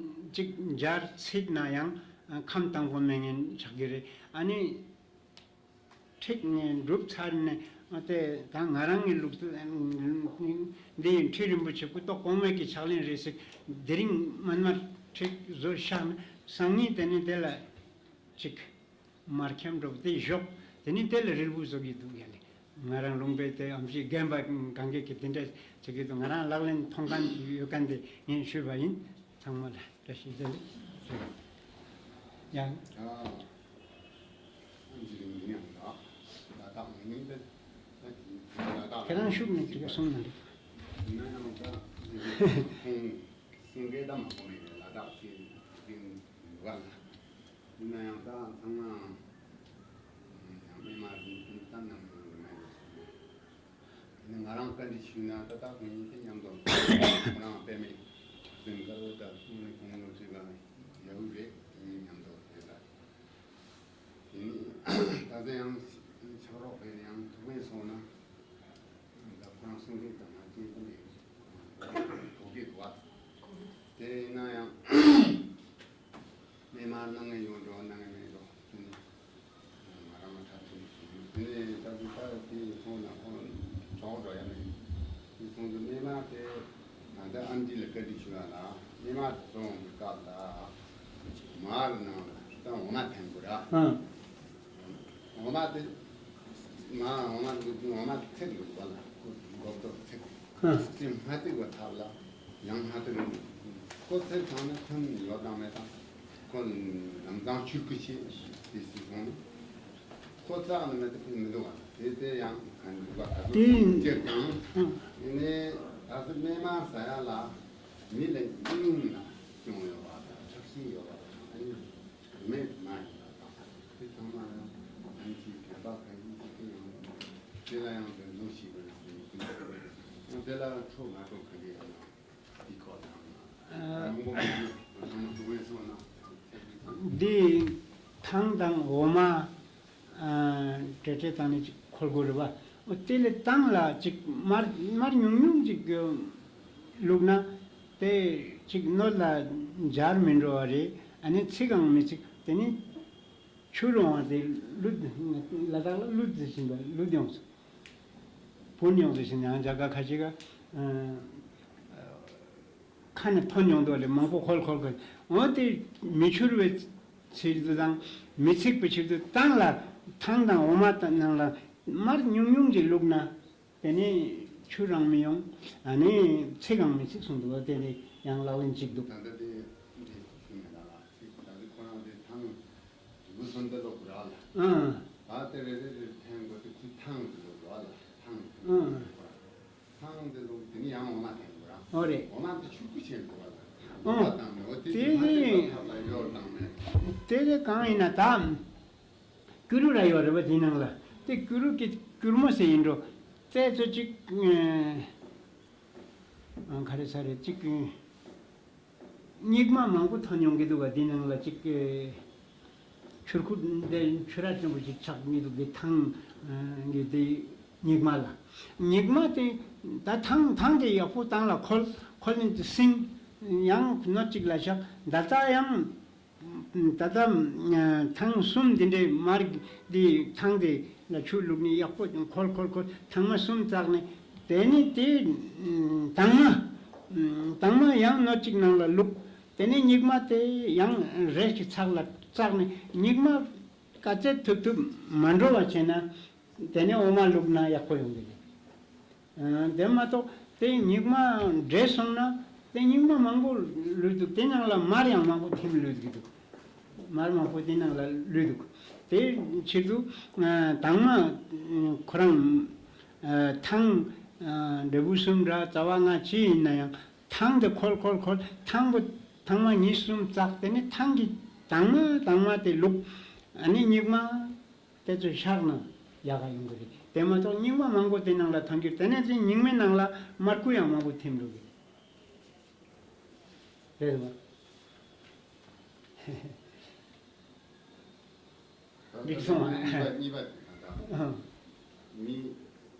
གཅིག་འབྱར་ཚིག་ན་ཡང་ཁམས་དང་པོ་མེད་ངན་ཆགས་ཀྱི་རེད། ཨ་ནི། ཁྲིག་ནས་འགྲུབ་ཚར་ནས་དེ་ད་ང་རང་གི་ལུགས་འདི་ཡི་ཁྲི་རིན་པོ་ཆེ་སྐུ་ཐོག་གོང་མའི་གི་ཕྱག་ལེན་རེད་ཟེར། དེ་རིང་མན་མར་ཁྲིག་བཟོ་བཞག་ན་སང་ཉིན་དེ་ནས་དེ་ལ་ཅིག་མར་ཁྱམས་འགྲོ་དེ་ཞོག་དེ་ནས་དེ་ལ་རིལ་བུ་བཟོ་གི་འདུག་ཡ་ལེ། ང་རང་ལུང་པའི་དེ་ཨམ་ཆི་རྒན་པ་གང་གས་ཀྱི་དེ་འདྲ་བྱེད་ཀྱི་འདུག་ང་རང་ལག་ལེན་མཐོང་མཁན་ཡོད་མཁན་དེ་ངས་ཞུས་པ་ཡིན། ཚང་མ་ལ་བཀྲ་ཤིས་བདེ་ལེགས་ཞུ། ཡང་། ཨ་ཨམ་ཆི་རིང་མིན་ཡང་ལ་ལ་དྭགས་མི་མིན་པས། ལ་དྭགས་ཁྱེད་རང་ཤུགས་ནས་ཅིག་གསུང་མི་འདུག་ཡིན་ན་ཡང་ད་ཁོང་སེང་གེ་ད་མ་གོ་མེད་ལ་དྭགས་ཀྱི་རིང་འདུག་ག་ལ། ཡིན་ན་ཡང་ད་ཚང་མ་ཡང་མེད་མ་རིང་ཐུང་ད་ནམ་ཡང་མེད་ཡོད་སོང་། ང་རང་བཀའ་འདྲི་ཞུས་ན་ད་ལྟ་ཁོང་གཉིས་ཀྱི་མཉམ་དུ་ཁོ་རང་པད་མའི་སེམས་དཀར་པོ་དང་གསུང་ནས་ཁོང་ཉོ་ཚུལ་ལ་ཡག་པོ་རེད། དེ་གཉིས་མཉམ་དུ་རེད་ལ། དེ་ནས་ད་ལྟ་ཡང་ཕྱག་རོགས་རེད། ཡང་ཐུགས་ཕན་སོང་ན་ད་ཁོ་རང་གསུང་རེད་དང་ང་ཅན་ཀུན་ནས་གོ་གི་འདུག་བ། དེ་ཡིན་ན་ཡང་སྨན་མར་གནང་མཁན་ཡོད་འགྲོ་གནང་མཁན་མེད་འགྲོ་དེ་ནས། ང་རང་ལ་ཁྲ་ཐུང་ཞིག་ཡོད། དེ་ནས་ད་དུང་ད་དེ་སོང་ན་ཁོང་གྲོགས་འགྲོ་ཡ་མེད། དེ་སོང་དུས་སྨན་མ་དེ་ད་ལྟ་ཨམ་ཆི་ལ་བཀའ་འདྲི་ཞུ་ཡ་ལ་སྨན་མ་དེ་བཙོང་གི་སྐབས་ལ་མར་ནང་ལ་ད་འོ་མ་འཐེན་དགོས་ར། ཨང་། འོ་མ་དེ་མ་འོ་མ་དེ་འོ་མ་ཚིག་དགོས་པ་ལ་མགོ་ཐོག་ཚིག་ཨང་། ཚིག་མ་ཚིག་པ་ཐབས་ལ། ཡང་ཧ་ཏི་རུ་ཁོ་ཚེ་ཚང་ནས་ཐོན་ཡོད་དང་མེད་དང་། ཁོ་ལམ་སང་ཆོས་སྐུ་ཆེ་དེ་སྲིད་སོང་ནས་ཁོ་རྩ་ནས་མེད་དུ་ཕུལ་མི་འདུག་བ། དེ་དེ་ཡང་ག་འདུག་བ། ད་དེ་དུ་ཅེར་ཀྱང་ཨ་ནི་ད་སི་སྨན་མ་ཟ་ཡ་ལ་མི་ལ་སྙིང་ན་སྐྱོང་ཡོད་བ་དང་ཆགས་ཤིང་ཡོད་བ་དང་། ཨ་ནི་མེད་མ་ཡིན་པ་དང་། དེ་ཚང་མ་ཡང་ཨ་ནི་ཅིག་དད་པ་ག་ཡིན་ཅིག་དེ་ཡང་དེ་ལ་ཡང་འདོད་འཛུགས་ཤིག་དགོས་ན་དེ་ཡིན་དུས་ཡང་དེ་ལ་ཁྲོ་མ་ཁྲོ་ག་གེ་ཡང་འདི་ཐང་དང་འོ་མ། ཨ། འབྲས་འབྲས་བཏང་ནས་ཅིག་འཁོལ་དགོས་རེད་བ། འོ་དེ་ལས་བཏང་ལ་ཅིག་མར་མར་ཉུང་ཉུང་ཅིག་བླུགས་ན་དེ་ཅིག་སྣོད་ལ་འབྱར་མི་འགྲོ་བ་རེད། ཨ་ནི་ཚིག་གང་མི་ཚིག་དེ་ནི་ཆུ་རུང་བ་དེ་ལུད། ལ་དྭགས་ལ་ལུད་ཟེར་བཞིན་པ་ལུད་ཡོང་སོང་། བུན་ཡོང་ཟེར་བཞིན་ཡང་རྒྱ་གར་ཁ་ཅིག་ག་ཁ་ནས་ཐོན་ཡོང་དོ་ལས་མང་པོ་ཁོལ་ཁོལ་ཁོལ། འོ་དེ་མི་འཆུར་བའི་ཕྱིར་དུ་དང་མི་ཚིག་པའི་ཕྱིར་དུ་བཏང་ལ་ཐང་དང་འོ་མ་དང་ནང་ལ་མར་ཉུང་ཉུང་ཅིག་བླུགས་ན་དེ་ནི་ཆུ་རང་མི་ཡོང་། ཨ་ནི་ཚིག་གང་མི་ཚིག་གསུངས་འདུག་དེ་ནི་ཡང་ལག་ལེན་གཅིག་འདུག་ད་ལྟ་དེ་འདི་ཞུ་མེད་ལ་ལ་ཚིག་ད་ལྟ་ཁོ་རང་དེ་ཐང་དུ་སོན་ཏེ་ལོག་ར་ལ། ཨང་། ད་དེ་རེ་རེ་རེ་ཐེང་དགོས་དེ་ཁུ་ཐང་དུ་ལོག་ར་ལ་ཐང་དུ་ཨང་། ལོག་ར། ཐང་དེ་ལོག་དེ་ནི་ཡང་འོ་མ་ཐེང་དགོས་ར། ཨོ་རེད། འོ་མ་དེ་ཆུ་ཁུ་ཆེན་དགོས་ར་ལ། ཨང་། འོ་མ་བཏང་ནས་འོ་དེ་དེ་ནི་ཐང་དེ་ཐབ་ལ་ཡོར་བཏང་ནས། དེ་ནི་གང་ཡིན་ན་ད་སྐྱུ་རུ་ར་ཡོད་རེད་བ། དེ་ནང་ལ་དེ་སྐྱུ་རུ་གི་སྐྱུར་མོ་ཟེར་ཡིན་འགྲོ། དེ་ཚོ་གཅིག་ཨང་ག་རེ་ས་རེད་གཅིག་སྙིགས་མ་མང་པོ་ཐོན་ཡོང་གི་འདུག་ག་འདི་ནང་ལ་གཅིག་ཆུར་ཁུ་འདི་ཆུ་ར་ཆེན་པོ་ཞིག་ཆགས་ཀྱི་འདུག་གི་ཐང་གི་དེ་སྙིགས་མ་ལ། སྙིགས་མ་དེ་ད་ཐང་ཐང་དེ་ཡག་པོ་བཏང་ལ་ཁོལ་ཁོལ་ནི་སིང་ཡང་སྣོད་གཅིག་ལ་བཞག་ད་ལྟ་ཡང་། ད་ལྟ་ཐང་གསུམ་འདི་འདྲའི་མར་འདི་ཐང་དེ་ལ་ཆུ་བླུགས་ནས་ཡག་པོ་ཁོལ་ཁོལ་ཁོལ་ཐང་མ་གསུམ་བཙགས་ནས་དེ་ནས་དེ་དྭངས་མ་དྭངས་མ་ཡང་སྣོད་གཅིག་ནང་ལ་བླུགས། དེ་ནས་སྙིགས་མ་དེ་ཡང་རེ་ཞིག་ཚགས་ལ་བཙགས་ནས་སྙིགས་མ་ག་ཚད་ཐུབ་ཐུབ་མ་འགྲོ་བ་བྱས་ན་དེ་ནས་འོ་མ་བླུགས་ན་ཡག་པོ་ཡོང་གི་རེད། དེ་མ་གཏོགས་དེ་སྙིགས་མ་འདྲེས་སོང་ན་དེ་སྙིགས་མ་མང་པོ་ལུས་འདུག་དེ་ནང་ལ་མར་ཡང་མང་པོ་ཐིམ་ལུས་འདུག་མར་མང་པོ་དེ་ནང་ལ་ལུས་འདུག་དེ་ཕྱིར་དུ་དྭངས་མ་ཁོ་རང་ཐང་འབྲས་བུ་གསུམ་ར་རྩ་བ་ལྔ་ཅི་ཡིན་ན་ཡང་ཐང་དེ་ཁོལ་ཁོལ་ཁོལ་ཐང་པོ་ཐང་མ་གཉིས་གསུམ་བཙགས། དེ་ནི་ཐང་གི་དྭངས་མ་དྭངས་མ་དེ་བླུགས། ཨ་ནི་སྙིགས་མ། དེ་ཚོ་བཞག་ན་ཡག་ག་ཡོང་གི་རེད། དེ་མ་གཏོགས་སྙིགས་མ་མང་པོ་དེ་ནང་ལ་ཐོན་གྱི་རེད། དེ་ནས་དེ་སྙིགས་མའི་ནང་ལ་མར་ཁུ་ཡང་མང་པོ་ཐིམ་འགྲོ་གི་རེད། རེད་བ། འགྲིག་སོང་ཨ། གཉིས་པ་གཉིས་པ་དེ་གང་འདྲ། ཨང་། མི་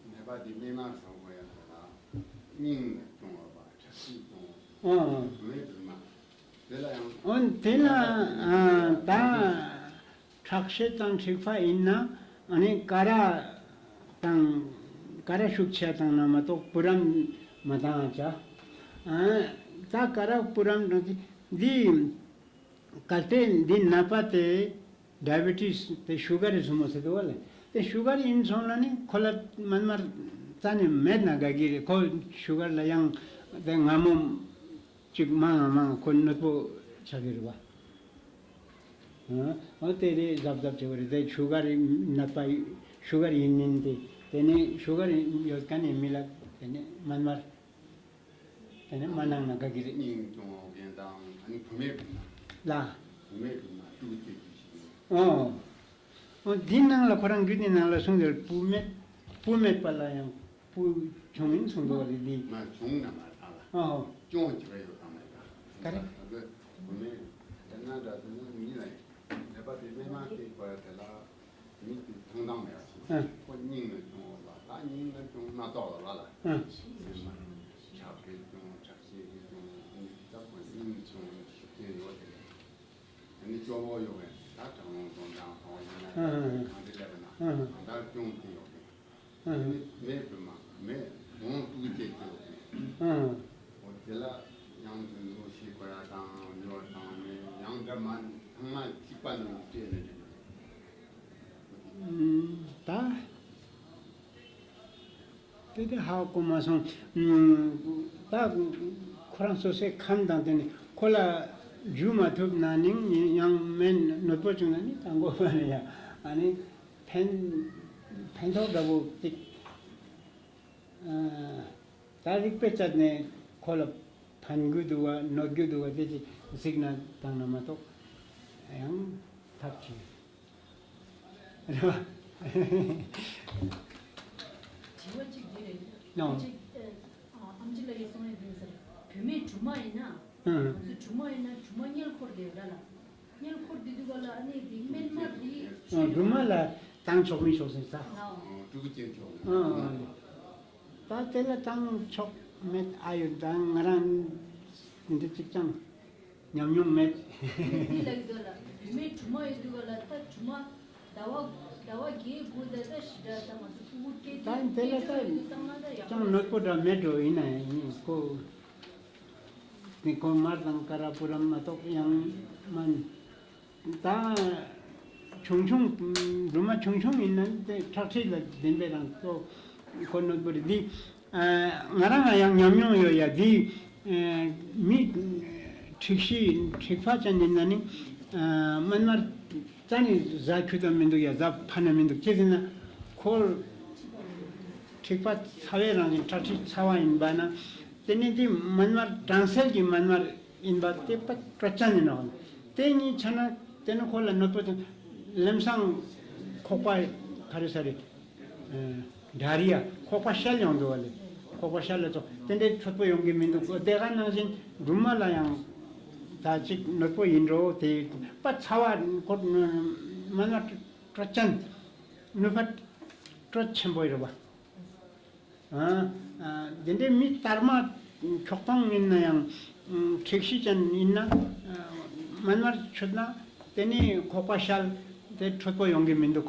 ནད་པ་དེ་སྨན་མ་བཟང་པོ་ཡང་དེ་ལ་སྙིང་ནས་སྐྱོང་བ་པ་ཁྲག་ཤེད་སྐྱོང་བ་ཨང་། མེད་དུ་མ། དེ་ལ་ཡང་། འོན་དེ་ལ་ཨ་ད་ཁྲག་ཤེད་དང་མཁྲིས་པ་ཡིན་ན་ཨ་ནི་ཀ་ར་དང་ཀ་ར་ཤུགས་ཆེ་བཏང་ན་མ་གཏོགས་བུ་རམ་མ་བཏང་བྱ། ཨ་ད་ཀ་ར་བུ་རམ་དང་འདི་གལ་ཏེ་འདི་ནད་པ་དེ་ཌའི་བེ་ཊིས་དེ་ཤུ་གར་རེ་སུ་མོ་ཟེར་དུ་བ་ལ་དེ་ཤུ་གར་ཡིན་སོང་ན་ནི་ཁོ་ལ་མན་མར་རྩ་ནས་མེད་ན་དགའ་གི་རེད། ཁོ་ཤུ་གར་ལ་ཡང་དེ་སྔ་མོ། གཅིག་མང་ང་མང་ཁོ་གནོད་པོ་ཆགས་ཀྱི་རེད་བ། ཨ་འོ་དེ་རེད་གཟབ་གཟབ་བྱེད་དགོས་རེད། དེ་ཤུ་གར་ནད་པ་ཤུ་གར་ཡིན་མིན་དེ་དེ་ནས་ཤུ་གར་ཡོད་མཁན་ནི་མི་ལ་དེ་ནས་མར་མར་དེ་ནས་མ་གནང་ན་དགའ་གི་རེད། སྙིང་གཏོང་མཁན་དང་ཨ་ནི་བུད་མེད་བུད་མ་ལ། བུད་མེད་བུད་མ་ཏུ་ཏེ་ཏུ་ཞིག་ཨོ། འོ་འདི་ནང་ལ་ཁོ་རང་རྒྱུད་འདི་ནང་ལ་གསུངས་ཏེ་བུད་མེད་བུད་མེད་པ་ལ་ཡང་བུ་བྱུང་ཡིན་གསུངས་འདུག་བ་རེད་འདི། མ་བྱུང་ན་མ་ཐང་ལ་ཨོ། སྐྱོང་བྱེད་པ་ཡོད་དམ་མེད་ག་ག་རེ། ད་ལྟ་བུད་མེད་དེ་ན་འདྲ་དུ་ནི་མི་ལ་ཡིན་ནད་པ་དེ་སྨན་མ་སྐྱེས་པ་དེ་ལ་མི་དེ་ཐང་ཐང་མེད་ཨ་སོང་ཨ། ཁོ་སྙིང་ནས་སྐྱོང་བ་ལ་ད་སྙིང་ནས་སྐྱོང་མ་གཏོགས་ལ་ལ་ཨ། སྨན་མ་ཁྲག་གིས་སྐྱོང་ཁྲག་ཤེད་ཀྱིས་སྐྱོང་ཨ་ནི་ད་ཁོ་སྙིང་སྐྱོང་ཤུགས་ཆེན་ཡོད་དེ་རེད། ཨ་ནི་སྐྱོ་བོ་ཡོང་བས་ད་གྲང་རླུང་གཏོང་དང་གྲང་བ་ཡིན་ན་ཡང་གང་དེ་སླེབས་ན་གང་ལྟར་སྐྱོང་ཐུབ་ཡོང་གི། ཨ་ནི་མེ་བུད་མ་མེ་གོང་ཏུ་བཅད་ཀྱི་ཡོང་གི། འོ་དེ་ལ་ཡང་དུ་ལོ་ཤི་གོ་ཡ་དང་ལོ་དང་མེ་ཡང་འདྲ་མ་ཚང་མ་གཅིག་པ་ནང་བཅད་ནས་འགྲིག་གི་རེད། ད། དེ་དེ་ཧ་གོ་མ་སོང་། ད་ ཁོ་རང་སོ་སོའི་ཁམས་དང་བསྟུན་ནས་ཁོ་ལ་འཇུ་མ་ཐུབ་ན་ནིང་ཡང་སྨན་གནོད་པོ་བྱུང་ན་ནི་དང་པོ་བ་ནི་ཡང་ཨ་ནི་ཕན་ཕན་ཐོགས་འདྲ་པོ་ཅིག་ད་རིག་པའི་ཆ་ནས་ཁོ་ལ་ཕན་རྒྱུ་འདུག་བ་གནོད་རྒྱུ་འདུག་བ་དེ་ཅིག་གཟིགས་ན་བཏང་ན་མ་གཏོགས་ཡང་ཐབས་ཅིག་རེད་བ། དྲི་བ་གཅིག་འདི་རེད། ནོ། ཁོ་ཅིག་ཨ་ཨམ་ཆི་ལགས་ཀྱིས་གསུངས་ཡ་འདི་ཟེར། བུད་མེད་སྦྲུམ་མ་ཡིན་ན། ཨང་། ང་ཚོ་སྦྲུམ་མ་ཡིན་ན་སྦྲུམ་མ་མངལ་འཁོར་བསྡད་ཡོད་ར་ལ། མངལ་འཁོར་བསྡད་དུས་ག་ལ་ཨ་ནི་འདི་སྨན་མ་འདི། ཨང་། སྦྲུམ་མ་ལ་བཏང་ཆོག་མི་ཆོག་ཟེར་ས། ཨང་། སྤྲུལ་སྐུ་སྐྱེ་ཆོག་ཨང་། ཨང་། ད་དེ་ལ་བཏང་ཆོག་མེད་ཨ་ཡོད་ད་ང་རང་འདི་གཅིག་ཀྱང་ཉམས་མྱོང་མེད། འདི་ལ་ཡོད་ལ་བུད་མེད་སྦྲུམ་མ་ཡོད་དུས་ག་ལ་ད་སྦྲུམ་མ་ཟླ་བ་ཟླ་བ་བརྒྱད་དགུ་ད་ད་ཞི་དྲག་ད་ང་ཚོ་ཕྲུ་གུ་སྐྱེ་ད་དུས་དེ་ལ་སྐྱེ་ད་དུས་བཏང་ན་ད་ཡག་ཀྱང་གནོད་པོ་འདྲ་མེད་འགྲོ་ཡིན་ན་ཡང་ཁོ། ནི་ཁོ་མར་དང་ཀ་ར་པུ་རམ་མ་གཏོགས་ཡང་མ་ནི། ད་ཆུང་ཆུང་སྦྲུམ་མ་ཆུང་ཆུང་ཡིན་ན་དེ་ཁྲག་མཁྲིས་ལ་བདེན་པའི་རང་གཙོ་ཁོ་གནོད་པོ་རེད་འདི། ང་རང་ལ་ཡང་ཉམས་མྱོང་ཡོད་ཡ་འདི། མི་འཁྲིག་ཤི་འཁྲིག་པ་ཅན་ཡིན་ན་ནི་སྨན་མར་རྩ་ནས་ཟ་ཁྱུ་དང་མི་འདུག་ཡ་ཟ་ཕ་ན་མི་འདུག་ཅི་ཟེར་ན་ཁོ་འཁྲིག་པ་ཚ་བའི་རང་བཞིན་ཁྲག་མཁྲིས་ཚ་བ་ཡིན་པ་ན། དེ་ནས་དེ་མན་མར་གྲང་སེལ་གྱི་མན་མར་ཡིན་པ་དེ་པ་སྤྲོ་ཅན་ཡིན་ནོ། དེ་གཉིས་ཆ་ན་དེ་ནི་ཁོ་ལ་གནོད་པོ་དང་ལམ་སང་ཁོག་པ་ག་རེ་ས་རེད། ཌ་རི་ཡ་ཁོག་པ་བཤལ་ཡོང་འདུག་བ་ལས་ཁོག་པ་བཤལ་ལ་ཚོ་དེ་འདྲའི་འཕྲོད་པོ་ཡོང་གི་མི་འདུག་དེ་ག་ནང་བཞིན་སྦྲུམ་མ་ལ་ཡང་ད་ཅིག་གནོད་པོ་ཡིན་འགྲོ་དེ་པ་ཚ་བ་ཁོ་མན་མར་སྤྲོ་ཅན་ནུས་པ་སྤྲོ་ཆེན་པོ་ཡོད་རེད་བ། འདི་འདྲའི་མི་དར་མ་འཁྱོག་ཐང་ཡིན་ན་ཡང་འཁྲིག་ཤི་ཅན་ཡིན་ན་མན་མར་མཆོད་ན་དེ་ནི་ཁོག་པ་བཤལ་དེ་འཕྲོད་པོ་ཡོང་གི་མི་འདུག་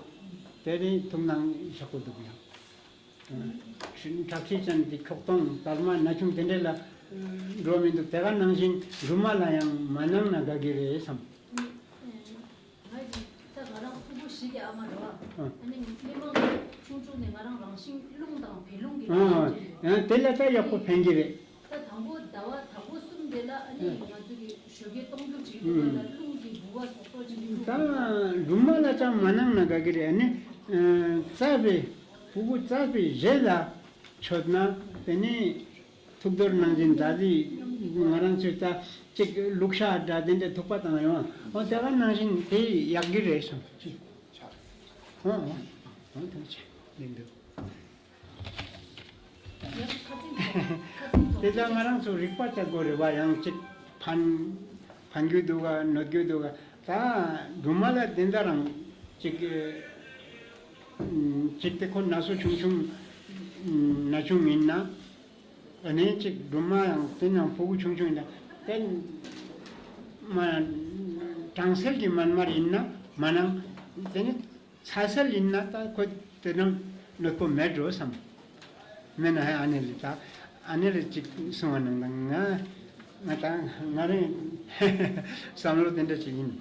དེ་ནི་ཐུག་ན་ཤ་ཁོ་འདུག་ཡང་ཁྲག་ཤི་ཅན་དེ་འཁྱོག་ཐང་དར་མ་ན་ཆུང་དེ་འདྲ་ལ་འགྲོ་མི་འདུག་དེ་ག་ནང་བཞིན་སྦྲུམ་མ་ལ་ཡང་མ་གནང་ན་དགའ་གི་རེད་བསམ། ང་ཡིས་ད་ང་རང་ཕྲུ་གུ་བཞི་གི་ཨ་མ་རེད་བ། ཨ་ནི་མི་མང་ཆུང་ཆུང་ནས་ང་རང་རང་བཞིན་རླུང་དང་བད་རླུང་གི་ཨ་རླུང་ཅན་ཨ་དེ་ལ་ད་ཡག་པོ་ཕན་གྱི་རེད། ད་དང་པོ་ཟླ་བ་དང་པོ་གསུམ་དེ་ལ་ཨ་ནི་ང་ཚོ་གི་ཞོགས་ཀས་གཏོང་རྒྱུ་བྱེད་དགོས་པ་ལ་རླུང་གི་ལྦུ་བ་སོག་སོག་ཅིག་ད་འབྲུ་མ་ལ་ད་མ་གནང་ན་དགའ་གི་རེད། ཨ་ནི་རྩ་བའི་ཕྲུ་གུ་རྩ་བའི་རྗེས་ལ་མཆོད་ན་དེ་ནི། ཐུགས་རྡོར་ནང་བཞིན་ད་དེ་ང་རང་ཚོས་ད་ཅིག་ལུག་ཤ་འདྲ་དེ་འདྲ་ཐུག་པ་བཏང་ཡོང་། འོ་དེ་ག་ནང་བཞིན་དེ་ཡག་གི་རེད་བསམ་ཅིག་ཨོ་ཨོ་ཨོ་ཐམས་ཅད་མི་འདུག་དེ་ལ་ང་རང་ཚོ་རིག་པ་བྱ་དགོས་རེད་བ། ཡང་ཅིག་ཕན་ཕན་རྒྱུ་འདུག་ག་གནོད་རྒྱུ་འདུག་ག་ད་སྦྲུམ་མ་ལ་དེ་འདྲ་རང་ཅིག་ཅིག་དེ་ཁོ་ན་སོ་ཆུང་ཆུང་ན་ཆུང་ཡིན་ན། ཨ་ནི་གཅིག་སྦྲུམ་མ་ཡང་དེ་ནང་ཕྲུ་གུ་ཆུང་ཆུང་ཡིན་ན་དེ་མ་གྲང་སེལ་གྱི་མན་མར་ཡིན་ན་མ་གནང་། དེ་ནི་ཚ་སེལ་ཡིན་ན་ད་ཁོ་དེ་རྣམས་གནོད་པོ་མེད་འགྲོ་བསམ། མེད་ན་ཧ་ཨ་ནེ་ལི་ད་ཨ་ནེ་ལི་གཅིག་གསུང་བ་ནང་དང་ང་ང་ད་ང་རེ་བསམ་བློ་དེ་འདྲ་ཅིག་ཡིན།